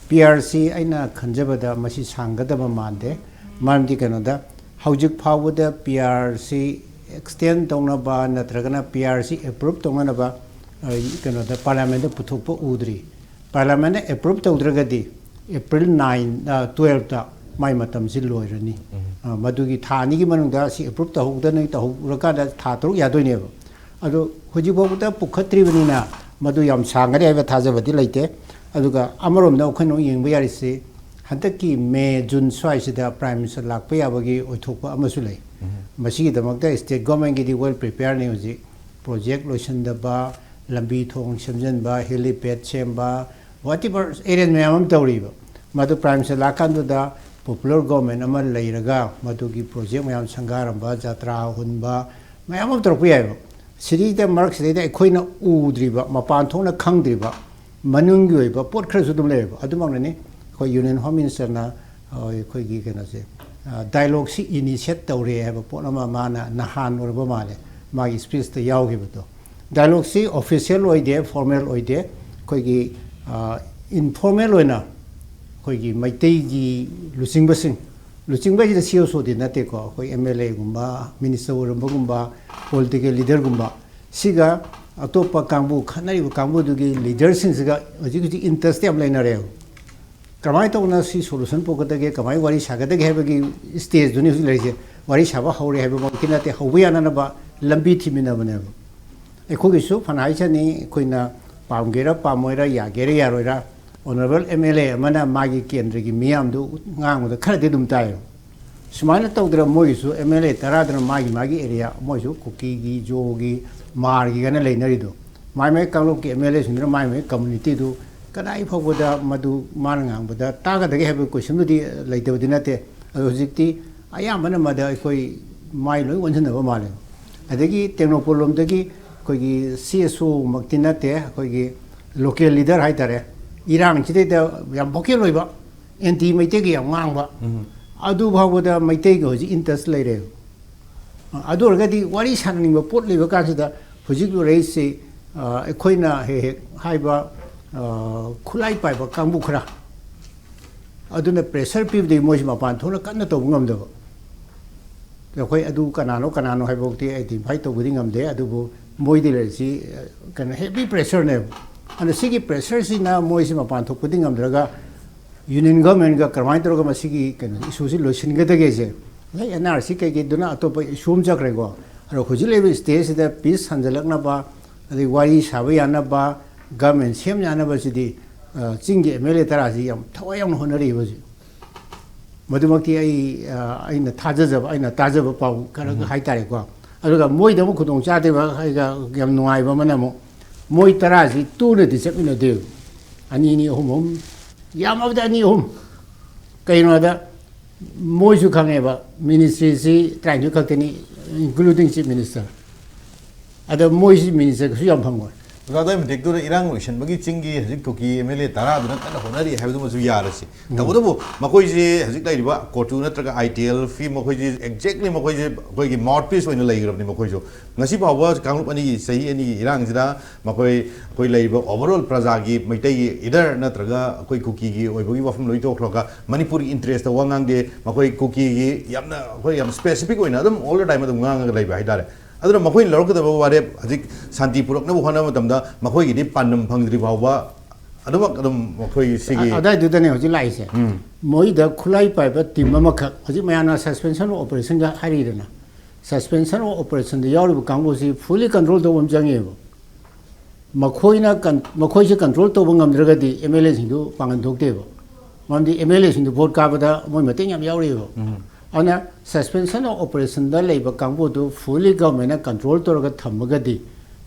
ꯄꯤ ꯑꯥꯔꯁꯤ ꯑꯩꯅ ꯈꯟꯖꯕꯗ ꯃꯁꯤ ꯁꯥꯡꯒꯗꯕ ꯃꯥꯟꯗꯦ꯫ ꯃꯔꯝꯗꯤ ꯀꯩꯅꯣꯗ ꯍꯧꯖꯤꯛ ꯐꯥꯎꯕꯗ ꯄꯤ ꯑꯥꯔꯁꯤ ꯑꯦꯛꯁꯇꯦꯟ ꯇꯧꯅꯕ ꯅꯠꯇ꯭ꯔꯒꯅ ꯄꯤ ꯑꯥꯔꯁꯤ ꯑꯦꯄ꯭ꯔꯨꯞ ꯇꯧꯅꯅꯕ, ꯑ, ꯀꯩꯅꯣꯗ ꯄꯥꯔꯂꯤꯌꯥꯃꯦꯟꯗ ꯄꯨꯊꯣꯛꯄ ꯎꯗ꯭ꯔꯤ꯫ ꯄꯥꯔꯂꯤꯌꯥꯃꯦꯟꯅ ꯑꯦꯄ꯭ꯔꯨꯞ ꯇꯧꯗ꯭ꯔꯒꯗꯤ ꯑꯦꯄ꯭ꯔꯤꯜ ꯅꯥꯏꯟ, ꯑ, ꯇꯨꯌꯦꯜꯞꯇ ꯃꯥꯏ ꯃꯇꯝꯁꯤ ꯂꯣꯏꯔꯅꯤ꯫ ꯎꯝ꯫ ꯑ, ꯃꯗꯨꯒꯤ ꯊꯥ ꯑꯅꯤꯒꯤ ꯃꯅꯨꯡꯗ ꯁꯤ ꯑꯦꯄ꯭ꯔꯨꯞ ꯇꯧꯍꯧꯗꯅ ꯇꯧꯍꯧꯔꯀꯥꯟꯗ ꯊꯥ ꯇꯔꯨꯛ ꯌꯥꯗꯣꯏꯅꯦꯕ꯫ ꯑꯗꯣ ꯍꯧꯖꯤꯛ ꯐꯥꯎꯕꯗ ꯄꯨꯈꯠꯇ꯭ꯔꯤꯕꯅꯤꯅ ꯃꯗꯨ ꯌꯥꯝ ꯁꯥꯡꯒꯅꯤ ꯍꯥꯏꯕ ꯊꯥꯖꯕꯗꯤ ꯂꯩꯇꯦ꯫ ꯑꯗꯨꯒ ꯑꯃꯔꯣꯝꯗ ꯑꯩꯈꯣꯏꯅ ꯑꯃꯨꯛ ꯌꯦꯡꯕ ꯌꯥꯔꯤꯁꯤ ꯍꯟꯗꯛꯀꯤ ꯃꯦ, ꯖꯨꯟ ꯁ꯭ꯋꯥꯏꯁꯤꯗ ꯄ꯭ꯔꯥꯏꯝ ꯃꯤꯅꯤꯁꯇꯔ ꯂꯥꯛꯄ ꯌꯥꯕꯒꯤ ꯑꯣꯏꯊꯣꯛꯄ ꯑꯃꯁꯨ ꯂꯩ꯫ ꯎꯝ꯫ ꯃꯁꯤꯒꯤꯗꯃꯛꯇ ꯁ꯭ꯇꯦꯠ ꯒꯣꯔꯃꯦꯟꯒꯤꯗꯤ ꯋꯦꯜ ꯄ꯭ꯔꯤꯄꯦꯌꯔꯅꯤ ꯍꯧꯖꯤꯛ꯫ ꯄ꯭ꯔꯣꯖꯦꯛ ꯂꯣꯏꯁꯤꯟꯗꯕ, ꯂꯝꯕꯤ ꯊꯣꯡ ꯁꯦꯝꯖꯤꯟꯕ, ꯍꯦꯂꯤꯄꯦꯗ ꯁꯦꯝꯕ, ꯋꯥꯠ ꯑꯦꯚꯔ ꯑꯦꯔꯦꯟꯖ ꯃꯌꯥꯝ ꯑꯃ ꯇꯧꯔꯤꯕ꯫ ꯃꯗꯨ ꯄ꯭ꯔꯥꯏꯝ ꯃꯤꯅꯤꯁꯇꯔ ꯂꯥꯛꯀꯥꯟꯗꯨꯗ ꯄꯣꯄꯨꯂꯔ ꯒꯣꯔꯃꯦꯟ ꯑꯃ ꯂꯩꯔꯒ ꯃꯗꯨꯒꯤ ꯄ꯭ꯔꯣꯖꯦꯛ ꯃꯌꯥꯝ ꯁꯪꯒꯥꯔꯝꯕ, ꯖꯇ꯭ꯔꯥ ꯍꯨꯟꯕ, ꯃꯌꯥꯝ ꯑꯃ ꯇꯧꯔꯛꯄ ꯌꯥꯏꯕ꯫ ꯁꯤꯗꯩꯗ ꯃꯔꯛꯁꯤꯗꯩꯗ ꯑꯩꯈꯣꯏꯅ ꯎꯗ꯭ꯔꯤꯕ, ꯃꯄꯥꯟ ꯊꯣꯛꯅ ꯈꯪꯗ꯭ꯔꯤꯕ, ꯃꯅꯨꯡꯒꯤ ꯑꯣꯏꯕ ꯄꯣꯠ ꯈꯔꯁꯨ ꯑꯗꯨꯝ ꯂꯩꯌꯦꯕ꯫ ꯑꯗꯨꯃꯛꯅꯅꯤ ꯑꯩꯈꯣꯏ Union Home Minister ꯅ, ꯑ, ꯑꯩꯈꯣꯏꯒꯤ ꯀꯩꯅꯣꯁꯦ, ꯑ, dialogue ꯁꯤ initiate ꯇꯧꯔꯦ ꯍꯥꯏꯕ ꯄꯣꯠ ꯑꯃ ꯃꯥꯅ ꯅꯍꯥꯟ ꯑꯣꯏꯔꯕ ꯃꯥꯜꯂꯦ, ꯃꯥꯒꯤ speech ꯇ ꯌꯥꯎꯈꯤꯕꯗꯣ꯫ Dialogue ꯁꯤ official ꯑꯣꯏꯗꯦ, formal ꯑꯣꯏꯗꯦ, ꯑꯩꯈꯣꯏꯒꯤ, ꯑ, informal ꯑꯣꯏꯅ ꯑꯩꯈꯣꯏꯒꯤ ꯃꯩꯇꯩꯒꯤ ꯂꯨꯆꯤꯡꯕꯁꯤꯡ, ꯂꯨꯆꯤꯡꯕ ꯍꯥꯏꯁꯤꯗ C S O ꯗꯤ ꯅꯠꯇꯦꯀꯣ, ꯑꯩꯈꯣꯏ M L A ꯒꯨꯝꯕ, minister ꯑꯣꯏꯔꯝꯕꯒꯨꯝꯕ, political leader ꯒꯨꯝꯕ, ꯁꯤꯒ ꯑꯇꯣꯞꯄ ꯀꯥꯡꯕꯨ, ꯈꯠꯅꯔꯤꯕ ꯀꯥꯡꯕꯨꯗꯨꯒꯤ leader ꯁꯤꯡꯁꯤꯒ ꯍꯧꯖꯤꯛ ꯍꯧꯖꯤꯛ interest ꯌꯥꯝ ꯂꯩꯅꯔꯦꯕ꯫ ꯀꯃꯥꯏꯅ ꯇꯧꯅ ꯁꯤ solution ꯄꯨꯔꯛꯀꯗꯒꯦ, ꯀꯃꯥꯏꯅ ꯋꯥꯔꯤ ꯁꯥꯒꯗꯒꯦ ꯍꯥꯏꯕꯒꯤ stage ꯗꯨꯅꯤ ꯍꯧꯖꯤꯛ ꯂꯩꯔꯤꯁꯦ꯫ ꯋꯥꯔꯤ ꯁꯥꯕ ꯍꯧꯔꯦ ꯍꯥꯏꯕꯃꯛꯇꯤ ꯅꯠꯇꯦ, ꯍꯧꯕ ꯌꯥꯅꯅꯕ ꯂꯝꯕꯤ ꯊꯤꯃꯤꯟꯅꯕꯅꯦꯕ꯫ ꯑꯩꯈꯣꯏꯒꯤꯁꯨ ꯐꯅ ꯍꯥꯏꯁꯅꯤ, ꯑꯩꯈꯣꯏꯅ ꯄꯥꯝꯒꯦꯔꯥ ꯄꯥꯝꯃꯣꯏꯔꯥ, ꯌꯥꯒꯦꯔꯥ ꯌꯥꯔꯣꯏꯔꯥ, honourable M L A ꯑꯃꯅ ꯃꯥꯒꯤ ꯀꯦꯟꯗ꯭ꯔꯒꯤ ꯃꯤꯌꯥꯝꯗꯨ ꯉꯥꯡꯕꯗ ꯈꯔꯗꯤ ꯑꯗꯨꯝ ꯇꯥꯏꯌꯦꯕ꯫ ꯁꯨꯃꯥꯏꯅ ꯇꯧꯗꯅ ꯃꯣꯏꯒꯤꯁꯨ M L A ꯇꯔꯥꯗꯨꯅ ꯃꯥꯒꯤ ꯃꯥꯒꯤ area, ꯃꯣꯏꯁꯨ ꯀꯨꯀꯤꯒꯤ, ꯖꯣꯒꯤ, ꯃꯥꯔꯒꯤ ꯀꯥꯏꯅ ꯂꯩꯅꯔꯤꯗꯣ, ꯃꯥꯏ ꯃꯥꯏ ꯀꯥꯡꯂꯨꯞꯀꯤ M L A ꯁꯤꯡꯗꯨꯅ my my community ꯗꯨ ꯀꯗꯥꯏ ꯐꯥꯎꯕꯗ ꯃꯗꯨ ꯃꯥꯅ ꯉꯥꯡꯕꯗ ꯇꯥꯒꯗꯒꯦ ꯍꯥꯏꯕ question ꯗꯨꯗꯤ ꯂꯩꯇꯕꯗꯤ ꯅꯠꯇꯦ꯫ ꯑꯗꯣ ꯍꯧꯖꯤꯛꯇꯤ ꯑꯌꯥꯝꯕꯅ ꯃꯗ ꯑꯩꯈꯣꯏ ꯃꯥꯏ ꯂꯣꯏ ꯑꯣꯟꯁꯤꯟꯅꯕ ꯃꯥꯜꯂꯦ꯫ ꯑꯗꯒꯤ ꯇꯦꯡꯅꯧꯄꯜ ꯂꯣꯝꯗꯒꯤ ꯑꯩꯈꯣꯏꯒꯤ C S O ꯃꯛꯇꯤ ꯅꯠꯇꯦ, ꯑꯩꯈꯣꯏꯒꯤ local leader ꯍꯥꯏꯇꯥꯔꯦ, ꯏꯔꯥꯡꯁꯤꯗꯩꯗ ꯌꯥꯝ vocal ꯑꯣꯏꯕ, anti ꯃꯩꯇꯩꯒ ꯌꯥꯝ ꯉꯥꯡꯕ, ꯎꯝ꯫ ꯑꯗꯨ ꯐꯥꯎꯕꯗ ꯃꯩꯇꯩꯒ ꯍꯧꯖꯤꯛ interest ꯂꯩꯔꯦ꯫ ꯑꯗꯨ ꯑꯣꯏꯔꯒꯗꯤ ꯋꯥꯔꯤ ꯁꯥꯟꯅꯅꯤꯡꯕ ꯄꯣꯠ ꯂꯩꯕ ꯀꯥꯟꯁꯤꯗ ꯍꯧꯖꯤꯛ ꯂꯩꯔꯛꯏꯁꯤ, ꯑ, ꯑꯩꯈꯣꯏꯅ ꯍꯦꯛ ꯍꯦꯛ ꯍꯥꯏꯕ, ꯑ, ꯈꯨꯠꯂꯥꯏ ꯄꯥꯏꯕ ꯀꯥꯡꯕꯨ ꯈꯔ ꯑꯗꯨꯅ pressure ꯄꯤꯕꯗꯒꯤ ꯃꯣꯏꯁꯤ ꯃꯄꯥꯟ ꯊꯣꯛꯅ ꯀꯟꯅ ꯇꯧꯕ ꯉꯝꯗꯕ꯫ ꯑꯩꯈꯣꯏ ꯑꯗꯨ ꯀꯅꯥꯅꯣ ꯀꯅꯥꯅꯣ ꯍꯥꯏꯕꯐꯥꯎꯗꯤ identify ꯇꯧꯕꯗꯤ ꯉꯝꯗꯦ, ꯑꯗꯨꯕꯨ ꯃꯣꯏꯗꯤ ꯂꯩꯔꯤꯁꯤ, ꯑ, ꯀꯩꯅꯣ, heavy pressure ꯅꯦꯕ꯫ ꯑꯗꯨꯅ ꯁꯤꯒꯤ pressure ꯁꯤꯅ ꯃꯣꯏꯁꯤ ꯃꯄꯥꯟ ꯊꯣꯛꯄꯗꯤ ꯉꯝꯗ꯭ꯔꯒ Union Government ꯒ ꯀꯔꯝꯍꯥꯏꯅ ꯇꯧꯔꯒ ꯃꯁꯤꯒꯤ ꯀꯩꯅꯣ issue ꯁꯤ ꯂꯣꯏꯁꯤꯟꯒꯗꯒꯦꯁꯦ, ꯉꯁꯥꯏ N R C ꯀꯩꯀꯩꯗꯨꯅ ꯑꯇꯣꯞꯄ issue ꯑꯃ ꯆꯠꯈ꯭ꯔꯦꯀꯣ꯫ ꯑꯗꯣ ꯍꯧꯖꯤꯛ ꯂꯩꯔꯤꯕ stage ꯁꯤꯗ peace ꯍꯟꯖꯤꯜꯂꯛꯅꯕ, ꯑꯗꯩ ꯋꯥꯔꯤ ꯁꯥꯕ ꯌꯥꯅꯕ, government ꯁꯦꯝ ꯌꯥꯅꯕꯁꯤꯗꯤ, ꯑ, ꯆꯤꯡꯒꯤ M L A ꯇꯔꯥꯁꯤ ꯌꯥꯝ ꯊꯋꯥꯏ ꯌꯥꯎꯅ ꯍꯣꯠꯅꯔꯤ ꯍꯧꯖꯤꯛ꯫ ꯃꯗꯨꯃꯛꯇꯤ ꯑꯩ, ꯑ, ꯑꯩꯅ ꯊꯥꯖꯖꯕ, ꯑꯩꯅ ꯇꯥꯖꯕ ꯄꯥꯎ ꯈꯔ ꯎꯝ꯫ ꯍꯥꯏꯇꯥꯔꯦꯀꯣ꯫ ꯑꯗꯨꯒ ꯃꯣꯏꯗ ꯑꯃꯨꯛ ꯈꯨꯗꯣꯡ ꯆꯥꯗꯕ, ꯑꯩꯒ ꯌꯥꯝ ꯅꯨꯡꯉꯥꯏꯕ ꯑꯃꯅ ꯑꯃꯨꯛ ꯃꯣꯏ ꯇꯔꯥꯁꯤ ꯇꯨꯅꯗꯤ ꯆꯠꯃꯤꯟꯅꯗꯦ꯫ ꯑꯅꯤ ꯑꯅꯤ, ꯑꯍꯨꯝ ꯑꯍꯨꯝ, ꯌꯥꯝꯃꯕꯗ ꯑꯅꯤ ꯑꯍꯨꯝ꯫ ꯀꯩꯅꯣꯗ ꯃꯣꯏꯁꯨ ꯈꯪꯉꯦꯕ, ministry ꯁꯤ ꯇꯔꯥꯅꯤꯊꯣꯏ ꯈꯛꯇꯅꯤ, including Chief Minister꯫ ꯑꯗ ꯃꯣꯏꯁꯤ minister ꯀꯩꯁꯨ ꯌꯥꯝ ꯐꯪꯉꯣꯏ꯫ ꯑꯣꯖꯥ, ꯑꯗꯨꯋꯥꯏ ꯃꯇꯤꯛꯇꯨꯗ ꯏꯔꯥꯡ ꯂꯣꯏꯁꯤꯟꯕꯒꯤ ꯆꯤꯡꯒꯤ ꯍꯧꯖꯤꯛ ꯀꯨꯀꯤ ꯑꯦꯝ ꯑꯦꯜ ꯑꯦ ꯇꯔꯥꯗꯨꯅ ꯀꯟꯅ ꯍꯣꯠꯅꯔꯤ ꯍꯥꯏꯕꯗꯨꯃꯁꯨ ꯌꯥꯔꯁꯤ꯫ ꯎꯝ꯫ ꯇꯧꯕꯇꯕꯨ ꯃꯈꯣꯏꯁꯦ ꯍꯧꯖꯤꯛ ꯂꯩꯔꯤꯕ ꯀꯣꯇꯨ ꯅꯠꯇ꯭ꯔꯒ ꯑꯥꯏ ꯇꯤ ꯑꯦꯜ ꯐꯤ ꯃꯈꯣꯏꯁꯦ exactly ꯃꯈꯣꯏꯁꯦ ꯑꯩꯈꯣꯏꯒꯤ mouthpiece ꯑꯣꯏꯅ ꯂꯩꯈ꯭ꯔꯕꯅꯤ꯫ ꯃꯈꯣꯏꯁꯨ ꯉꯁꯤ ꯐꯥꯎꯕ ꯀꯥꯡꯂꯨꯞ ꯑꯅꯤꯒꯤ, ꯆꯍꯤ ꯑꯅꯤꯒꯤ ꯏꯔꯥꯡꯁꯤꯗ ꯃꯈꯣꯏ, ꯑꯩꯈꯣꯏ ꯂꯩꯔꯤꯕ overall ꯄ꯭ꯔꯖꯥꯒꯤ, ꯃꯩꯇꯩꯒꯤ either ꯅꯠꯇ꯭ꯔꯒ ꯑꯩꯈꯣꯏ ꯀꯨꯀꯤꯒꯤ ꯑꯣꯏꯕꯒꯤ ꯋꯥꯐꯝ ꯂꯣꯏ ꯇꯣꯛꯈ꯭ꯔꯒ ꯃꯅꯤꯄꯨꯔꯒꯤ interest ꯇ ꯋꯥ ꯉꯥꯡꯗꯦ꯫ ꯃꯈꯣꯏ ꯀꯨꯀꯤꯒꯤ ꯌꯥꯝꯅ ꯑꯩꯈꯣꯏ ꯌꯥꯝ specific ꯑꯣꯏꯅ ꯑꯗꯨꯝ all the time ꯑꯗꯨꯝ ꯉꯥꯡꯉꯒ ꯂꯩꯕ ꯍꯥꯏꯇꯥꯔꯦ꯫ ꯑꯗꯨꯅ ꯃꯈꯣꯏꯅ ꯂꯧꯔꯛꯀꯗꯕ ꯋꯥꯔꯦꯞ ꯍꯧꯖꯤꯛ ꯁꯥꯟꯇꯤ ꯄꯨꯔꯛꯅꯕ ꯍꯣꯠꯅꯕ ꯃꯇꯝꯗ ꯃꯈꯣꯏꯒꯤꯗꯤ ꯄꯥꯟꯗꯝ ꯐꯪꯗ꯭ꯔꯤ ꯐꯥꯎꯕ ꯑꯗꯨꯃꯛ ꯑꯗꯨꯝ ꯃꯈꯣꯏ ꯁꯤꯒꯤ ꯑ-, ꯑꯗꯥꯏꯗꯨꯗꯅꯦ ꯍꯧꯖꯤꯛ ꯂꯥꯛꯏꯁꯦ꯫ ꯎꯝ꯫ ꯃꯣꯏꯗ ꯈꯨꯠꯂꯥꯏ ꯄꯥꯏꯕ team ꯑꯃꯈꯛ, ꯍꯧꯖꯤꯛ ꯃꯌꯥꯝꯅ suspension of operation ꯒ ꯍꯥꯏꯔꯤꯗꯅ, suspension of operation ꯗ ꯌꯥꯎꯔꯤꯕ ꯀꯥꯡꯕꯨꯁꯤ fully control ꯇꯧꯕ ꯑꯃ ꯆꯪꯉꯦꯕ꯫ ꯃꯈꯣꯏꯅ ꯀꯟ-, ꯃꯈꯣꯏꯁꯦ control ꯇꯧꯕ ꯉꯝꯗ꯭ꯔꯒꯗꯤ ꯑꯦꯝ ꯑꯦꯜ ꯑꯦꯁꯤꯡꯗꯨ ꯄꯥꯡꯒꯟ ꯊꯣꯛꯇꯦꯕ꯫ ꯃꯔꯝꯗꯤ ꯑꯦꯝ ꯑꯦꯜ ꯑꯦꯁꯤꯡꯗꯨ vote ꯀꯥꯕꯗ ꯃꯣꯏ ꯃꯇꯦꯡ ꯌꯥꯝ ꯌꯥꯎꯔꯤꯑꯕ꯫ ꯎꯝ꯫ ꯑꯗꯨꯅ suspension of operation ꯗ ꯂꯩꯕ ꯀꯥꯡꯕꯨꯗꯨ fully government ꯅ control ꯇꯧꯔꯒ ꯊꯝꯃꯒꯗꯤ,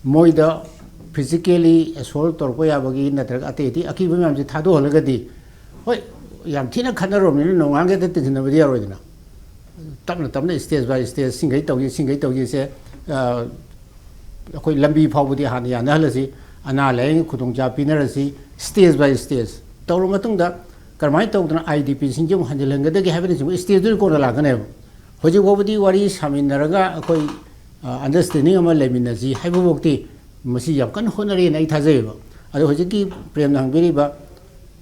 ꯃꯣꯏꯗ physically assault ꯇꯧꯔꯛꯄ ꯌꯥꯕꯒꯤ ꯅꯠꯇ꯭ꯔꯒ ꯑꯇꯩ ꯑꯇꯩ ꯑꯀꯤꯕ ꯃꯌꯥꯝꯁꯦ ꯊꯥꯗꯣꯛꯍꯜꯂꯒꯗꯤ, ꯍꯣꯏ, ꯌꯥꯝ ꯊꯤꯅ ꯈꯠꯅꯔꯕꯅꯤꯅ ꯅꯣꯡꯉꯥꯟꯒꯩꯗ ꯇꯤꯟꯁꯤꯟꯅꯕꯗꯤ ꯌꯥꯔꯣꯏꯗꯅ꯫ ꯇꯞꯅ ꯇꯞꯅ, stage by stage, ꯁꯤꯡꯈꯩ ꯇꯧꯁꯤ, ꯁꯤꯡꯈꯩ ꯇꯧꯁꯤꯁꯦ, ꯑ, ꯑꯩꯈꯣꯏ ꯂꯝꯕꯤ ꯐꯥꯎꯕꯗꯤ ꯍꯥꯟꯅ ꯌꯥꯅꯍꯜꯂꯁꯤ, ꯑꯅꯥ ꯂꯥꯏꯌꯦꯡꯒꯤ ꯈꯨꯗꯣꯡꯆꯥꯕ ꯄꯤꯅꯔꯁꯤ, stage by stage ꯇꯧꯔꯕ ꯃꯇꯨꯡꯗ ꯀꯔꯝꯍꯥꯏꯅ ꯇꯧꯗꯅ ꯑꯥꯏ ꯗꯤ ꯄꯤꯁꯤꯡꯁꯦ ꯑꯃꯨꯛ ꯍꯟꯖꯤꯜꯍꯟꯒꯗꯒꯦ ꯍꯥꯏꯕꯅꯆꯤꯡꯕ stage ꯇꯨꯒꯤ ꯀꯣꯟꯅ ꯂꯥꯛꯀꯅꯦꯕ꯫ ꯍꯧꯖꯤꯛ ꯐꯥꯎꯕꯗꯤ ꯋꯥꯔꯤ ꯁꯥꯃꯤꯟꯅꯔꯒ ꯑꯩꯈꯣꯏ, ꯑ, understanding ꯑꯃ ꯂꯩꯃꯤꯟꯅꯁꯤ ꯍꯥꯏꯕꯐꯥꯎꯗꯤ ꯃꯁꯤ ꯌꯥꯝ ꯀꯟꯅ ꯍꯣꯠꯅꯔꯤꯅ ꯑꯩ ꯊꯥꯖꯩꯌꯦꯕ꯫ ꯑꯗꯣ ꯍꯧꯖꯤꯛꯀꯤ ꯄ꯭ꯔꯦꯝꯅ ꯍꯪꯕꯤꯔꯤꯕ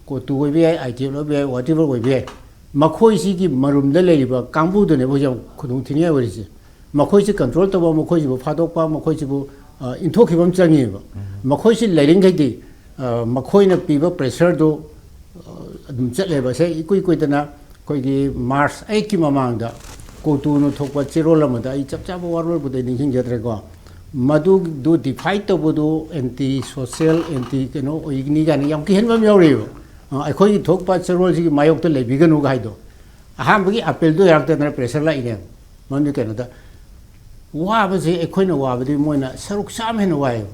ꯀꯣꯇꯨ ꯑꯣꯏꯕ ꯌꯥꯏ, ꯑꯥꯏ ꯇꯤ ꯑꯦꯜ ꯑꯣꯏꯕ ꯌꯥꯏ, whatever ꯑꯣꯏꯕ ꯌꯥꯏ, ꯃꯈꯣꯏꯁꯤꯒꯤ ꯃꯔꯨꯝꯗ ꯂꯩꯔꯤꯕ ꯀꯥꯡꯕꯨꯗꯨꯅꯦꯕ ꯍꯧꯖꯤꯛ ꯌꯥꯝ ꯈꯨꯗꯣꯡꯊꯤꯅꯤꯡꯉꯥꯏ ꯑꯣꯏꯔꯤꯁꯦ꯫ ꯃꯈꯣꯏꯁꯤ control ꯇꯧꯕ, ꯃꯈꯣꯏꯁꯤꯕꯨ ꯐꯥꯗꯣꯛꯄ, ꯃꯈꯣꯏꯁꯤꯕꯨ, ꯑ, ꯏꯟꯊꯣꯛꯈꯤꯕ ꯑꯃ ꯆꯪꯉꯦꯕ꯫ ꯎꯝ꯫ ꯃꯈꯣꯏꯁꯤ ꯂꯩꯔꯤꯈꯩꯗꯤ, ꯑ, ꯃꯈꯣꯏꯅ ꯄꯤꯕ pressure ꯗꯨ, ꯑ, ꯑꯗꯨꯝ ꯆꯠꯂꯦꯕ꯫ ꯁꯦ ꯏꯀꯨꯏ ꯀꯨꯏꯗꯅ ꯑꯩꯈꯣꯏꯒꯤ March eight ꯀꯤ ꯃꯃꯥꯡꯗ ꯀꯣꯇꯨꯅ ꯊꯣꯛꯄ ꯆꯦꯔꯣꯜ ꯑꯃꯗ, ꯑꯩ ꯆꯞ ꯆꯥꯕ ꯋꯥꯔꯣꯜꯕꯨꯗꯤ ꯑꯩ ꯅꯤꯡꯁꯤꯡꯖꯗ꯭ꯔꯦꯀꯣ, ꯃꯗꯨꯗꯨ defy ꯇꯧꯕꯗꯨ anti social, anti ꯀꯩꯅꯣ ꯑꯣꯏꯒꯅꯤ ꯀꯥꯏꯅ ꯌꯥꯝ ꯀꯤꯍꯟꯕ ꯑꯃ ꯌꯥꯎꯔꯤꯑꯕ꯫ ꯑ, ꯑꯩꯈꯣꯏꯒꯤ ꯊꯣꯛꯄ ꯆꯦꯔꯣꯜꯁꯤꯒꯤ ꯃꯥꯌꯣꯛꯇ ꯂꯩꯕꯤꯒꯅꯨ ꯍꯥꯏꯗꯣ꯫ ꯑꯍꯥꯟꯕꯒꯤ appeal ꯗꯨ ꯌꯥꯔꯛꯇꯗꯅ pressure ꯂꯥꯛꯏꯅꯦ꯫ ꯃꯔꯝꯗꯤ ꯀꯩꯅꯣꯗ, ꯋꯥꯕꯁꯦ ꯑꯩꯈꯣꯏꯅ ꯋꯥꯕꯗꯤ ꯃꯣꯏꯅ ꯁꯔꯨꯛ ꯆꯥꯝꯃ ꯍꯦꯟꯅ ꯋꯥꯏꯌꯦꯕ꯫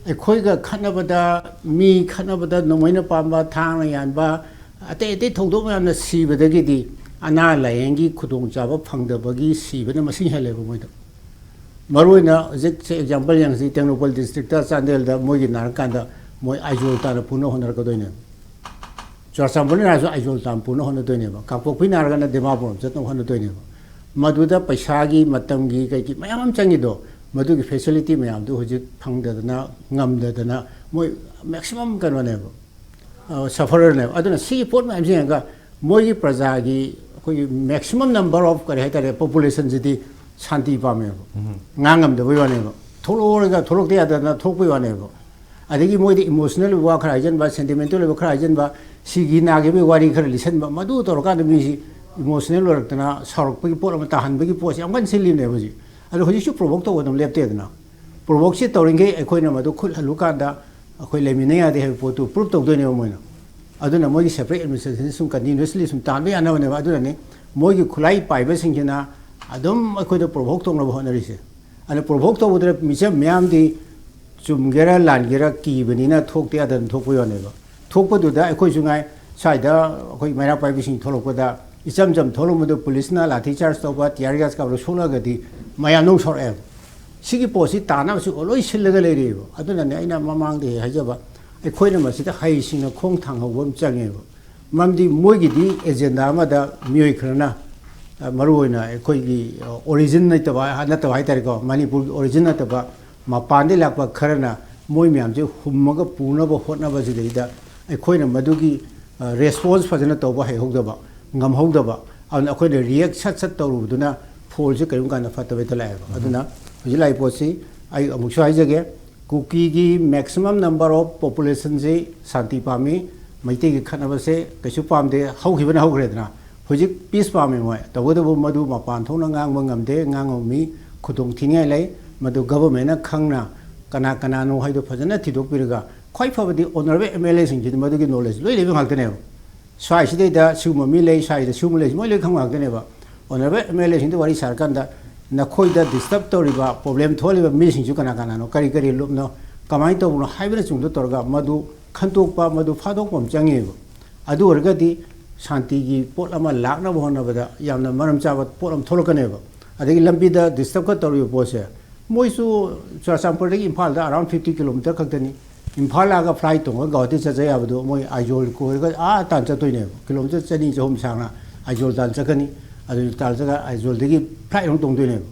ꯑꯩꯈꯣꯏꯒ ꯈꯠꯅꯕꯗ, ꯃꯤ ꯈꯠꯅꯕꯗ ꯅꯣꯡꯃꯩꯅ ꯄꯥꯟꯕ, ꯊꯥꯡꯅ ꯌꯥꯟꯕ, ꯑꯇꯩ ꯑꯇꯩ ꯊꯧꯗꯣꯛ ꯃꯌꯥꯝꯅ ꯁꯤꯕꯗꯒꯤꯗꯤ ꯑꯅꯥ ꯂꯥꯏꯌꯦꯡꯒꯤ ꯈꯨꯗꯣꯡꯆꯥꯕ ꯐꯪꯗꯕꯒꯤ ꯁꯤꯕꯅ ꯃꯁꯤꯡ ꯍꯦꯜꯂꯦꯕ ꯃꯣꯏꯗ꯫ ꯃꯔꯨꯑꯣꯏꯅ ꯍꯧꯖꯤꯛꯁꯦ ꯑꯦꯛꯖꯥꯝꯄꯜ ꯌꯦꯡꯁꯤ, ꯇꯦꯡꯅꯧꯄꯜ ꯗꯤꯁꯇ꯭ꯔꯤꯛꯇ, ꯆꯥꯟꯗꯦꯜꯗ ꯃꯣꯏꯒꯤ ꯅꯥꯔꯀꯥꯟꯗ ꯃꯣꯏ ꯑꯥꯏꯖꯣꯜ ꯇꯥꯟꯅ ꯄꯨꯅ ꯍꯣꯠꯅꯔꯛꯀꯗꯣꯏꯅꯦꯕ꯫ ꯆꯨꯔꯥꯆꯥꯟꯄꯨꯔꯅ ꯅꯥꯔꯁꯨ ꯑꯥꯏꯖꯣꯜ ꯇꯥꯟꯅ ꯄꯨꯅ ꯍꯣꯠꯅꯗꯣꯏꯅꯦꯕ꯫ ꯀꯥꯡꯄꯣꯛꯄꯤ ꯅꯥꯔꯒꯅ ꯗꯤꯃꯥꯄꯨꯔ ꯑꯃ ꯆꯠꯅꯕ ꯍꯣꯠꯅꯗꯣꯏꯅꯦꯕ꯫ ꯃꯗꯨꯗ ꯄꯩꯁꯥꯒꯤ, ꯃꯇꯝꯒꯤ, ꯀꯩꯒꯤ ꯃꯌꯥꯝ ꯑꯃ ꯆꯪꯉꯤꯗꯣ, ꯃꯗꯨꯒꯤ ꯐꯦꯁꯤꯂꯤꯇꯤ ꯃꯌꯥꯝꯗꯨ ꯍꯧꯖꯤꯛ ꯐꯪꯗꯗꯅ, ꯉꯝꯗꯗꯅ ꯃꯣꯏ ꯃꯦꯛꯁꯤꯃꯝ ꯀꯩꯅꯣꯅꯦꯕ, ꯁꯐꯔꯔꯅꯦꯕ꯫ ꯑꯗꯨꯅ ꯁꯤꯒꯤ ꯄꯣꯠ ꯃꯌꯥꯝꯁꯤ ꯌꯦꯡꯉꯒ ꯃꯣꯏꯒꯤ ꯄ꯭ꯔꯖꯥꯒꯤ, ꯑꯩꯈꯣꯏꯒꯤ ꯃꯦꯛꯁꯤꯃꯝ ꯅꯝꯕꯔ ꯑꯣꯐ, ꯀꯔꯤ ꯍꯥꯏꯇꯥꯔꯦ, ꯄꯣꯄꯨꯂꯦꯁꯟꯁꯤꯗꯤ ꯁꯥꯟꯇꯤ ꯄꯥꯝꯃꯦꯕ, ꯉꯥꯡ ꯉꯝꯗꯕꯩ ꯋꯥꯅꯦꯕ꯫ ꯊꯣꯛꯂꯛꯑꯣꯔꯒ ꯊꯣꯛꯂꯛꯇ ꯌꯥꯗꯗꯅ ꯊꯣꯛꯄꯩ ꯋꯥꯅꯦꯕ꯫ ꯑꯗꯒꯤ ꯃꯣꯏꯗ ꯏꯃꯣꯁꯅꯦꯜ ꯑꯣꯏꯕ ꯋꯥ ꯈꯔ ꯍꯥꯏꯖꯟꯕ, ꯁꯦꯟꯇꯤꯃꯦꯟꯇꯦꯜ ꯑꯣꯏꯕ ꯈꯔ ꯍꯥꯏꯖꯟꯕ, ꯁꯤꯒꯤ ꯅꯥꯈꯤꯕꯒꯤ ꯋꯥꯔꯤ ꯈꯔ ꯂꯤꯁꯟꯕ, ꯃꯗꯨ ꯇꯧꯔꯀꯥꯟꯗ ꯃꯤꯁꯤ ꯏꯃꯣꯁꯅꯦꯜ ꯑꯣꯏꯔꯛꯇꯅ ꯁꯥꯎꯔꯛꯄꯒꯤ ꯄꯣꯠ ꯑꯃ ꯇꯥꯍꯟꯕꯒꯤ ꯄꯣꯠꯁꯦ ꯌꯥꯝ ꯀꯟꯅ ꯁꯤꯜꯂꯤꯕꯅꯦꯕ ꯍꯧꯖꯤꯛ꯫ ꯑꯗꯣ ꯍꯧꯖꯤꯛꯁꯨ ꯄ꯭ꯔꯣꯚꯣꯛ ꯇꯧꯕ ꯑꯗꯨꯝ ꯂꯦꯞꯇꯦꯗꯅ꯫ ꯄ꯭ꯔꯣꯚꯣꯛꯁꯦ ꯇꯧꯔꯤꯈꯩ ꯑꯩꯈꯣꯏꯅ ꯃꯗꯨ ꯈꯨꯠ ꯍꯜꯂꯨꯀꯥꯟꯗ ꯑꯩꯈꯣꯏ ꯂꯩꯃꯤꯟꯅ ꯌꯥꯗꯦ ꯍꯥꯏꯕ ꯄꯣꯠꯇꯨ ꯄ꯭ꯔꯨꯞ ꯇꯧꯗꯣꯏꯅꯦꯕ ꯃꯣꯏꯅ꯫ ꯑꯗꯨꯅ ꯃꯣꯏꯒꯤ ꯁꯦꯄꯔꯦꯠ ꯑꯦꯗꯃꯤꯅꯤꯁꯇ꯭ꯔꯦꯁꯟ ꯁꯨꯝ ꯀꯟꯇꯤꯅ꯭ꯌꯨꯁꯂꯤ ꯁꯨꯝ ꯇꯥꯟꯕ ꯌꯥꯅꯕꯅꯦꯕ꯫ ꯑꯗꯨꯅꯅꯦ ꯃꯣꯏꯒꯤ ꯈꯨꯠꯂꯥꯏ ꯄꯥꯏꯕꯁꯤꯡꯁꯤꯅ ꯑꯗꯨꯝ ꯑꯩꯈꯣꯏꯗ ꯄ꯭ꯔꯣꯚꯣꯛ ꯇꯧꯅꯕ ꯍꯣꯠꯅꯔꯤꯁꯦ꯫ ꯑꯗꯨꯅ ꯄ꯭ꯔꯣꯚꯣꯛ ꯇꯧꯕꯗꯨꯗ ꯃꯤꯆꯝ ꯃꯤꯌꯥꯝꯗꯤ ꯆꯨꯝꯒꯦꯔꯥ ꯂꯥꯟꯒꯦꯔꯥ ꯀꯤꯕꯅꯤꯅ ꯊꯣꯛꯇ ꯌꯥꯗꯅ ꯊꯣꯛꯄ ꯌꯥꯅꯦꯕ꯫ ꯊꯣꯛꯄꯗꯨꯗ ꯑꯩꯈꯣꯏꯁꯨ ꯉꯥꯏ, ꯁ꯭ꯋꯥꯏꯗ ꯑꯩꯈꯣꯏ ꯃꯩꯔꯥ ꯄꯥꯏꯕꯤꯁꯤꯡ ꯊꯣꯛꯂꯛꯄꯗ ꯏꯆꯝ ꯆꯝ ꯊꯣꯛꯂꯛꯄꯗ ꯄꯨꯂꯤꯁꯅ ꯂꯥꯊꯤ ꯆꯥꯔꯖ ꯇꯧꯕ, ꯇꯤꯌꯥꯔ ꯒ꯭ꯌꯥꯁ ꯀꯥꯞꯄ ꯁꯣꯛꯂꯛꯑꯒꯗꯤ ꯃꯌꯥꯝꯗ ꯑꯃꯨꯛ ꯁꯥꯎꯔꯛꯑꯦꯕ꯫ ꯁꯤꯒꯤ ꯄꯣꯠꯁꯤ ꯇꯥꯅꯕꯁꯤ ꯂꯣꯏ ꯁꯤꯜꯂꯒ ꯂꯩꯔꯦꯕ꯫ ꯑꯗꯨꯅꯅꯦ ꯑꯩꯅ ꯃꯃꯥꯡꯗꯒꯤ ꯍꯥꯏꯖꯕ, ꯑꯩꯈꯣꯏꯅ ꯃꯁꯤꯗ ꯍꯩꯁꯤꯡꯅ ꯈꯣꯡ ꯊꯥꯡꯍꯧꯕ ꯑꯃ ꯆꯪꯉꯦꯕ꯫ ꯃꯔꯝꯗꯤ ꯃꯣꯏꯒꯤꯗꯤ ꯑꯦꯖꯦꯟꯗꯥ ꯑꯃꯗ ꯃꯤꯑꯣꯏ ꯈꯔꯅ, ꯑ, ꯃꯔꯨꯑꯣꯏꯅ ꯑꯩꯈꯣꯏꯒꯤ, ꯑ, ꯑꯣꯔꯤꯖꯤꯟ ꯅꯠꯇꯕ, ꯅꯠꯇꯕ ꯍꯥꯏꯇꯥꯔꯦꯀꯣ, ꯃꯅꯤꯄꯨꯔꯒꯤ ꯑꯣꯔꯤꯖꯤꯟ ꯅꯠꯇꯕ ꯃꯄꯥꯟꯗꯒꯤ ꯂꯥꯛꯄ ꯈꯔꯅ ꯃꯣꯏ ꯃꯌꯥꯝꯁꯦ ꯍꯨꯝꯃꯒ ꯄꯨꯅꯕ ꯍꯣꯠꯅꯕꯁꯤꯗꯩꯗ ꯑꯩꯈꯣꯏꯅ ꯃꯗꯨꯒꯤ, ꯑ, ꯔꯦꯁꯄꯣꯟꯁ ꯐꯖꯅ ꯇꯧꯕ ꯍꯩꯍꯧꯗꯕ, ꯉꯝꯍꯧꯗꯕ, ꯑꯗꯨꯅ ꯑꯩꯈꯣꯏꯅ ꯔꯤꯌꯦꯛ ꯁꯠ ꯁꯠ ꯇꯧꯔꯨꯕꯗꯨꯅ ꯐꯣꯜꯁꯦ ꯀꯔꯤꯒꯨꯝꯕ ꯀꯥꯟꯗ ꯐꯠꯇꯕ ꯍꯦꯛꯇ ꯂꯥꯛꯑꯦꯕ꯫ ꯑꯗꯨꯅ ꯍꯧꯖꯤꯛ ꯂꯥꯛꯏ ꯄꯣꯠꯁꯤ ꯑꯩ ꯑꯃꯨꯛꯁꯨ ꯍꯥꯏꯖꯒꯦ, ꯀꯨꯀꯤꯒꯤ ꯃꯦꯛꯁꯤꯃꯝ ꯅꯝꯕꯔ ꯑꯣꯐ ꯄꯣꯄꯨꯂꯦꯁꯟꯁꯤ ꯁꯥꯟꯇꯤ ꯄꯥꯝꯃꯤ, ꯃꯩꯇꯩꯒꯤ ꯈꯠꯅꯕꯁꯦ ꯀꯩꯁꯨ ꯄꯥꯝꯗꯦ, ꯍꯧꯈꯤꯕꯅ ꯍꯧꯈ꯭ꯔꯦꯗꯅ꯫ ꯍꯧꯖꯤꯛ ꯄꯤꯁ ꯄꯥꯝꯃꯤ ꯃꯣꯏ, ꯇꯧꯕꯇꯕꯨ ꯃꯗꯨ ꯃꯄꯥꯟ ꯊꯣꯛꯅ ꯉꯥꯡꯕ ꯉꯝꯗꯦ, ꯉꯥꯡꯉꯝꯃꯤ, ꯈꯨꯗꯣꯡ ꯊꯤꯅꯤꯡꯉꯥꯏ ꯂꯩ꯫ ꯃꯗꯨ ꯒꯚꯔꯟꯃꯦꯟꯅ ꯈꯪꯅ ꯀꯅꯥ ꯀꯅꯥꯅꯣ ꯍꯥꯏꯗꯣ ꯐꯖꯅ ꯊꯤꯗꯣꯛꯄꯤꯔꯒ, ꯈ꯭ꯋꯥꯏ ꯐꯕꯗꯤ ꯑꯣꯅꯔꯦꯕꯜ ꯑꯦꯝ ꯑꯦꯜ ꯑꯦꯁꯤꯡꯁꯤꯗꯤ ꯃꯗꯨꯒꯤ ꯅꯣꯂꯦꯖ ꯂꯣꯏ ꯂꯩꯕ ꯉꯥꯛꯇꯅꯦꯕ꯫ ꯁ꯭ꯋꯥꯏꯁꯤꯗꯩꯗ ꯁꯤꯒꯨꯝꯕ ꯃꯤ ꯂꯩ, ꯁ꯭ꯋꯥꯏꯗ ꯁꯤꯒꯨꯝꯕ ꯂꯩ, ꯃꯣꯏ ꯂꯣꯏ ꯈꯪꯕ ꯉꯥꯛꯇꯅꯦꯕ꯫ ꯑꯣꯅꯔꯦꯕꯜ ꯑꯦꯝ ꯑꯦꯜ ꯑꯦꯁꯤꯡꯗ ꯋꯥꯔꯤ ꯁꯥꯔꯀꯥꯟꯗ ꯅꯈꯣꯏꯗ ꯗꯤꯁꯇꯔꯕ ꯇꯧꯔꯤꯕ, ꯄ꯭ꯔꯣꯕ꯭ꯂꯦꯝ ꯊꯣꯛꯍꯜꯂꯤꯕ ꯃꯤꯁꯤꯡꯁꯨ ꯀꯅꯥ ꯀꯅꯥꯅꯣ, ꯀꯔꯤ ꯀꯔꯤ ꯂꯨꯞꯅꯣ, ꯀꯃꯥꯏꯅ ꯇꯧꯕꯅꯣ ꯍꯥꯏꯕꯅꯆꯤꯡꯕꯗꯣ ꯇꯧꯔꯒ ꯃꯗꯨ ꯈꯟꯇꯣꯛꯄ, ꯃꯗꯨ ꯐꯥꯗꯣꯛꯄ ꯑꯃ ꯆꯪꯉꯦꯕ꯫ ꯑꯗꯨ ꯑꯣꯏꯔꯒꯗꯤ ꯁꯥꯟꯇꯤꯒꯤ ꯄꯣꯠ ꯑꯃ ꯂꯥꯛꯅꯕ ꯍꯣꯠꯅꯕꯗ ꯌꯥꯝꯅ ꯃꯔꯝ ꯆꯥꯕ ꯄꯣꯠ ꯑꯃ ꯊꯣꯛꯂꯛꯀꯅꯦꯕ꯫ ꯑꯗꯒꯤ ꯂꯝꯕꯤꯗ ꯗꯤꯁꯇꯔꯕ ꯈꯔ ꯇꯧꯔꯤꯕ ꯄꯣꯠꯁꯦ, ꯃꯣꯏꯁꯨ ꯆꯨꯔꯆꯥꯟꯄꯨꯔꯗꯒꯤ ꯏꯝꯐꯥꯜꯗ ꯑꯔꯥꯎꯟ ꯐꯤꯐꯇꯤ ꯀꯤꯂꯣꯃꯤꯇꯔ ꯈꯛꯇꯅꯤ꯫ ꯏꯝꯐꯥꯜ ꯂꯥꯛꯑꯒ ꯐ꯭ꯂꯥꯏꯠ ꯇꯣꯡꯉꯒ ꯒꯧꯍꯥꯇꯤ ꯆꯠꯆ ꯌꯥꯕꯗꯣ ꯃꯣꯏ ꯑꯥꯏꯖꯣꯜ ꯀꯣꯏꯔꯒ ꯑꯥ ꯇꯥꯟ ꯆꯠꯇꯣꯏꯅꯦꯕ꯫ ꯀꯤꯂꯣꯃꯤꯇꯔ ꯆꯅꯤ ꯆꯍꯨꯝ ꯁꯥꯡꯅ ꯑꯥꯏꯖꯣꯜ ꯇꯥꯟ ꯆꯠꯀꯅꯤ꯫ ꯑꯗꯨ ꯇꯥꯟ ꯆꯠꯂꯒ ꯑꯥꯏꯖꯣꯜꯗꯒꯤ ꯐ꯭ꯂꯥꯏꯠ ꯑꯃꯨꯛ ꯇꯣꯡꯗꯣꯏꯅꯦꯕ꯫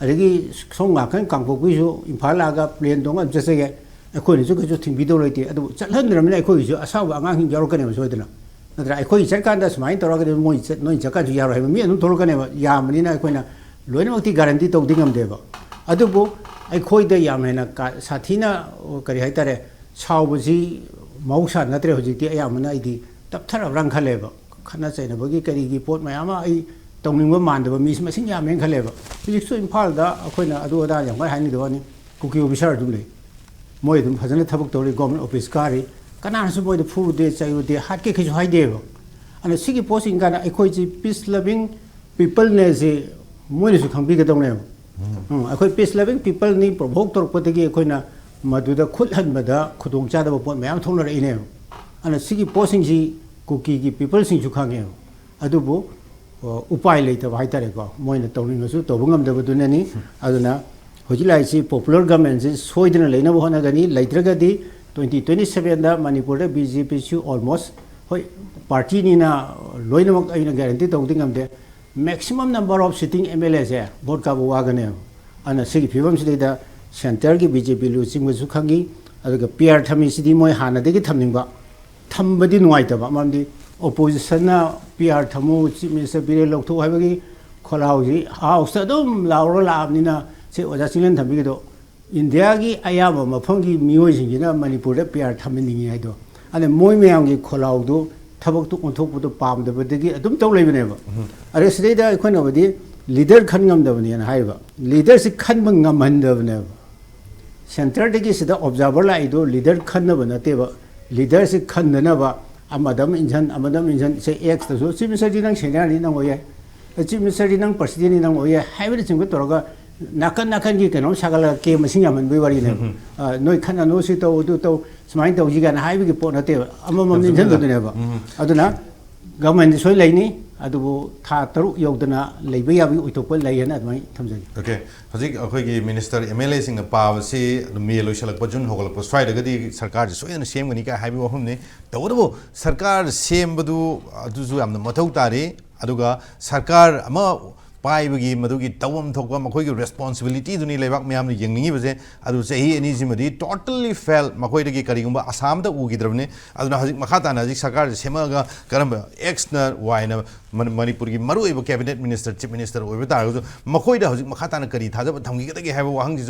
ꯑꯗꯒꯤ ꯁꯣꯝ ꯅꯥꯀꯟ ꯀꯥꯡꯄꯣꯛꯄꯤꯁꯨ ꯏꯝꯐꯥꯜ ꯂꯥꯛꯑꯒ ꯄ꯭ꯂꯦꯟ ꯇꯣꯡꯉꯒ ꯑꯗꯨꯝ ꯆꯠꯆꯒꯦ꯫ ꯑꯩꯈꯣꯏꯅꯁꯨ ꯀꯩꯁꯨ ꯊꯤꯡꯕꯤꯗꯧ ꯂꯩꯇꯦ꯫ ꯑꯗꯨꯕꯨ ꯆꯠꯍꯟꯗ꯭ꯔꯕꯅꯤꯅ ꯑꯩꯈꯣꯏꯒꯤꯁꯨ ꯑꯁꯥꯎꯕ ꯑꯉꯥꯡꯁꯤꯡ ꯌꯥꯎꯔꯛꯀꯅꯦꯕ ꯁꯣꯏꯗꯅ꯫ ꯅꯠꯇ꯭ꯔꯥ? ꯑꯩꯈꯣꯏ ꯆꯠꯀꯥꯟꯗ ꯁꯨꯃꯥꯏꯅ ꯇꯧꯔꯒꯗꯤ ꯃꯣꯏ ꯆꯠ-, ꯅꯣꯏ ꯆꯠꯀꯥꯟꯁꯨ ꯌꯥꯔꯣꯏ ꯍꯥꯏꯕ ꯃꯤ ꯑꯗꯨꯝ ꯊꯣꯛꯂꯛꯀꯅꯦꯕ꯫ ꯌꯥꯝꯕꯅꯤꯅ ꯑꯩꯈꯣꯏꯅ ꯂꯣꯏꯅꯃꯛꯇꯤ ꯒꯥꯔꯦꯟꯇꯤ ꯇꯧꯗꯤ ꯉꯝꯗꯦꯕ꯫ ꯑꯗꯨꯕꯨ ꯑꯩꯈꯣꯏꯗ ꯌꯥꯝ ꯍꯦꯟꯅ ꯀꯥ-, ꯁꯥꯊꯤꯅ, ꯀꯔꯤ ꯍꯥꯏꯇꯥꯔꯦ, ꯁꯥꯎꯕꯁꯤ ꯃꯍꯧꯁꯥ ꯅꯠꯇ꯭ꯔꯦ꯫ ꯍꯧꯖꯤꯛꯇꯤ ꯑꯌꯥꯝꯕꯅ ꯑꯩꯗꯤ ꯇꯞꯊꯔꯕ꯭ꯔꯥꯅ ꯈꯜꯂꯦꯕ꯫ ꯈꯠꯅ ꯆꯩꯅꯕꯒꯤ ꯀꯔꯤꯒꯤ ꯄꯣꯠ ꯃꯌꯥꯝ ꯑꯃ ꯑꯩ ꯇꯧꯅꯤꯡꯕ ꯃꯥꯟꯗꯕ ꯃꯤꯁꯤ ꯃꯁꯤꯡ ꯌꯥꯝꯃꯦꯅ ꯈꯜꯂꯦꯕ꯫ ꯍꯧꯖꯤꯛꯁꯨ ꯏꯝꯐꯥꯜꯗ ꯑꯩꯈꯣꯏꯅ ꯑꯗꯨ ꯑꯗꯥ ꯌꯥꯝ ꯀꯟꯅ ꯍꯥꯏꯅꯤꯡꯗꯕ ꯋꯥꯅꯤ, ꯀꯨꯀꯤ ꯑꯣꯐꯤꯁꯥꯔ ꯑꯗꯨꯝ ꯂꯩ꯫ ꯃꯣꯏ ꯑꯗꯨꯝ ꯐꯖꯅ ꯊꯕꯛ ꯇꯧꯔꯤ, ꯒꯣꯔꯃꯦꯟ ꯑꯣꯐꯤꯁ ꯀꯥꯔꯤ꯫ ꯀꯅꯥꯅꯁꯨ ꯃꯣꯏꯗ ꯐꯨꯔꯨꯗꯦ, ꯆꯩꯔꯨꯗꯦ, ꯍꯥꯠꯀꯦ ꯀꯩꯁꯨ ꯍꯥꯏꯗꯦꯕ꯫ ꯑꯗꯨꯅ ꯁꯤꯒꯤ ꯄꯣꯠꯁꯤꯡ ꯀꯥꯟꯗ ꯑꯩꯈꯣꯏꯁꯤ ꯄꯤꯁ ꯂꯚꯤꯡ ꯄꯤꯄꯜꯅꯦꯁꯤ ꯃꯣꯏꯅꯁꯨ ꯈꯪꯕꯤꯒꯗꯧꯅꯦꯕ꯫ ꯎꯝ, ꯑꯩꯈꯣꯏ ꯄꯤꯁ ꯂꯚꯤꯡ ꯄꯤꯄꯜꯅꯤ, ꯄ꯭ꯔꯣꯚꯣꯛ ꯇꯧꯔꯛꯄꯗꯒꯤ ꯑꯩꯈꯣꯏꯅ ꯃꯗꯨꯗ ꯈꯨꯠ ꯍꯟꯕꯗ ꯈꯨꯗꯣꯡꯆꯥꯗꯕ ꯄꯣꯠ ꯃꯌꯥꯝ ꯊꯣꯛꯅꯔꯛꯏꯅꯦꯕ꯫ ꯑꯗꯨꯅ ꯁꯤꯒꯤ ꯄꯣꯠꯁꯤꯡꯁꯤ ꯀꯨꯀꯤꯒꯤ ꯄꯤꯄꯜꯁꯤꯡꯁꯨ ꯈꯪꯉꯦꯕ꯫ ꯑꯗꯨꯕꯨ, ꯑ, ꯎꯄꯥꯏ ꯂꯩꯇꯕ ꯍꯥꯏꯇꯥꯔꯦꯀꯣ, ꯃꯣꯏꯅ ꯇꯧꯅꯤꯡꯉꯁꯨ ꯇꯧꯕ ꯉꯝꯗꯕꯗꯨꯅꯅꯤ꯫ ꯑꯗꯨꯅ ꯍꯧꯖꯤꯛ ꯂꯥꯛꯏꯁꯤ ꯄꯣꯄꯨꯂꯔ ꯒꯃꯦꯟꯁꯤ ꯁꯣꯏꯗꯅ ꯂꯩꯅꯕ ꯍꯣꯠꯅꯒꯅꯤ꯫ ꯂꯩꯇ꯭ꯔꯒꯗꯤ ꯇ꯭ꯋꯦꯟꯇꯤ ꯇ꯭ꯋꯦꯟꯇꯤ ꯁꯕꯦꯟꯗ ꯃꯅꯤꯄꯨꯔꯗ ꯕꯤ ꯖꯦ ꯄꯤꯁꯨ ꯑꯣꯜꯃꯣꯁ, ꯍꯣꯏ, ꯄꯥꯔꯇꯤꯅꯤꯅ ꯂꯣꯏꯅꯃꯛ ꯑꯩꯅ ꯒꯦꯔꯦꯟꯇꯤ ꯇꯧꯗꯤ ꯉꯝꯗꯦ꯫ Maximum number of sitting M L ꯑꯦꯁꯦ ꯚꯣꯠ ꯀꯥꯕ ꯋꯥꯒꯅꯦꯕ꯫ ꯑꯗꯨꯅ ꯁꯤꯒꯤ ꯐꯤꯕꯝꯁꯤꯗꯩꯗ ꯁꯦꯟꯇꯔꯒꯤ ꯕꯤ ꯖꯦ ꯄꯤ ꯂꯨꯆꯤꯡꯕꯁꯨ ꯈꯪꯉꯤ, ꯑꯗꯨꯒ ꯄꯤ ꯑꯥꯔ ꯊꯝꯃꯤꯁꯤꯗꯤ ꯃꯣꯏ ꯍꯥꯟꯅꯗꯒꯤ ꯊꯝꯅꯤꯡꯕ, ꯊꯝꯕꯗꯤ ꯅꯨꯡꯉꯥꯏꯇꯕ꯫ ꯃꯔꯝꯗꯤ ꯑꯣꯄꯣꯖꯤꯁꯟꯅ ꯄꯤ ꯑꯥꯔ ꯊꯝꯃꯨ, ꯆꯤꯐ ꯃꯤꯅꯤꯁꯇꯔ ꯕꯤꯔꯦꯟ ꯂꯧꯊꯣꯛꯎ ꯍꯥꯏꯕꯒꯤ ꯈꯣꯜꯂꯥꯎꯁꯤ ꯍꯥꯎꯁꯇ ꯑꯗꯨꯝ ꯂꯥꯎꯔꯒ ꯂꯥꯛꯑꯕꯅꯤꯅ, ꯁꯤ ꯑꯣꯖꯥ ꯆꯤꯡꯂꯦꯟ ꯊꯝꯕꯤꯒꯤꯗꯣ ꯏꯟꯗꯤꯌꯥꯒꯤ ꯑꯌꯥꯝꯕ ꯃꯐꯝꯒꯤ ꯃꯤꯑꯣꯏꯁꯤꯡꯁꯤꯅ ꯃꯅꯤꯄꯨꯔꯗ ꯄꯤ ꯑꯥꯔ ꯊꯝꯍꯟꯅꯤꯡꯉꯤ ꯍꯥꯏꯗꯣ, ꯑꯗ ꯃꯣꯏ ꯃꯌꯥꯝꯒꯤ ꯈꯣꯜꯂꯥꯎꯗꯨ ꯊꯕꯛꯇꯨ ꯑꯣꯟꯊꯣꯛꯄꯗꯨ ꯄꯥꯝꯗꯕꯗꯒꯤ ꯑꯗꯨꯝ ꯇꯧ ꯂꯩꯕꯅꯦꯕ꯫ ꯑꯗ ꯁꯤꯗꯩꯗ ꯑꯩꯈꯣꯏꯅꯕꯨꯗꯤ ꯂꯤꯗꯔ ꯈꯟ ꯉꯝꯗꯕꯅꯦꯅ ꯍꯥꯏꯔꯤꯕ꯫ ꯂꯤꯗꯔꯁꯤ ꯈꯟꯕ ꯉꯝꯍꯟꯗꯕꯅꯦꯕ꯫ ꯁꯦꯟꯇꯔꯗꯒꯤ ꯁꯤꯗ ꯑꯣꯕꯖꯥꯔꯚꯔ ꯂꯥꯛꯏꯗꯣ ꯂꯤꯗꯔ ꯈꯟꯅꯕ ꯅꯠꯇꯦꯕ꯫ ꯂꯤꯗꯔꯁꯤ ꯈꯟꯗꯅꯕ ꯑꯃꯗ ꯑꯃ ꯏꯟꯁꯤꯟ, ꯑꯃꯗ ꯑꯃ ꯏꯟꯁꯤꯟ, ꯁꯦ ꯑꯦꯛꯁꯇꯁꯨ, "ꯆꯤꯐ ꯃꯤꯅꯤꯁꯇꯔꯗꯤ ꯅꯪ ꯁꯦꯅꯤꯌꯔꯅꯤ, ꯅꯪ ꯑꯣꯏ ꯌꯥꯏ꯫ ꯆꯤꯐ ꯃꯤꯅꯤꯁꯇꯔꯗꯤ ꯅꯪ ꯄ꯭ꯔꯁꯤꯗꯦꯟꯅꯤ, ꯅꯪ ꯑꯣꯏ ꯌꯥꯏ" ꯍꯥꯏꯕꯅꯆꯤꯡꯕ ꯇꯧꯔꯒ ꯅꯥꯀꯟ ꯅꯥꯀꯟꯒꯤ ꯀꯩꯅꯣꯝ ꯁꯥꯒꯠꯂꯒ ꯀꯦꯝ ꯃꯁꯤꯡ ꯌꯥꯝꯍꯟꯕꯒꯤ ꯋꯥꯔꯤꯅꯦꯕ꯫ ꯑ, "ꯅꯣꯏ ꯈꯠꯅꯅꯨ, ꯁꯤ ꯇꯧ, ꯑꯗꯨ ꯇꯧ, ꯁꯨꯃꯥꯏꯅ ꯇꯧꯁꯤ" ꯀꯥꯏꯅ ꯍꯥꯏꯕꯒꯤ ꯄꯣꯠ ꯅꯠꯇꯦꯕ꯫ ꯑꯃꯃꯝ ꯏꯟꯁꯤꯟꯕꯗꯨꯅꯦꯕ꯫ ꯑꯗꯨꯅ ꯒꯚꯔꯟꯃꯦꯟꯗꯤ ꯁꯣꯏ ꯂꯩꯅꯤ, ꯑꯗꯨꯕꯨ ꯊꯥ ꯇꯔꯨꯛ ꯌꯧꯗꯅ ꯂꯩꯕ ꯌꯥꯕꯒꯤ ꯑꯣꯏꯊꯣꯛꯄ ꯂꯩ ꯍꯥꯏꯅ ꯑꯗꯨꯃꯥꯏꯅ ꯊꯝꯖꯒꯦ꯫ ꯑꯣꯀꯦ, ꯍꯧꯖꯤꯛ ꯑꯩꯈꯣꯏꯒꯤ ꯃꯤꯅꯤꯁꯇꯔ ꯑꯦꯝ ꯑꯦꯜ ꯑꯦꯁꯤꯡꯅ ꯄꯥꯕꯁꯤ ꯑꯗꯨꯝ ꯃꯦ ꯂꯣꯏꯁꯤꯜꯂꯛꯄ, ꯖꯨꯟ ꯍꯧꯒꯠꯂꯛꯄ ꯁ꯭ꯋꯥꯏꯗꯒꯗꯤ ꯁꯔꯀꯥꯔꯁꯦ ꯁꯣꯏꯗꯅ ꯁꯦꯝꯒꯅꯤ ꯀꯥꯏ ꯍꯥꯏꯕꯒꯤ ꯋꯥꯐꯝꯅꯤ꯫ ꯇꯧꯕꯇꯕꯨ ꯁꯔꯀꯥꯔ ꯁꯦꯝꯕꯗꯨ ꯑꯗꯨꯁꯨ ꯌꯥꯝꯅ ꯃꯊꯧ ꯇꯥꯔꯤ꯫ ꯑꯗꯨꯒ ꯁꯔꯀꯥꯔ ꯑꯃ ꯄꯥꯏꯕꯒꯤ ꯃꯗꯨꯒꯤ ꯇꯧꯐꯝ ꯊꯣꯛꯄ ꯃꯈꯣꯏꯒꯤ ꯔꯦꯁꯄꯣꯟꯁꯤꯕꯤꯂꯤꯇꯤꯗꯨꯅꯤ ꯂꯩꯕꯥꯛ ꯃꯤꯌꯥꯝꯅ ꯌꯦꯡꯅꯤꯡꯉꯤꯕꯁꯦ꯫ ꯑꯗꯨ ꯆꯍꯤ ꯑꯅꯤꯁꯤꯃꯗꯤ totally fail, ꯃꯈꯣꯏꯗꯒꯤ ꯀꯔꯤꯒꯨꯝꯕ ꯑꯁꯥ ꯑꯃꯇ ꯎꯈꯤꯗ꯭ꯔꯕꯅꯤ꯫ ꯑꯗꯨꯅ ꯍꯧꯖꯤꯛ ꯃꯈꯥ ꯇꯥꯅ ꯍꯧꯖꯤꯛ ꯁꯔꯀꯥꯔꯁꯦ ꯁꯦꯝꯃꯛꯑꯒ ꯀꯔꯝꯕ X ꯅ Y ꯅ ꯃꯅꯤ-, ꯃꯅꯤꯄꯨꯔꯒꯤ ꯃꯔꯨꯑꯣꯏꯕ ꯀꯦꯕꯤꯅꯦꯠ ꯃꯤꯅꯤꯁꯇꯔ, ꯆꯤꯐ ꯃꯤꯅꯤꯁꯇꯔ ꯑꯣꯏꯕ ꯇꯥꯔꯒꯁꯨ ꯃꯈꯣꯏꯗ ꯍꯧꯖꯤꯛ ꯃꯈꯥ ꯇꯥꯅ ꯀꯔꯤ ꯊꯥꯖꯕ ꯊꯝꯈꯤꯒꯗꯒꯦ ꯍꯥꯏꯕ ꯋꯥꯍꯪꯁꯤ